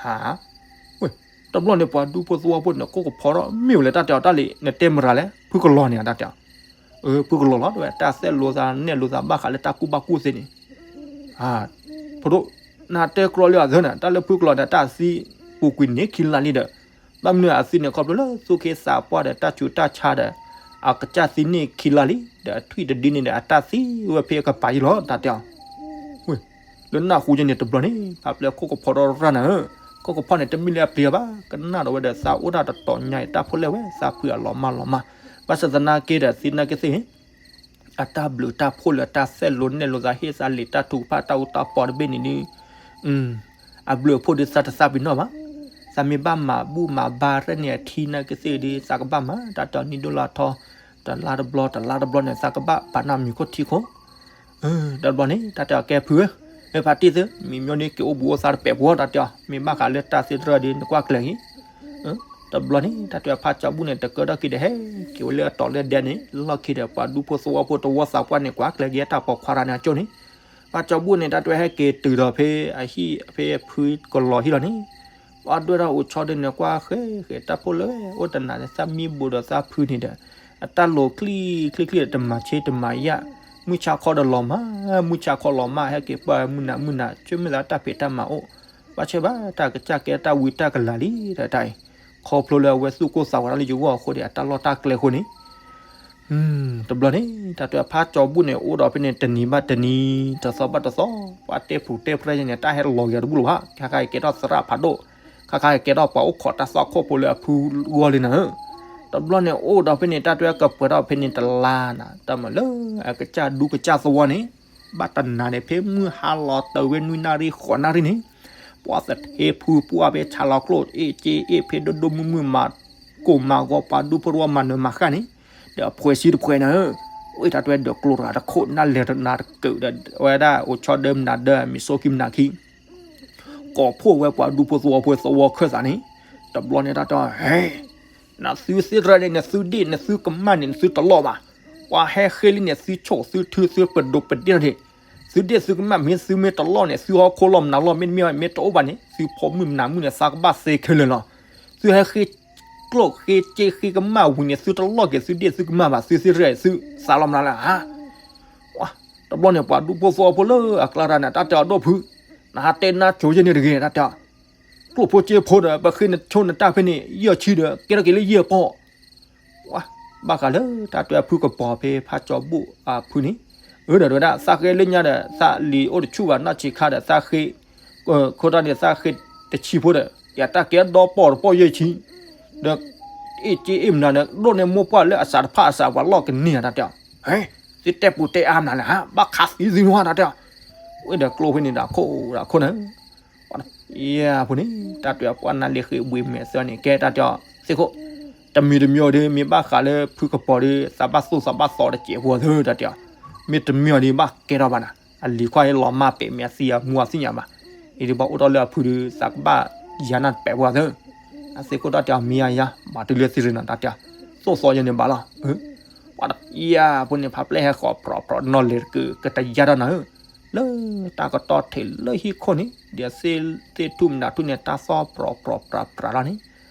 ဟါ, ဝဲ, တဘျီန့ၣ် ပှၤဒူဖိသဝီဖိန့ၣ် ကိးကဖီထီၣ် မ့ၢ်ဝဲလဲၣ် တၢ်တဲအီၤ, တၢ်လံၤ နတဲမရၤလဲၣ်, ဖုကလီၤန့ၣ် တၢ်တဲအီၤ. အၢ ဖုကလီၤလီၤ တဲဝဲ, တၢ်သဲးလိၤသးနဲၣ်လိၤသးဘၣ်ဃးလၢတၢ်ကူၣ်ဘၣ်ကူၣ်သ့န့ၣ် ဖိဒိၣ်, နတဲကြီလံအသၢန့ၣ်, တၢ်လၢဖုကလီၤန့ၣ် တၢ်သံပူၤကွံာ်န့ၢ်ခံလါလံဒီး, ဘၣ်မနုၤအသံန့ၣ် ခီဖျိလၢသူၣ်က့သးပှၢ်ဒီး တၢ်ဆူးတၢ်ဆါဒီး အကစၢ်သံန့ၢ်ခံလါလံ, ဒီးထွံၣ်တဒုန့ၣ်ဒီး အတၢ်သံဝဲဖဲအကပၤယံလီၤ တၢ်တဲအီၤ. ဝဲ, လၢနၢ်ဟူယဲန့ၣ် တဘျီန့ၣ် ဖးပျဲခိၣ်ကဖီထီၣ်ရၣ်နၤဧၢ, ခိၣ်ကဖီန့ၣ် တမ့ၢ်လၢအပျံၤအီၤဘၣ်, ကနၣ်ဒီးဝဲဒီး သးအိၣ်တၢ်တတီၤညါအံၤ တၢ်ဖိလဲၣ်ဝဲ သးဖုအလီၤမၢ်လီၤမၢ်, ဘၣ်ဆၣ်သနာ်က့ဒီး သံနာ်က့သ့ၣ် အတၢ်ဘျုးတၢ်ဖှိၣ်လၢတၢ်သဲးလိၤနဲၣ်လိၤသး ဟ့ၣ်သးလံာ်တၢ်ထုကဖၣ်တၢ်အူတၢ်ပီတဘ့ၣ်န့ၣ်ဒုး, အဘျုးအဖှိၣ်ဒုးသးတသးပ့ၤနီၣ်ဘၣ်, သးမ့ၢ်ဘၣ်မၤဘူၣ်မၤဘါရဲၣ်န့ၣ် အထံနာ်က့သ့ၣ်ဒုး သးကဘၣ်မၤ တၢ်တီနံၣ်ဒိၣ်လၢထီ, တလါတဘျီ တလါတဘျီန့ၣ် သးကဘၣ်ပာ်နၢ်မံၤခိၣ်ထံခိၣ် တဘျီန့ၣ် တၢ်တဲအီၤ ကဲဖုဧၢ, မ့ၢ်ဖါတံၢ်သု, မံၤမၠိန့ၣ် က့ၤအိၣ်ဘူးအိၣ်သါတပဲာ်ပှၤ တၢ်တဲအီၤ, မ့ၢ်ဘၣ်ဃးလၢတၢ်သ့တရၢဒီး နကွၢ်ကျဲၤဂ့ၤ. တဘျီန့ၣ် တၢ်တဲအီၤ ဖါကၠီဘူၣ်န့ၣ် တကၢထီၣ်က့ၤဒီး ဟဲက့ၤဝဲလၢအတီၤလၢဒဲန့ၣ် လီၢ်ခံဒီး ပှၤဒူဖိသဝီဖိတဝီသးပှၢ်န့ၣ် ကွၢ်ကျဲၤက့ၤတၢ်ပိာ်ခွါတဂၤန့ၣ်အကၠိန့ၣ်, ဖါကၠီဘူၣ်န့ၣ် တၢ်တဲအီၤ ဟဲက့ၤတုၤဒီးဖဲအဟံၣ်ဖဲဖုကလီၤဟံၣ်လီၤန့ၣ် ပှၤဒွဲၣ်တၢ်အိၣ်ဆီဒုန့ၣ် ကွၢ်ဃဲဃဲ တၢ်ဖိလၢအိၣ်တနၤန့ၣ် သးမံဘူးဒီးသးဖုန့ၣ်ဒီး အတၢ်လိၤချံချံချံဒီး တမၤဆ့တမၤယၣ်, မုၢ်ဆါခီဒီးလီၤမၢ်, မုၢ်ဆါခီလီၤမၢ် ဟဲက့ၤပှၢ်မုၢ်နၤမုၢ်နၤ ဆိမ့ၢ်သးတၢ်ဖံးတၢ်မၤအိၣ်, ဘၣ်ဆၣ်ဘၣ်တၢ်ကစၢ်ကဲတၢ်ဝံတၢ်ကလၤလံ တၢ်တၢ်အံၤ, ခီဖျိလၢအဝဲသူၣ်ကိၢ်သးဂီၤတၢ်လၢယဂီၢ်အဃိဒီး အတၢ်လီၢ်တၢ်ကျဲအဃိန့ၣ် တဘျီန့ၣ် တၢ်တဲအီၤ ဖါကၠီဘူၣ်န့ၣ် အိၣ်ဒီးဖဲန့ၣ် တနံၤဘၣ်တနံၤ တသီဘၣ်တသီ, ပှၤတဲပူၤတဲပြဲၢ်ယဲန့ၣ် တၢ်ဟဲလီၤက့ၤတဘူၣ်လၢၤဘၣ်, ခါခါအံၤကဲထီၣ်သရၣ်ဖးဒိၣ်, ခါခါအံၤကဲထီၣ်ပှၤအိၣ်ခိးတၢ်သွၣ်ခိၣ်ဖိလၢအဖုဂီၢ်လံနၤဧၢ. တဘျီန့ၣ် အိၣ်ဒီးဖဲန့ၣ် တၢ်တဲအီၤ ကပှဲၤထီၣ်ဖဲန့ၣ်တလါနၤ တၢ်မၤလၢအကစၢ်ဒူကစၢ်သဝီန့ၣ် ဘၣ်တနၤန့ၣ် ဖဲမုၢ်ဟါလီၤတၢ်ဝဲနွံနၣ်ရံၣ်ဃိးနၣ်ရံၣ်န့ၣ် ပှၤသထ့ဖုပှၢ်ဖဲဆါလီၤကျိၣ် အ့ၣ်က့အ့ၣ်ဖ့ဒိၣ်ဒိၣ်မုၢ်မုၢ် မၤကိၢ်မၤဂီၤ ပှၤဒူဖိသဝီမၤနၢၤမၤဃၣ်န့ၣ် ဒီးအဖှဲးဆံတဖှဲးနၤဧၢ, ဝဲတၢ်တဲအီၤ ဒီးကျိတဂၤတခိၣ် နၢ်လဲၤနၤတကုးဒီး အဝဲဒၣ်အိၣ်ဆီဒၢမနၤဒၢ မ့ၢ်စိခံမနၤခံ ကိးဖှိၣ်ဝဲပှၤဒူဖိသဝီဖိသဝီခၢၣ်သးန့ၣ်, တဘျီန့ၣ်တၢ်တဲအီၤ ဟဲ, နသုသ့တရၢန့ၣ် နသုဒ့ၣ်နသုကမၣ်န့ၣ် နသုတလီၢ်ဘၣ်, ပှၤဟဲဃ့လံန့ၣ် သုဆိၣ်သုထုသုပဒိးပဒ့ၣ်ထီၣ်ဒ့ၣ်, သုဒ့ၣ်သုကမၣ်မ့ၢ်သုမ့ၢ်တလီၢ်န့ၣ် သုဟီၣ်ခိၣ်လီၢ်မနုၤလီၢ်မ့တမ့ၢ်မ့ၢ်တအိၣ်ဘၣ်န့ၣ် သုဖိမုၣ်မနၤမုၣ်န့ၣ် သးကဘၣ်သ့ခဲလၢာ်လီၤ. သုဟဲဃ့ကျိၣ်ဃ့စ့ဃ့ကမၣ်ဝံၤန့ၣ် သုတလီၢ်က့ၤသုဒ့ၣ်သုကမၣ်ဘၣ် သုသ့တရၢသုသးလီၤမနုၤလဲၣ်ဧါ. တဘျီန့ၣ် ပှၤဒူဖိသဝီဖိလၢအကျါတၢ်န့ၣ် တၢ်တဲအီၤ ဒိၣ်ဖု, နဟးတဲနါကိၤယဲန့ၣ်တဂ့ၤ တၢ်တဲအီၤ, ကျိၣ်ဖိစ့ဖိဒီး ပဃ့နဆိနတၢ်ဖဲန့ၣ် ယဲၢ်ဆံဒီး ကဲထီၣ်က့ၤလၢယဲၢ်ပီၢ် ဘၣ်ဃးလၢတၢ်တဲအီၤဖုကပီၤဖဲဖးကၠီဘူၣ်အဖုန့ၣ်, အၢ ဒီးတဲဝဲဒၣ် သးဃ့လၢညါဒီး သးလံၤအိၣ်တဆူၣ်ဘၣ်နီၢ်ဆံးခါဒီး သးဃ့, ခိၣ်တီန့ၣ် သးဃ့တဆံဖိဒီး ယတၢ်ကဲဒီပီၢ်တပီၢ်ယဲၢ်ဆံ, ဒီး အ့ၣ်က့အ့ၣ်မနုၤဒီး ဒိၣ်န့ၢ်မိၢ်ပှၢ်လၢအစးတဖၣ်အစးပှၤလီၢ်ကန့ၢ်ဧါ တၢ်တဲအီၤ, ဟဲ, သုတဲပူၤတဲအါမနုၤလဲၣ်ဟါ, ဘၣ်ခးသံသုနဝဲ တၢ်တဲအီၤ, ဝဲဒီးကျိဖဲန့ၣ်ဒီးခိၣ်ဒီးခိၣ်န့ၣ် ယဲၢ်ဖိန့ၣ် တၢ်တဲအီၤ ပှၤနါလ့ၤဃ့ဘှံးမဲာ်သၢန့ၣ် ကဲတၢ်တဲအီၤ သ့ၣ်ခိၣ်, တမံၤတမံၤအီၤဒီး မ့ၢ်ဘၣ်ဃးလၢဖုကပီၤဒီး သးဘၣ်သိၣ်သးဘၣ်သီတစဲးဖိသၢ တၢ်တဲအီၤ, မ့ၢ်တမံၤအီၤဒီး ဘၣ်ကဲထီၣ်ဘၣ်နၤ, အလံၤခွါအံၤလီၤမၢ်ပဲာ်မ့ၢ်အသံအမူအသ့ၣ်ညါဘၣ်, အံၤဒီးဘၣ်အိၣ်ထီၣ်လၢအဖုဒီး သးကဘၣ်ယၤနၢ်တပဲာ်ဖိသၢ, အသ့ၣ်ခိၣ်တၢ်တဲအီၤ မ့ၢ်ယါယါ ဘၣ်တုၤလၢသံရ့ၣ်နီၤ တၢ်တဲအီၤ, သိၣ်သီယဲန့ၣ်ဘၣ်လီၤ, ပှၤတယၢ်ဖိန့ၣ် ဖးပျဲၢ်ဟဲဃီၤပြီၤပြီၤနီၢ်လဲၤတကုး ကတယၢ်တၢ်နၤဧၢ လၢတၢ်ကတီၢ်ထံးလၢဟံၣ်ခိၣ်န့ၣ် ဒီးသ့ၣ်ထူၣ်မနုၤထူၣ်န့ၣ် တၢ်သီၣ်ပြီၤပြီၤပြးပြးလီၤန့ၣ်,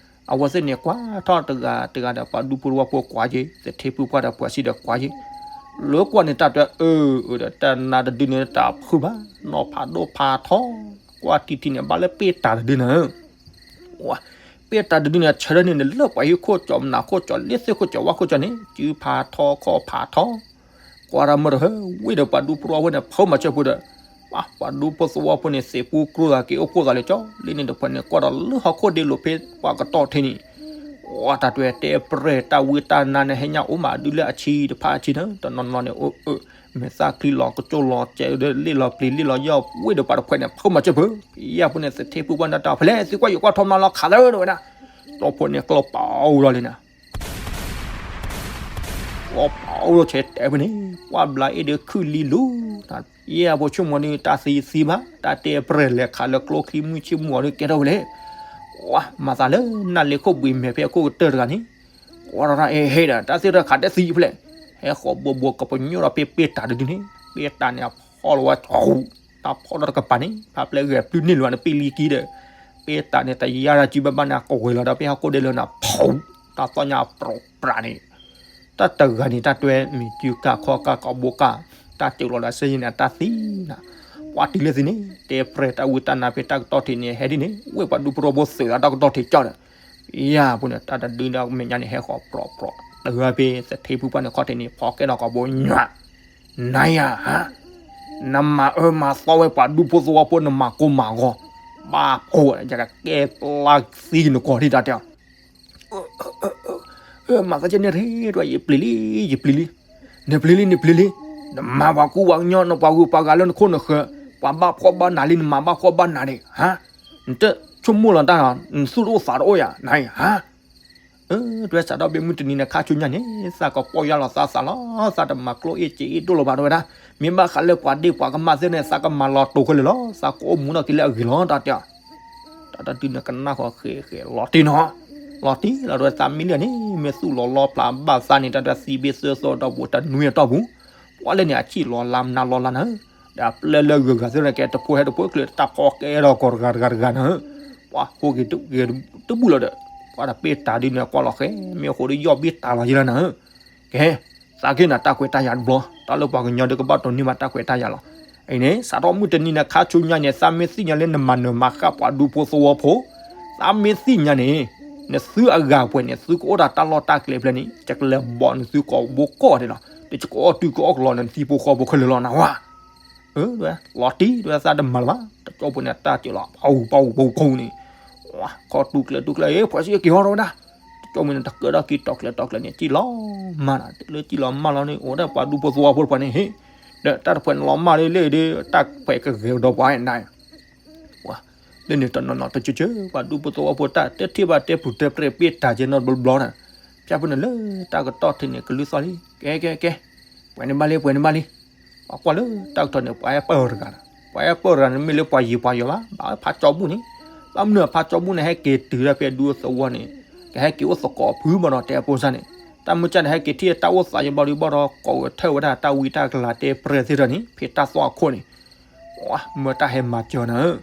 အဝဲသ့ၣ်န့ၣ် ကွၢ်ထီၣ်တဂၤတဂၤဒီး ပှၤဒူဖိသဝီဖိကွၢ်ယ့ၤ, သထ့ဖုပှၢ်ဒီးပှၤစံးဒီးကွၢ်ယ့ၤ, လၢကွၢ်န့ၣ် တၢ်တဲအၢ အၢဒီး တၢ်နါတဒုန့ၣ် တၢ်ဖုဘၣ်, နီၢ်ဖးဒိၣ်ဖးထီ, ကွၢ်ထံထံန့ၣ် ဘၣ်လၢပ့ၢ်တၢ်တဒုနၤဧၢ ပ့ၢ်တၢ်တဒုန့ၣ် ဆၢထၢၣ်န့ၣ် လၢပှၤဟံၣ်ခိၣ်ကၠီမနၤခိၣ်ကၠီ လ့သ့ၣ်ခိၣ်ကၠီဝါခိၣ်ကၠီန့ၣ် စုဖးထီခီၣ်ဖးထီ, ကွၢ်တၢ်မၢတဟၢ ဝ့ၢ်ဒီးပှၤဒူဖိသဝီဖိန့ၣ် ဖုမၤစၢၤဖိဒီး, ပှၤဒူဖိသဝီဖိန့ၣ် သ့ၣ်ပူၤကျိသးက့ၤအိၣ်ဖှိၣ်သးလၢကၠီ လ့န့ၣ်တဖၣ်န့ၣ် ကွၢ်ဒီးလၢဟီၣ်ခိၣ်ဒ့လိာ်ဖဲပှၤကတီၢ်ထံးန့ၣ် ဝဲတၢ်တွဲတဲပြဲၢ်တၢ်ဝံတၢ်နါန့ၣ် ဟဲညါအိၣ်မးဒုလၢအဆံတဖၣ်အဆံန့ၣ် တနီၤနီၤန့ၣ် အိၣ်အၢ မဲာ်သၣ်ချံလီၤကစိၢ်လီၤစဲးဒီး လ့ၣ်လီၤပျံၤလ့ၣ်လီၤယီၢ် ဝ့ၢ်ဒီးပှၤတဖၣ်န့ၣ် ဖုမၤစၢၤဖိ, ယဲၢ်ဖိန့ၣ် သထ့ဖုပှၢ်န့ၣ်တၢ်ဖဲလဲၣ် သုကွၢ်ယိၤကွၢ်ထီမနၤလီၤခးသၢဒီးဝဲဒၣ်, တီဖိန့ၣ် ကျီပာ်အိၣ်လီၤလံနၤ ကျီပာ်အိၣ်လီၤဆဲးတဲဖဲန့ၣ် ပှၢ်ဘျါအ့ၣ်ဒီးခုၣ်လံလူၤ, ယဲၢ်ဖိဆိကမိၣ်ဒုး တၢ်သံသံဘၣ် တၢ်တဲပြဲၢ်လဲၤခးလၢကျိချံမုၢ်ဆ့ၣ်မုၢ်အီၤဒုးကဲထီၣ်ဝဲလဲၣ်, မၤသးလၢနၢ်လ့ခိၣ်ဘှံးမဲာ်ဖဲအခိၣ်ကတၢၢ်တဂၤန့ၣ်, ကွၢ်ထီၣ်တၢ်အဲၣ်ဟဲဒီး တၢ်သ့ၣ်တခးတဲသံဖဲလဲၣ်, ဟဲဃီၤဘိဘိကပညိၣ်ဒီးဖဲပ့ၢ်တၢ်တဒုန့ၣ် ပ့ၢ်တၢ်န့ၣ်အဖီ တၢ်ဖီၣ်လီၤဝဲ တၢ်ဖီၣ်ထီၣ်တကပၤန့ၣ် ဖးပျဲၢ်ဂဲၤပျုၢ်န့ၢ်လီၤနပ့ၢ်လံကံဒီး ပ့ၢ်တၢ်န့ၣ် တယါတၢ်စုဘၣ်ဘၣ်န့ၣ် အကဝဲၤလီၤဒီး ပ့ၢ်ဟီၣ်ခိၣ်ဒဲလၢနဖီၣ် တၢ်သီၣ်ညါပြိးပြးန့ၣ် တၢ်တဂၤန့ၣ် တၢ်တွဲမံၤစုကၢ်ခီၣ်ကၢ်ကီးဘိကၢ် တၢ်စူးလီၤဒီးစ့ၢ်ယဲန့ၣ် အတၢ်သံနၤ ပှၤတုၤလၢသ့န့ၣ် တဲပြဲၢ်တၢ်ဝံတၢ်နါဖဲတၢ်ကတီၢ်ထံးန့ၣ် ဟဲဒ်န့ၣ် ဝဲၢ်ပှၤဒူဖိသဝီဖိသုးလၢတၢ်ကတီၢ်ထံးကၠီဒီး ယၤပူၤန့ၣ် တၢ်တဒုဒီးမဲာ်ညါန့ၣ် ဟဲဃီၤပြိးပြိး တဂၤဖဲသထ့ဖုပှၢ်န့ၣ်ခီၣ်ထံးန့ၣ် ဖီကဲထီၣ်ကီးဘိညါ နၤယၤဟါ နမၤအၢမၤသီဝဲပှၤဒူဖိသဝီဖိ နမၤကိၢ်မၤဂီၤ ဘၣ်ဖှိၣ် ယကကဲပျၢ်သံနကီၢ်ထံးတၢ်တဲအီၤ မၤသးကဲန့ၣ်ရ့ဒွဲ ယပျံၤလံ ယပျံၤလံ နပျံၤလံ နပျံၤလံ နမၤပှၤကူပှၤကညီ နပှၤဂုၤပှၤဂၤလၢနခိၣ်နဃၢၤ ပှၤဘၣ်ဖှီၣ်ဘၣ်နးလံ နမၤဘၣ်ဖှီၣ်ဘၣ်နးန့ၣ် ဟါ နတဆိကမိၣ်လီၤတၢ်လီၤ နသူၣ်တအိၣ်သးတအိၣ်ယၤ နၤအံၤ ဟါ အၢ တဝဲစးထီၣ်ဘ့ၣ်မုၢ်တနံၤန့ၣ် ခါဆူညါန့ၣ် သးကပီၢ်ယၢ်လီၤသးသးလီၤ သးတမၤကျိၣ်အ့ၣ်စ့အ့ၣ်ဒိၣ်လၢၤဘၣ် တဝဲဒၣ် မ့ၢ်ဘၣ်ဃးလၢပှၤဒ့ပှၤကမၣ်သ့ၣ်န့ၣ် သးကမၤလီၤတိာ်ခဲလၢာ်လီၤ သးကအိၣ်မူထီၣ်က့ၤလၢအဂ့ၤလီၤ တၢ်တဲအီၤ တၢ်တဒုန့ၣ်ကနၣ်ဃီဃဲးဃဲးလီၤတံၢ်နီၤ လီၤတံၢ်လီၤ တဝဲသးမံလံန့ၣ် မ့ၢ်သူၣ်လီၤလီၤဖျးဘၣ်သးန့ၣ် တၢ်တဝဲသံဘ့ၣ်သၢသီတီၢ်ပူၤ တနွံအတီၢ်ပူၤ ပှၤလၢန့ၣ် အဆံၣ်လီၤလါမနုၤလီၤလါနၤဧၢ ဒီးအပျဲၢ်လၢဂုၤဂၤသ့ၣ်န့ၣ် ကဲတဖိဟဲတဖိချုး တၢ်ဖီကဲထီၣ်ကီးတဂၤတဂၤတဂၤနၤဧၢ ပှၤဟိက့ၤတဘူၣ်လီၤဒီး ပှၤတပ့ၢ်တၢ်ဒုန့ၣ် ကွၢ်လီၤဃဲ မ့ၢ်အဃိဒီးယီၢ်ဘ့ၣ်တၢ်လီၤယဲလၢနၤဧၢ ကဲ သးက့ၤနၤတၢ်ခွဲးတၢ်ယာ်တဘျီ တၢ်လၢပှၤကညီဒုးကဘၣ်တိၢ်န့ၢ်ဘၣ်တၢ်ခွဲးတၢ်ယာ်လီၤ. အံၤန့ၣ် စးထီၣ်မုၢ်တနံၤန့ၣ် ခါဆူညါန့ၣ် သးမ့ၢ်သ့ၣ်ညါလၢနမၤနၢၤမၤဃၣ်ပှၤဒူဖိသဝီဖိ, သးမ့ၢ်သ့ၣ်ညါန့ၣ် နသုအဂၤပှဲၤန့ၣ် သုကအိၣ်ဒီးတၢ်လီၢ်တၢ်ကျဲဖျၢၣ်န့ၣ် ယကလဲၤဘီၣ်နသုကိးဘိကိးဒဲးလီၤ. တကကအီၣ်တုၤကအီၣ်ကလီန့ၣ် နသံဖိဃီဖိခဲလၢာ်လီၤနဝဲ. အၢ လီၤတံၢ် တဝဲသးတမၤလၢၤဘၣ် တကီၢ်ပူၤန့ၣ် တၢ်စၢၤလီၤ ပှၤဟူးပှၤဟူးပှၤဟူးန့ၣ် ခီတူၢ်ကျဲတူၢ်ကျဲ ဖှဲးစ့က့ၤဟီထီၣ်ဝဲဒၣ် တကီၢ်ပူၤန့ၣ် တကၢၢ်ထီၣ်က့ၤတီၤကျဲတီၤကျဲန့ၣ် စံၣ်လီၤမၢ်နီၤ လၢစံၣ်လီၤမၢ်လီၤန့ၣ် အိၣ်ဒၣ်ပှၤဒူဖိသဝီဖိတဖၣ်န့ၣ် ဟ့ၣ် ဒီးတၢ်တဖှဲးန့ၣ်လီၤမၢ်လၢလၢဒီး တၢ်ခွဲးကဂဲၤကဒီးပှၤနၤ လၢန့ၣ်တနီၤနီၤတကၠၢကၠၢ ပှၤဒူဖိသဝီဖိတၢ်တထံၣ်ဘၣ်တဲပူၤတဲပြဲးပ့ၢ်တၢ်ကဲနီတဘျီဘျီန့ၣ် ဖၠၣ်ဖုန့ၣ်လၢတၢ်ကတီၢ်ထံးန့ၣ် ကလုၢ်သီၣ်လံ ကဲကဲကဲ ပှဲၤန့ၣ်ဘၣ်လံ ပှဲၤန့ၣ်ဘၣ်လံ ပှၤကွၢ်လၢတၢ်ကတီၢ်န့ၣ် ပှၤအဲၣ်ပၢၢ်တဂၤန့ၣ် ပှၤအဲၣ်ပၢၢ်တဂၤန့ၣ် မ့ၢ်လၢပှၤယံၤပှၤယီၤဘၣ် ဘၣ်ဝဲဖးကၠီဘူၣ်န့ၣ် ဘၣ်မနုၤဖးကၠီဘူၣ်န့ၣ် ဟဲက့ၤတုၤဒၣ်ဖဲဒူသဝီန့ၣ် ကဟဲက့ၤအိၣ်သကိးဖုဘၣ်ဒီးတဲအဖိစၢ်န့ၣ် တၢ်မုၢ်ကၢ်န့ၣ် ဟဲက့ၤထံၣ်တၢ်အိၣ်သးယဘျီဒုးဘၣ်ဒီး ကိးဂဲၤထၢၣ်ဝဲဒၣ်တၢ်ဝံတၢ်ကလၤတဲပြဲးသ့ၣ်တဖၣ်န့ၣ် ဖဲတၢ်သွၣ်အခိၣ်န့ၣ် မၢတၢ်ဟဲမၤစၢၤနၤဧၢ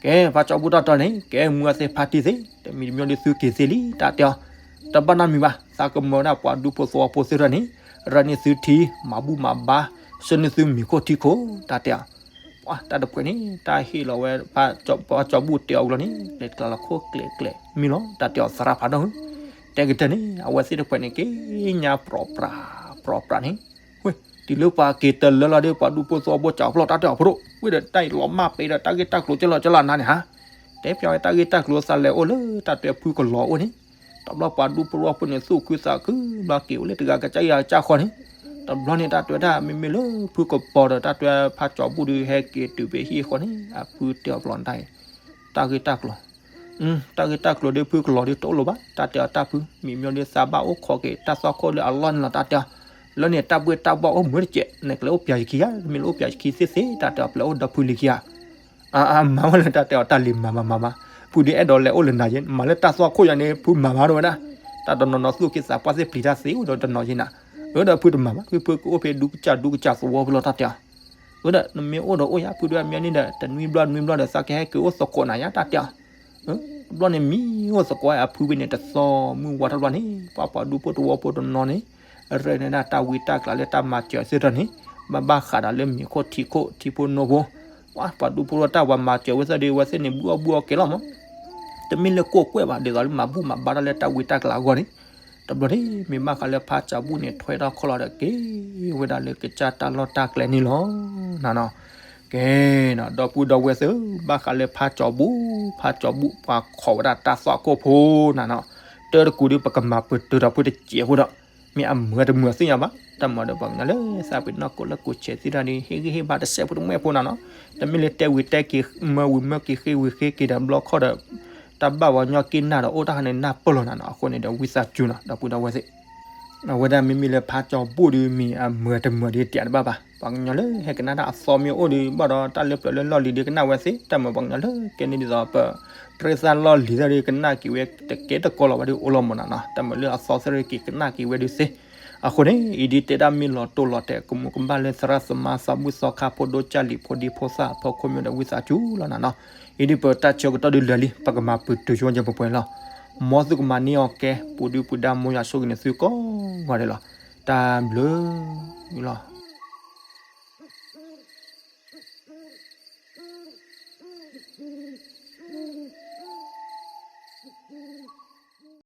ကဲ ဖးကၠီဘူၣ်တီတီန့ၣ် ကဲမူအသ့ၣ်ဖါတံၢ်သ့ၣ် တမံၤတမံၤဒီးသုက့ၤသ့လံ တၢ်တဲအီၤ တဘၣ်နီတမံၤဘၣ် သးကမၢဝဲဒၣ်ပှၤဒူဖိသဝီဖိသ့ၣ်တဖၣ်န့ၣ် ရၤန့ၢ်သုထံ မၤဘူၣ်မၤဘါ ဆှၢန့ၢ်သုမံၤခိၣ်ထံခိၣ် တၢ်တဲအီၤ ပှၤတၢ်တဖှဲးန့ၣ် တၢ်ဟ့ၣ်လီၤဝဲ ဖးကၠီဘူၣ်တဲအီၤဝံၤလီၤန့ၣ် ကျဲၤကျါလီၤခိၣ်ကျဲၤကျဲၤမံလီၤ တၢ်တဲအီၤသရၣ်ဖးဒိၣ်ဧၢ တဲကတၢၢ်န့ၣ် အဝဲသ့ၣ်တဖှဲးန့ၣ် က့ၤညါပြီပြး ပြီပြးန့ၣ် ဝ့ၢ် တုၤလၢပှၤက့ၤတလၢလီၤဒီး ပှၤဒူဖိသဝီဖိစးဖျီၣ်တၢ်တဲအီၤဖိဒိၣ် ဝ့ၢ်ဒီးတၢ်အံၤလီၤမၢ်ပဲဒီး တၢ်ဂ့ၢ်တၢ်ကျိၤကလီကလီနၤန့ၣ်ဟါ တဲဖျါဝဲတၢ်ဂ့ၢ်တၢ်ကျိၤသးလဲၤအိၣ်လၢတၢ်တဲဖုကလီၤအိၣ်န့ၣ် တဘျီပှၤဒူဖိသဝီဖိန့ၣ် သူၣ်ခုသးခု ဘျီက့ၤအိၣ်လၢတဂၤကစၢ်ယွၤကစၢ်ဃီန့ၣ် တဘျီန့ၣ် တၢ်တဲဝဲဒၣ် မ့မ့ၢ်လၢဖုကပီၤဒီး တၢ်တဲဖးကၠီဘူၣ်ဒီး ဟဲက့ၤတုၤဖဲဟံၣ်ဃီန့ၣ် အဖုတဲအီၤဘျီတၢ်အံၤ တၢ်ဂ့ၢ်တၢ်ကျိၤ တၢ်ဂ့ၢ်တၢ်ကျိၤဒီး ဖုကလီၤဒီးတအိၣ်လၢၤဘၣ် တၢ်တဲအီၤတၢ်ဖု မံၤမၠီဒီးသးဘၣ်အိၣ်ခိးက့ၤ တၢ်သွၣ်ခိၣ်လၢအလီၢ်န့ၣ်လီၤ တၢ်တဲအီၤ လၢန့ၣ်တၢ်ဘှ့ၣ်တၢ်ဘှီၣ်အိၣ်မူတကဲး နကလဲၤအိၣ်ပၠးယခံဧါ မ့ၢ်လၢအိၣ်ပၠးယခံသ့သ့ တၢ်တဲအီၤ ပျဲအိၣ်ဒီးဖုလံခံဧါ အမၤဝဲလၢတၢ်တဲအီၤတၢ်လံၤမၤမၤမၤမၤ ဖုဒုးအဲၣ်ဒိးလဲၤအိၣ်လၢနၤယဲ မၤလၢတၢ်သွၣ်ခိၣ်ယၤန့ၣ် ဖုမၤမၤဒိၣ်ဝဲဒၣ် တၢ်တနီၤနီၤသူၣ်က့သးပှၢ်သ့ၣ်ပျံၤတၢ်သ့အိၣ်ဒီးတနီၤယဲနၤ အၢဒီးဖုတမၤဘၣ် ဖုဖုကအိၣ်ဖဲဒူကစၢ်ဒူကစၢ်သဝီဖဲလီၤ တၢ်တဲအီၤ အၢဒီး နမ့ၢ်အိၣ်ဒီးအိၣ်ယၤ ဖုဒုးအမ့ၢ်န့ၣ်ဒီး တနွံဘျီနွံဘျီဒီး သးကဟဲက့ၤအိၣ်သကိးနၤယါ တၢ်တဲအီၤ ဘျီန့ၣ်မံၤအိၣ်သကိးအဖုဖဲန့ၣ် တသီမုၢ်ဝါထီၣ်ဘျီန့ၣ် ပှၤပှၤဒူဖိသဝီဖိတနီၤန့ၣ် ရဲၣ်န့ၢ်ဒၣ်တၢ်ဝံတၢ်ကျးလၢတၢ်မၤစၢၤသ့ၣ်တဖၣ်န့ၣ် ဘၣ်ဘၣ်ဃးဒီးလၢမံၤခိၣ်ထံခိၣ်ထံဖိနိဖိ ပှၤပှၤဒူဖိတၢ်ဝၤမၤစၢၤဝဲသ့ၣ်ဒီး ဝဲသ့ၣ်န့ၣ် ဘူၣ်အီၣ်ဘူၣ်အီကဲလီၤမး တမ့ၢ်လၢကိၣ်ကွဲၢ်ဘၣ် ဒ်သိးလၢမၤဘူၣ်မၤဘါတၢ်လၢတၢ်ဝံတၢ်ကျးအဂီၢ်န့ၣ် တဘျီန့ၣ် မ့ၢ်ဘၣ်ဃးလၢဖးကၠီဘူၣ်န့ၣ် ထွဲထီၣ်ခီၣ်လီၤဒီးက့ၤဝဲဒၣ်လၢကစၢ်တၢ်လီၢ်တၢ်ကျဲန့ၣ်လီၤ နၤနီၤ ကဲနီၤ ဒီပုၢ်ဒီဝဲၢ်သ့ၣ်ဧၢ ဘၣ်ဃးလၢဖးကၠီဘူၣ် ဖးကၠီဘူၣ်ပှၤခိးဝဲဒၣ်တၢ်သွၣ်ခိၣ်ဖိနၤနီၤ တၢ်တကူးဒီးပကမၤပတုာ်ဒီးဖုတစဲးဖိဒီး မ့ၢ်အမုာ်တမုာ်သ့ၣ်ညါဘၣ် တၢ်မၤဒီးပှၤကညီလၢသးပ့ၤနီၣ်ကိးလၢကိးဆဲးသ့ၣ်တဖၣ်ဒီး ဟ့ၣ်ဂံၢ်ဟ့ၣ်ဘါတစဲးဖိတမှဲၣ်ဖိနၤနီၤ တမ့ၢ်လၢတဲဝံၤတဲက့ၤ မၢဝံၤမၢက့ၤဃ့ဝံၤဃ့က့ၤဒီးဘျီခီၣ်ဒီး တၢ်ဘၣ်ပှၤကညီက့ၤနၢ်ဒီးအိၣ်တၢ်ဟးန့ၣ်နၢ်ပၢၢ်လီၤနၤနီၤ အဃိန့ၣ်ဒီးဝံသးစူၤနီၤ ဒီပုၢ်ဒီဝဲၢ်သ့ၣ် အဝဲဒၣ်မ့မ့ၢ်လၢဖးကၠီဘူၣ်ဒီးမ့ၢ်အမုာ်တမုာ်ဒီးတဲတဘၣ်ဘၣ် ပှၤကညီလၢဟဲကနၣ်တၢ်အသီမ့ၢ်အိၣ်ဒီး ဘၣ်ဒီးတၢ်လၢပျၢၤလၢလီၢ်လံၤဒီးကနၣ်ဝဲသ့ၣ် တၢ်မၤပှၤကညီလၢကဲန့ၣ်ဒ်သိးပ ပြၢသၣ်လီၢ်လံၤသ့ၣ်ဒီးကနၣ်က့ၤဝဲတကဲတကီလီၤဘၣ်ဒီးအိၣ်လီၤမးနၤနီၤ တၢ်မၤလၢအသီသ့ၣ်ဒီးက့ၤကနၣ်က့ၤဝဲဒုးသ့ အဃိန့ၣ် အံၤဒ်တဲဒၣ်မ့ၢ်လီၤတိၢ်လီၤတဲာ် ကမူးကမၣ်လၢသရၣ်သမါသးဘူၣ်သီခါ ဖိဒိၣ်ကၢ်လံာ် ဖိဒံဖိသၣ် ဖီခိၣ်မ့ၢ်ဒီးဝံသးစူၤလီၤနၤနီၤ. အံၤဒ်ပတၢ်ဆၢကတီၢ်ဒုးလၢာ်လံ ပကမၤပတုာ်ဆိကမိၣ်ပှဲၤပှဲၤလီၤ. မ်သုကမၤန့ၢ်အီၤကဲ ပူၤဒုၣ်ပူၤဒါ မ်ယွၤဆိၣ်ဂ့ၤန့ၣ်သုကိးဂၤဒဲးလီၤ. တၢ်ဘျုးလီၤ.